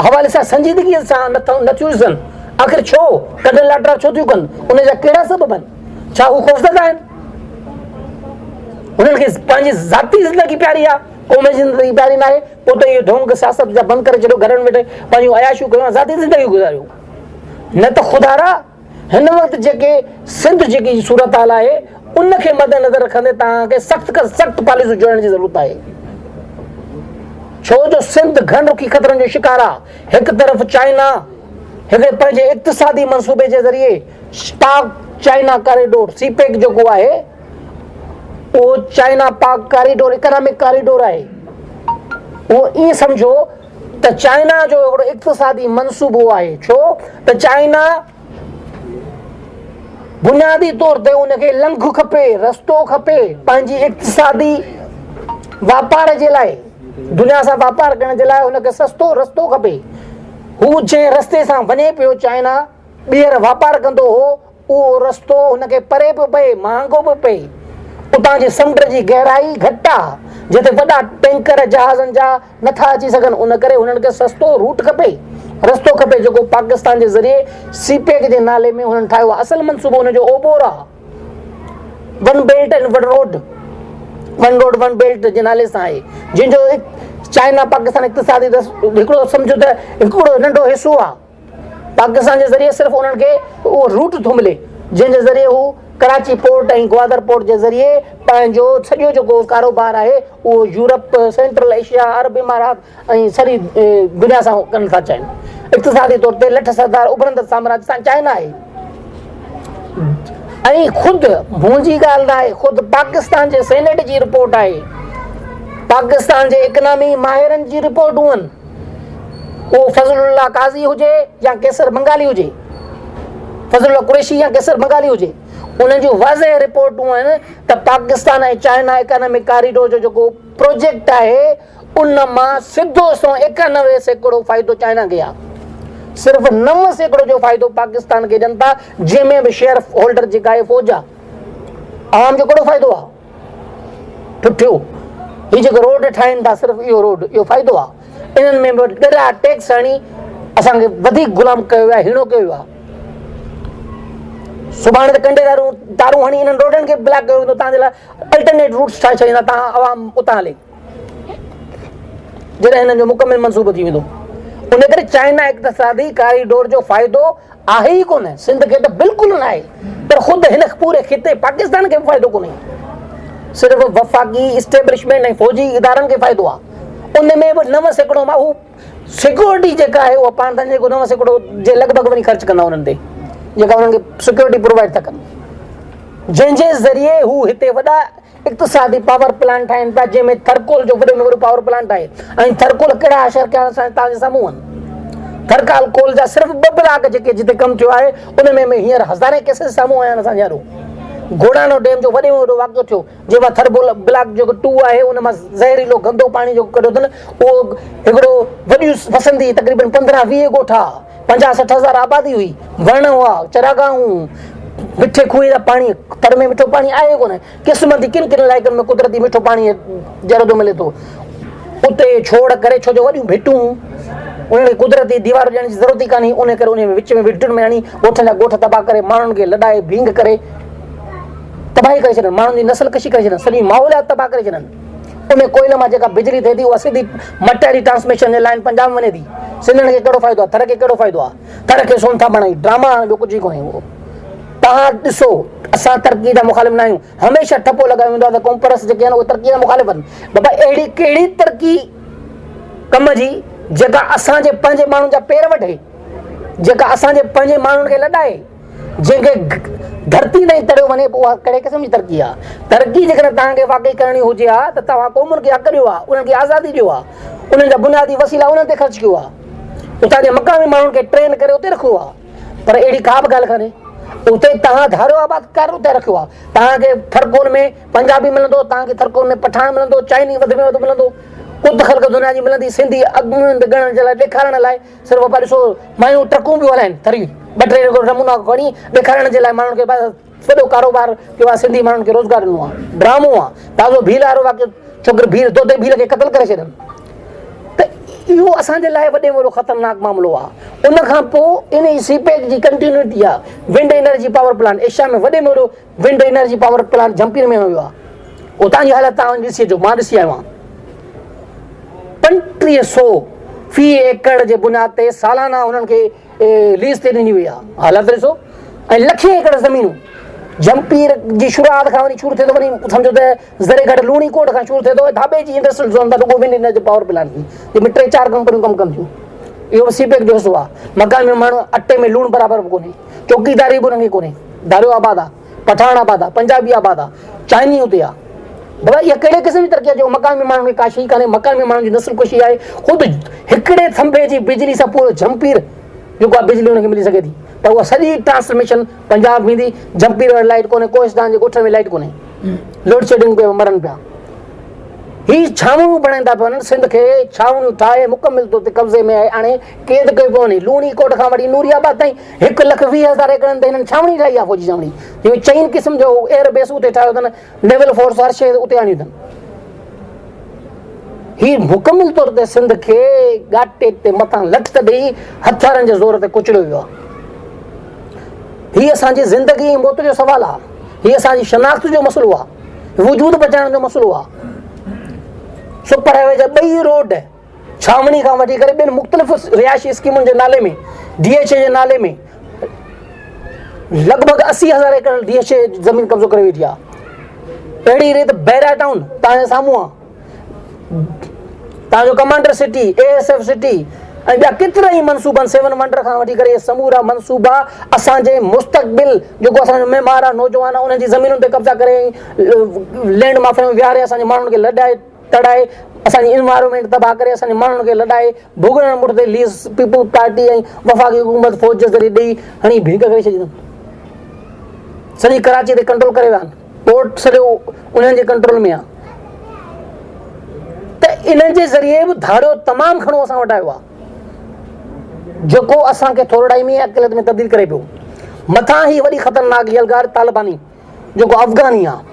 حوالي سان سنجيدگي سان نٿيون ڏسن. آخر ڇو؟ ڪڍ لاٽرا ڇو ٿيون ڪن؟ ان جا ڪهڙا سبب آهن؟ ڇا هو خوفزده آهن؟ انهن کي پنهنجي ذاتي زندگي پياري آ؟ قوم جي زندگي پياري ناهي پوء ته اهي ڍونگ سياست جا بند ڪري ڇڏيو گهرن ويٺي پنهنجون عياشيون ڪيو ۽ ذاتي زندگي گذاريو نه ته خدارا هن وقت جيڪي سنڌ جيڪي صورتحال آهي ان کي مد نظر رکندي توهان کي سخت کان سخت پاليسيون جوڙڻ جي ضرورت آهي. ڇو جو سنڌ گهڻ رخي خطرن جو شڪار آهي. هڪ طرف چائنا هڪڙي پنهنجي اقتصادي منصوبي جي ذريعي پاڪ چائنا ڪاريڊور، سي پيڪ، جيڪو آهي اهو چائنا پاڪ ڪاريڊور اڪنامڪ ڪاريڊور آهي. اهو ائين سمجهو ته چائنا جو هڪڙو اقتصادي منصوبو آهي ڇو ته چائنا بنيادي طور تي ان کي لنگهه کپي، رستو کپي پنهنجي اقتصادي واپار جي لاء دنيا سان واپار ڪرڻ جي لاء ان کي سستو رستو کپي. هو جنهن رستي سان وڃي پيو چائنا ٻيهر واپار ڪندو هو اهو رستو هن کي پري پيو پئي، مهانگو پيو پئي. اتان جي سمنڊ جي گهرائي گهٽ آ، جتي وڏا ٽينڪر جهازن جا نٿا اچي سگهن، ان ڪري هنن کي سستو روٽ کپي، رستو کپي، جيڪو پاڪستان جي ذريعي سي پيڪ جي نالي ۾ هنن ٺاهيو آ. اصل منصوبو هن جو اوبور آ، one belt and one road, one road one belt جي نالي سان آهي، جنهن جو چائنا پاڪستان اقتصادي هڪڙو سمجهو ته هڪڙو ننڍو حصو آ. پاڪستان جي ذريعي صرف انهن کي اهو روٽ ٿو ملي جنهن جي ذريعي هو ڪراچي پورٽ ۽ گوادر پورٽ جي ذريعي پنهنجو سڄو جيڪو ڪاروبار آهي اهو يورپ، سينٽرل ايشيا، عرب امارات ۽ سڄي دنيا سان ڪرڻ ٿا چاهين. اقتصادي طور تي لٺ سردار اڀرندڙ سامراج سان چائنا آهي ۽ خود منهنجي ڳالهه نه آهي خود پاڪستان جي سينيٽ جي رپورٽ آهي پاڪستان جي اڪنامي ماهرن جي رپورٽون آهن. اهو فضل الله قاضي هجي يا قيصر بنگالي هجي، فضل الله قريشي يا قيصر بنگالي هجي، انهن جون واضح رپورٽون آهن ته پاڪستان ۽ چائنا اڪانامڪ ڪاريڊور جو جيڪو پروجيڪٽ آهي ان مان سڌو سنئون 91% فائدو چائنا کي آهي. صرف 9% جو فائدو پاڪستان کي ڏين ٿا جنهن ۾ به شيئر هولڊر جيڪا آهي فوج آهي. عوام جو ڪهڙو فائدو آهي؟ ٺٺيو هي جيڪو روڊ ٺاهين ٿا صرف اهو روڊ اهو فائدو آ انهن ۾ به ڳرا ٽيڪس هڻي اسان کي وڌيڪ غلام ڪيو ويو آهي هيڻو ڪيو ويو آهي سڀاڻي ته ڪنڊي دارون تارون هڻي انهن روڊن کي بلاڪ ڪيو ويندو تان جي لاء الٽرنيٽ روٽس ٺاهي ڇڏيندا تان عوام اتان هلي جڏهن هنن جو مڪمل منصوبو ٿي ويندو ان ڪري چائنا اقتصادي ڪاريڊور جو فائدو آهي ئي ڪونه، سنڌ کي ته بلڪل نه آهي پر خود هن پوري خطي پاڪستان کي به فائدو ڪونهي. صرف وفاقي اسٽيبلشمينٽ ۽ فوجي ادارن کي فائدو آهي. ان ۾ به 9% مان هو سيڪيورٽي جيڪا آهي اها پاڻ تان جيڪو 9% جي لڳ ڀڳ وڃي خرچ ڪندا انهن تي جيڪا انهن کي سيڪيورٽي پرووائڊ ٿا ڪن جنهن جي ذريعي هو هتي وڏا اقتصادي پاور پلانٽ ٺاهين پيا جنهن ۾ ٿرڪول جو وڏي ۾ وڏو پاور پلانٽ آهي ۽ ٿرڪول ڪهڙا حشر ڪيا اسان توهان جي سامهون آهن ٿرڪال ڪول جا صرف ٻه بلاڪ جيڪي جتي ڪم ٿيو آهي ان ۾ ۾ هينئر هزارين ڪيسز سامهون آيا آهن اسان جي آڏو گوڙانو ڊيم جو وڏي ۾ وڏو واقعو ٿيو جنهن مان ٿر بلاڪ جيڪو 2 آهي ان مان زهريلو گندو پاڻي جيڪو ڪڍيو اٿن اهو هڪڙو وڏي وسندي تقريبن 15 20 ڳوٺ آ 50 60 هزار آبادي هئي، وڻ هئا، چراگاهون، مٺي کوهي جا پاڻي، تر ۾ مٺو پاڻي آهي ڪونه، قسمت ڪن ڪن علائقن ۾ قدرتي مٺو پاڻي جهڙو ٿو ملي ٿو، اتي ڇوڙ ڪري ڇو جو وڏيون ڀٽون انهن کي قدرتي ديوار ڏيڻ جي ضرورت ئي ڪانهي، ان ڪري انهي ۾ وچ ۾ ڀٽن ۾ هڻي ڳوٺن جا ڳوٺ تباهه ڪري ماڻهن کي لڏائي ڀينگ ڪري تباهي ڪري ڇڏن، ماڻهن جي نسل ڪشي ڪري ڇڏن، سڄي ماحوليات تباهه ڪري ڇڏن. ان ڪوئلي مان جيڪا بجلي ٿئي ٿي اها سڌي مٽياري ٽرانسميشن جي لائين پنجاب ۾ وڃي ٿي. سنڌين کي ڪهڙو فائدو آهي؟ ٿر کي ڪهڙو فائدو آهي؟ ٿر کي سون ٿا بڻايون، ڊراما آهن ٻيو ڪجهه ئي ڪونهي اهو. توهان ڏسو اسان ترقي جا مخالف نه آهيون. هميشه ٺپو لڳايو ويندو آهي ته قومپرست جيڪي آهن اهي ترقي جا مخالف آهن. بابا اهڙي ڪهڙي ترقي ڪم جي جيڪا اسان جي پنهنجي ماڻهن جا پير وڍي، جيڪا اسان جي پنهنجي ماڻهن کي لڏائي. جنهن کي ڌرتي تائين تڙيو وڃي پوء اها ڪهڙي قسم جي ترقي آهي؟ ترقي جيڪڏهن توهان کي واقعي ڪرڻي هجي ها ته توهان قومن کي حق ڏيو ها، انهن کي آزادي ڏيو ها، انهن جا بنيادي وسيلا انهن تي خرچ ڪيو ها، اتان جي مقامي ماڻهن کي ٽرين ڪري اتي رکيو ها، پر اهڙي ڪا به ڳالهه ڪانهي. اتي توهان ڌاريو آبادڪار اتي رکيو آهي. توهان کي ٿرڪول ۾ پنجابي ملندو، توهان کي ٿرڪول ۾ پٺاڻ ملندو، چائني وڌ ۾ وڌ ملندو، ڪت خلق دنيا جي ملندي، سنڌي اڳ ڳڻڻ جي لاء ڏيکارڻ لاء صرف بابا ڏسو مايون ٽرڪون پيون هلائن ٿري ٻه ٽي نمونا کڻي ڏيکارڻ جي لاء ماڻهن کي وڏو ڪاروبار ڪيو آهي سنڌي ماڻهن کي روزگار ڏنو آهي ڊرامو آهي تازو ڀيل وارو واقعو ڇوڪري ڀيل دودي ڀيل کي قتل ڪري ڇڏن ته اهو اسان جي لاء وڏي ۾ وڏو خطرناڪ معاملو آهي ان کان پوء ان سي پيڪ جي ڪنٽينيوٽي آهي wind energy power plant Asia ۾ وڏي ۾ وڏو wind energy power plant Jhimpir ۾ هنيو ويو آهي اتان جي حالت توهان ڏسي اچو مان ڏسي آيو آهيان 3500 في ايڪڙ جي بنياد تي سالانه انهن کي ليز تي ڏني وئي آهي حالت ڏسو ۽ لکين ايڪڙ زمينون جهمپير جي شروعات کان وڃي شروع ٿئي ٿو وڃي سمجهو ته ذري گهٽ لوڻي ڪوٽ کان شروع ٿئي ٿو ۽ ڌاٻيجي انڊسٽريل زون تان رڳو ونڊ انرجي پاور پلانٽ جنهن ۾ ٽي چار ڪمپنيون ڪم ڪن ٿيون اهو به سي پيڪ جو حصو آهي. مقامي ماڻهو اٽي ۾ لوڻ برابر به ڪونهي، چوڪيداري به انهن کي ڪونهي، ڌاريو آباد آهي، پٺاڻ آباد آهي، پنجابي آباد آهي، چائني اتي آهي. بابا اها ڪهڙي قسم جي ترقي آهي جو مقامي ماڻهن کي ڪا شيء ڪانهي، مقامي ماڻهن جي نسل ڪشي آهي، خود هڪڙي ٿنڀي جي بجلي سان پورو جهمپير جيڪو آهي بجلي ان کي ملي سگهي ٿي پر اها سڄي ٽرانسميشن پنجاب ويندي، جهمپير وٽ لائيٽ ڪونهي، ڪوهستان جي ڳوٺن ۾ لائيٽ ڪونهي، لوڊشيڊنگ پيا مرن پيا. هي ڇانوڻيون بڻائيندا پيا وڃن، سنڌ کي ڇانوڻيون ٺاهي مڪمل طور تي قبضي ۾ آڻي قيد ڪيو پيو وڃي. لوڻي ڪوٽ کان وٺي نوري آباد تائين 1,20,000 ايڪڙن تي هنن ڇانوڻي ٺاهي آهي فوجي ڇانوڻي، جنهن ۾ چئن قسم جو ايئر بيس اتي ٺاهيو اٿن، نيول فورس هر شيء اتي آڻيون اٿن. هي مڪمل طور تي سنڌ کي ڳاٽي تي مٿان لٺ ڏئي هٿيارن جي زور تي ڪچليو ويو آهي. هي اسان جي زندگي ۽ موت جو سوال آهي. هي اسان جي شناخت جو مسئلو آهي. وجود بچائڻ جو مسئلو آهي. سپر هاء وي جا ٻئي روڊ ڇانوڻي کان وٺي ڪري ٻين مختلف رهائشي اسڪيمن جي نالي ۾ ڊي ايڇ اي جي نالي ۾ لڳ ڀڳ 80,000 ايڪڙ ڊي ايڇ اي زمين قبضو ڪري ويٺي آهي. اهڙي ريت بحريا ٽائون توهان جي سامهون آهي. توهان جو commander city, A S F city ۽ ٻيا ڪيترا ئي منصوبا سيون ونڊر کان وٺي ڪري اهي سمورا منصوبا اسان جي مستقبل جيڪو اسان جو معمار آهي نوجوان آهي انهن جي زمينن تي قبضا ڪري لينڊ مافيا ۾ ويهاري اسان جي ماڻهن کي لڏائي تڙائي اسان جي انوائرمينٽ تباهه ڪري اسان جي ماڻهن کي لڏائي ڀوڳڻ مٺ تي ليز پيپلز پارٽي ۽ وفاقي حڪومت فوج جي ذريعي ڏئي هڻي ڀينگ ڪري ڇڏي اٿن. سڄي ڪراچي تي ڪنٽرول ڪري ويا آهن. پورٽ سڄو انهن جي ڪنٽرول ۾ آهي ته انهن جي ذريعي به ڌاڙيو تمام گهڻو اسان وٽ آيو آهي جيڪو اسان کي ٿورڙائي ۾ اقليت ۾ تبديل ڪري پيو. مٿان هي وڏي خطرناڪ يلغار طالباني جيڪو افغاني آهي.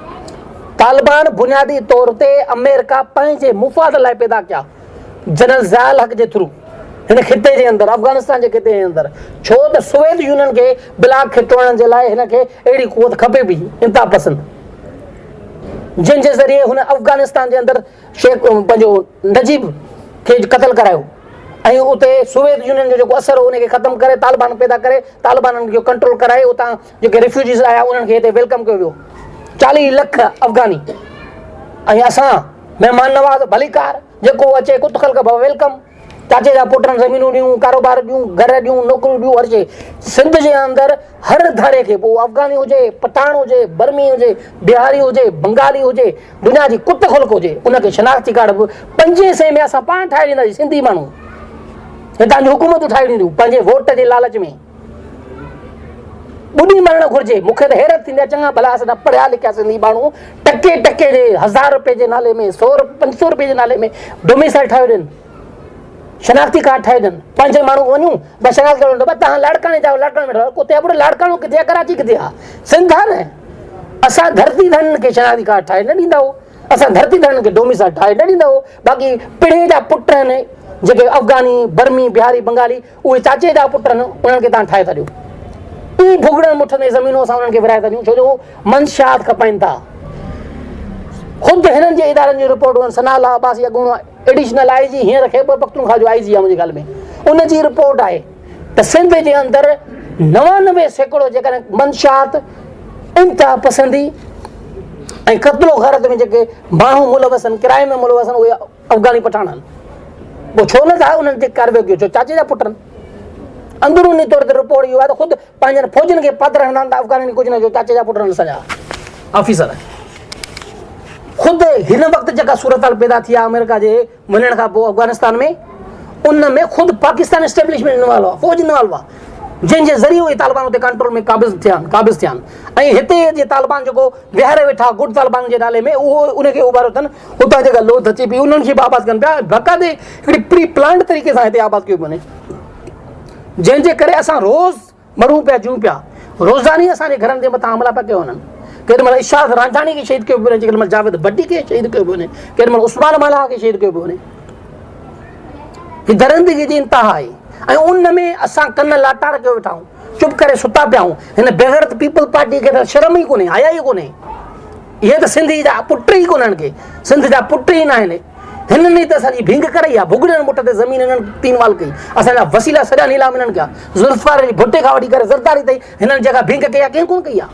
طالبان بنيادي طور تي آمريڪا پنهنجي مفاد لاء پيدا ڪيا جنرل ضياء الحق جي ٿرو هن خطي جي اندر افغانستان جي خطي جي اندر ڇو ته سوويت يونين کي بلاڪ کي ٽوڙڻ جي لاء هن کي اهڙي قوت کپي پئي انتها پسند جنهن جي ذريعي هن افغانستان جي اندر شيخ پنهنجو نجيب کي قتل ڪرايو ۽ اتي سوويت يونين جو جيڪو اثر هو ان کي ختم ڪري طالبان پيدا ڪري طالبانن جو ڪنٽرول ڪرائي اتان جيڪي ريفيوجيز آيا انهن کي هتي welcome ڪيو ويو 40 لک افغاني ۽ اسان مهمان نواز ڀليڪار جيڪو اچي ڪت خلق ڀو welcome چاچي جا پٽن زمينون ڏيون ڪاروبار ڏيون گهر ڏيون نوڪريون ڏيون هر شي سنڌ جي اندر هر ڌاري کي پوء افغاني هجي پٺاڻ هجي برمي هجي بهاري هجي بنگالي هجي دنيا جي ڪت خلق هجي ان کي شناختي ڪارڊ به پنجين سئي ۾ اسان پاڻ ٺاهي ڏينداسين سنڌي ماڻهو هتان جون حڪومتون ٺاهي ڏينديون پنهنجي ووٽ جي لالچ ۾ ٻڏي مرڻ گهرجي. مون کي ته حيرت ٿيندي آهي چڱا ڀلا اسان جا پڙهيا لکيا سنڌي ماڻهو ٽڪي ٽڪي جي هزار روپئي جي نالي ۾ سو 500 روپئي جي نالي ۾ ڊوميسائل ٺاهيو ڏين شناختي ڪارڊ ٺاهي ڏين پنهنجي ماڻهو وڃون بس شناختي ڪارڊ بس تهان لاڙڪاڻي جا لاڙڪاڻي ويٺا ڪٿي آ لاڙڪاڻو ڪٿي آ ڪراچي ڪٿي آ سنڌ آ نه اسان ڌرتي ڌڻين کي شناختي ڪارڊ ٺاهي نه ڏيندا هو اسان ڌرتي ڌڻين کي ڊوميسائل ٺاهي نه ڏيندا هو باقي پڙهي جا پٽ آهن جيڪي افغاني برمي بهاري بنگالي اهي چاچي جا پٽ آهن، انهن کي توهان ٺاهي ٿا ڏيو. ائين ڀڳڙن مٺ ۾ زمينون اسان انهن کي ورهائي ٿا ڏيون، ڇو جو هو منشيات کپائين ٿا. خود هنن جي ادارن جون رپورٽون آهن، ثناء الله عباسي اڳوڻو ايڊيشنل I جي هينئر خيبر پختونخوا جو آء جي آهي منهنجي خيال ۾ ان جي رپورٽ آهي ته سنڌ جي اندر 99% جيڪڏهن منشيات، انتها پسندي ۽ قتل و غارت ۾ جيڪي ماڻهو ملوث آهن، ڪرائم ۾ ملوث آهن، اهي افغاني پٺاڻ آهن پوء ڇو نه ٿا انهن تي ڪارروائي ڪيو ڇو چاچي جا پٽ آهن اندروني طور تي رپورٽ اهو آهي ته خود پنهنجن فوجن کي پادر هڻندا آهن ته افغانين کي ڪجهه نه چئو چاچي جا پٽ آهن اسان جا آفيسر خود هن وقت جيڪا صورتحال پيدا ٿي آهي آمريڪا جي وڃڻ کان پوء افغانستان ۾ ان ۾ خود پاڪستان اسٽيبلشمينٽ انوالو آهي فوج انوالو آهي جنهن جي ذريعي اهي طالبان اتي ڪنٽرول ۾ قابض ٿيا آهن قابض ٿيا آهن ۽ هتي جي طالبان جيڪو ويهاري ويٺا گڊ طالبان جي نالي ۾ اهو ان کي اڀاريو اٿن اتان جيڪا لوڌ اچي پئي انهن کي به آباد ڪن پيا باقاعدي هڪڙي پري پلانٽ طريقي سان هتي آباد ڪيو پيو وڃي جنهن جي ڪري اسان روز مرون پيا جون پيا روزاني اسان جي گهرن جي مٿان حملا پيا ڪيا وڃن ڪيڏي مهل ارشاد رانجهاڻي کي شهيد ڪيو پيو وڃي ڪيڏي مهل جاويد ڀٽي کي شهيد ڪيو پيو وڃي ڪيڏي مهل عثمان ملاح کي شهيد ڪيو پيو وڃي هي درندگي جي انتها آهي ۽ ان ۾ اسان ڪن لاٽار ڪيو ويٺا آهيون چپ ڪري ستا پيا آهيون هن بيغيرت پيپلز پارٽي کي ته شرم ئي ڪونهي حيا ئي ڪونهي اهي ته سنڌي جا پٽ ئي ڪونهن ڪي سنڌ جا پٽ ئي ناهن هنن ئي ته اسان جي ڀينگ ڪرائي آهي ڀڳڙين مٺ تي زمين هنن تين وال ڪئي اسان جا وسيلا سڄا نيلام هنن ڪيا ذوالفقار علي ڀٽي کان وٺي ڪري زرداري تائين هنن جيڪا ڀينگ ڪئي آهي ڪنهن ڪونه ڪئي آهي.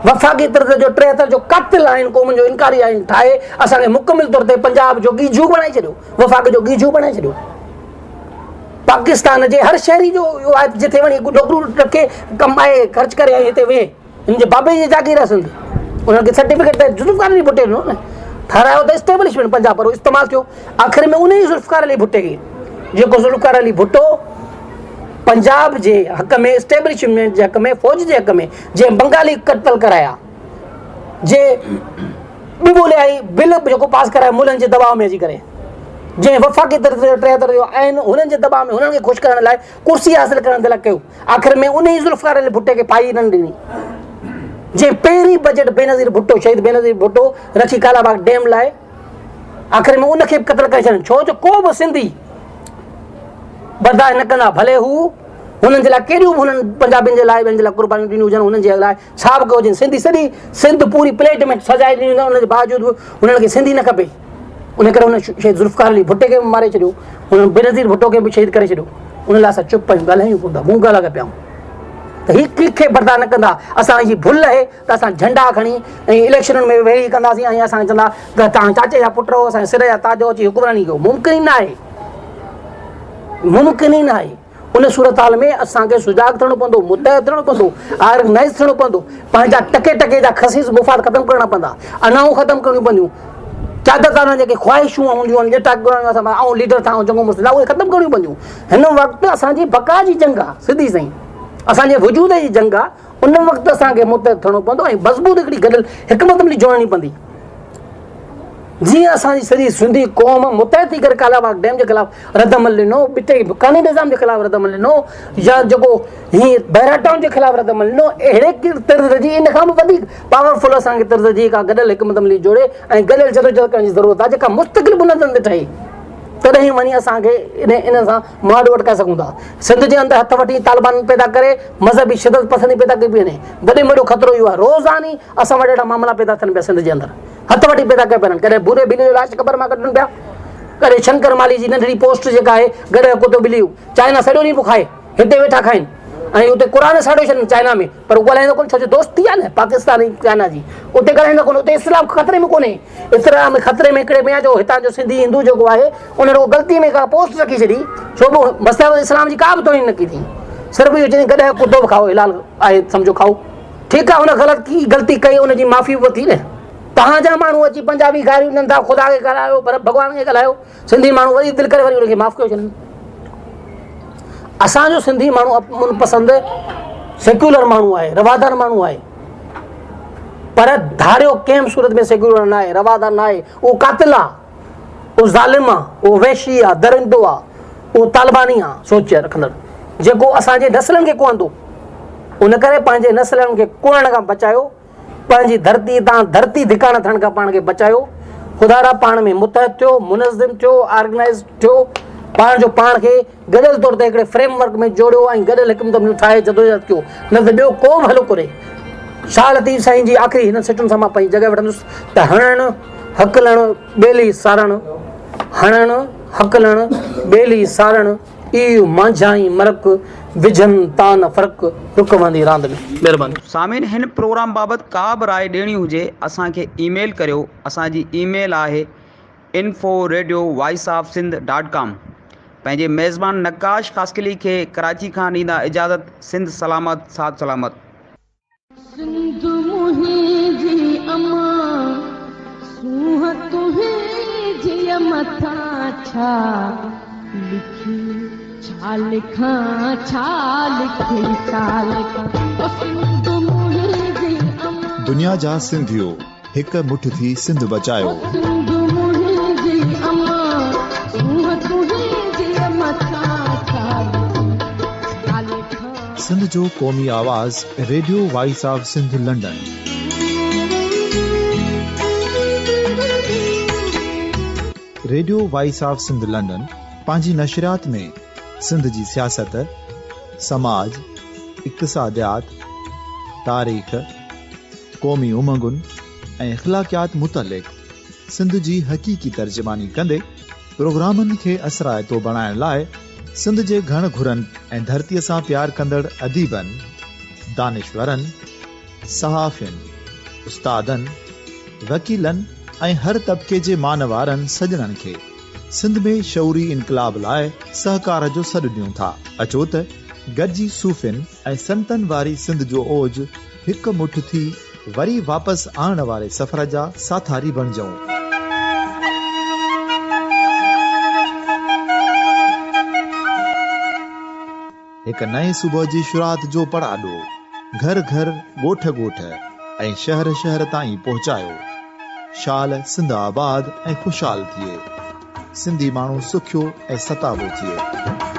وفاقي طرز جو 73 جو قاتل آئين قومن جو انڪاري آئين ٺاهي اسان کي مڪمل طور تي پنجاب جو ڳيجهو بڻائي ڇڏيو، وفاق جو ڳيجهو بڻائي ڇڏيو. پاڪستان جي هر شهري جو اهو آهي ته جتي وڃي نوڪريون رکي ڪمائي خرچ ڪري ۽ هتي ويهي. هن جي بابي جي جاگير آهي سنڌ. انهن کي سرٽيفڪيٽ ته ذوالفقار علي ڀٽي ڏنو نه. ٺهرايو ته اسٽيبلشمينٽ پنجاب پر استعمال ٿيو. آخر ۾ انهي ذوالفقار علي ڀٽي کي جيڪو ذوالفقار علي ڀٽو پنجاب جي حق ۾ اسٽيبلشمينٽ جي حق ۾ فوج جي حق ۾ جنهن بنگالي قتل ڪرايا جنهن ٻي ٻوليائي بل جيڪو پاس ڪرايو ملن جي دٻاء ۾ اچي ڪري جنهن وفاقي طرز جو 73 جو آئين هنن جي دٻاء ۾ هنن کي خوش ڪرڻ لاء ڪرسي حاصل ڪرڻ جي لاء ڪيو آخر ۾ انهي ذوالفقار علي ڀٽي کي ڦاهي هنن ڏني جنهن پهرين بجيٽ بينظير ڀٽو شهيد بينظير ڀٽو رکي ڪالاباغ ڊيم لاء آخر ۾ ان کي به قتل ڪري ڇڏين ڇو جو ڪو به سنڌي برداشت نه ڪندا ڀلي هو هنن جي لاء ڪيڏيون به هنن پنجابين جي لاء ٻين جي لاء قربانيون ڏنيون هجن هنن جي لاء ڇا به ڪيو هجن سنڌي سڄي سنڌ پوري پليٽ ۾ سجائي ڏني هجن ان جي باوجود به هنن کي سنڌي نه کپي ان ڪري هن شهيد ذوالفقار علي ڀٽي کي به ماري ڇڏيو هن بينظير ڀٽو کي به شهيد ڪري ڇڏيو ان لاء اسان چپ آهيون ڳالهايون ڪونه ٿا مون ڳالهايا پيا آهيون ته هي ڪنهن کي برداشت نه ڪندا اسان جي ڀل آهي ته اسان جهنڊا کڻي ۽ اليڪشنن ۾ ويهي ڪنداسين ۽ اسان کي چوندا ته توهان چاچي جا پٽ هو اسان جي سر جا تاج هو اچي حڪمراني ڪيو ممڪن ئي نه آهي ممڪن ئي نه آهي ان صورتحال ۾ اسان کي سجاڳ ٿيڻو پوندو متحد ٿيڻو پوندو آرگنائز ٿيڻو پوندو پنهنجا ٽڪي ٽڪي جا خسيس مفاد ختم ڪرڻا پوندا انائون ختم ڪرڻيون پونديون چادر تان جيڪي خواهشون هونديون آهن جيتا اسان آئون ليڊر ٿا آئون چڱو مڙس نه اهي ختم ڪرڻيون پونديون هن وقت اسان جي بقا جي جنگ آهي سڌي سائين اسان جي وجود جي جنگ آهي ان وقت اسان کي متحد ٿيڻو پوندو ۽ مضبوط هڪڙي گڏيل حڪمت عملي جوڙڻي پوندي جيئن اسان جي سڄي سنڌي قوم متحد ٿي ڪري ڪالا باغ ڊيم جي خلاف رد عمل ڏنو ٻٽي مڪاني نظام جي خلاف رد عمل ڏنو يا جيڪو هي بحرا ٽائون جي خلاف رد عمل ڏنو اهڙي طرز جي ان کان به وڌيڪ پاورفل اسان کي طرز جي ڪا گڏيل حڪمت عملي جوڙي ۽ گڏيل جدوجهد ڪرڻ جي ضرورت آهي جيڪا مستقل بنيادن تي ٺهي تڏهن ئي وڃي اسان کي انهن سان مهاڏو اٽڪائي سگهون ٿا. سنڌ جي اندر هٿ وٺي طالبان پيدا ڪري مذهبي شدت پسندي پيدا ڪئي پئي وڃي. وڏي ۾ وڏو خطرو اهو آهي. روزاني اسان وٽ اهڙا معاملا پيدا ٿين پيا سنڌ جي اندر. هٿ وٺي پيدا ڪيا پيا وڃن. ڪڏهن ڀوري ڀيلي جو لاش قبر مان ڪڍن پيا. ڪڏهن شنڪر مالهي جي ننڍڙي پوسٽ جيڪا آهي گڏهه ڪتو ٻلي چائنا سڄو ڏينهن پيو کائي. هتي ويٺا کائين ۽ اتي قرآن ساڙيو ڇڏن چائنا ۾ پر هو ڳالهائيندو ڪونه ڇو جو دوستي آهي نه پاڪستان ۽ چائنا جي اتي ڳالهائيندو ڪونه اتي اسلام خطري ۾ ڪونهي اسلام خطري ۾ هڪڙي ۾ آهي جو هتان جو سنڌي هندو جيڪو آهي ان رڳو غلطي ۾ ڪا پوسٽ رکي ڇڏي ڇو به مذهب اسلام جي ڪا به توهين نه ڪئي اٿئي صرف اهو چئي گڏهه ڪتو به کائو حلال آهي سمجهو کائو ٺيڪ آهي هن غلط ڪي غلطي ڪئي ان جي معافي به ورتي نه توهان جا ماڻهو اچي پنجابي گاريون ڏين ٿا خدا کي ڳالهايو پر ڀڳوان کي ڳالهايو سنڌي ماڻهو وري دل ڪري وري ان کي معاف ڪيو ڇڏن. اسان جو سنڌي ماڻهو امن پسند سيڪيولر ماڻهو آهي، روادار ماڻهو آهي پر ڌاريو ڪنهن به صورت ۾ سيڪيولر نه آهي، روادار نه آهي، اهو قاتل آهي، اهو ظالم آهي، اهو وحشي آهي، درندو آهي، اهو طالباني آهي سوچ رکندڙ جيڪو اسان جي نسلن کي ڪهندو. ان ڪري پنهنجي نسلن کي ڪهڻ کان بچايو. پنهنجي ڌرتي تان ڌرتي ڌڪاڻ ٿيڻ کان پاڻ کي بچايو. خدارا پاڻ ۾ متحد ٿيو، منظم ٿيو، آرگنائيز ٿيو، پاڻ جو پاڻ کي گڏيل طور تي هڪڙي فريم ورڪ ۾ جوڙيو ۽ گڏيل حڪمت عمليون ٺاهي جدوجهد ڪيو نه ته ٻيو ڪو به حل ڪونهي. شاهه لطيف سائين جي آخري هنن سٽن سان مان پنهنجي جڳهه وٺندس ته هڻڻ، هڪلڻ، ٻيلي سارڻ، هڻڻ، هڪلڻ، ٻيلي سارڻ، ايء مانجهائين مرڪ، وجهن تان فرق، رڪ وهندي راند ۾. مهرباني. سامعين هن پروگرام بابت ڪا به راء ڏيڻي هجي اسان کي اي ميل ڪريو اسان جي اي ميل آهي info radio voice of Sindh dot com پنهنجي ميزبان نقاش خاصخيلي کي ڪراچي کان ڏيندا اجازت سنڌ سلامت ساٿ سلامت. سنڌ منهنجي امان سونهن تنهنجي مٿان ڇا لکي ڇا لکان ڇا لکي ڇا لکان او سنڌ منهنجي امان. دنيا جا سنڌيو هڪ مٺ ٿي سنڌ بچايو. او سنڌ منهنجي امان سونهن تنهنجي مٿان ڇا لکي ڇا لکان. سنڌ جو قومي آواز radio voice of Sindh London. Radio voice of Sindh London پنهنجي نشريات ۾ سنڌ جي سياست، سماج، اقتصاديات، تاريخ، قومي امنگن ۽ اخلاقيات متعلق سنڌ جي حقيقي ترجماني ڪندي پروگرامن کي اثرائتو بڻائڻ لاء سنڌ جي گهڻ گهرن ۽ ڌرتيء سان پيار ڪندڙ اديبن، دانشورن، صحافين. استادن، وڪيلن ۽ هر طبقي جي مانوارن سڄڻن کي سنڌ ۾ شعوري انقلاب لاء سهڪار جو سڏ ڏيون ٿا. اچو ته گڏجي صوفين ۽ سنتن واري سنڌ جو اوج هڪ مٺ ٿي وري واپس آڻڻ واري سفر جا ساٿاري بڻجون. هڪ نئين صبح جي شروعات جو پڙاڏو گهر گهر، ڳوٺ ڳوٺ ۽ شهر شهر تائين پهچايو. شال سنڌ آباد ۽ خوشحال ٿئي. سنڌي ماڻهو سکيو ۽ ستابو ٿئي.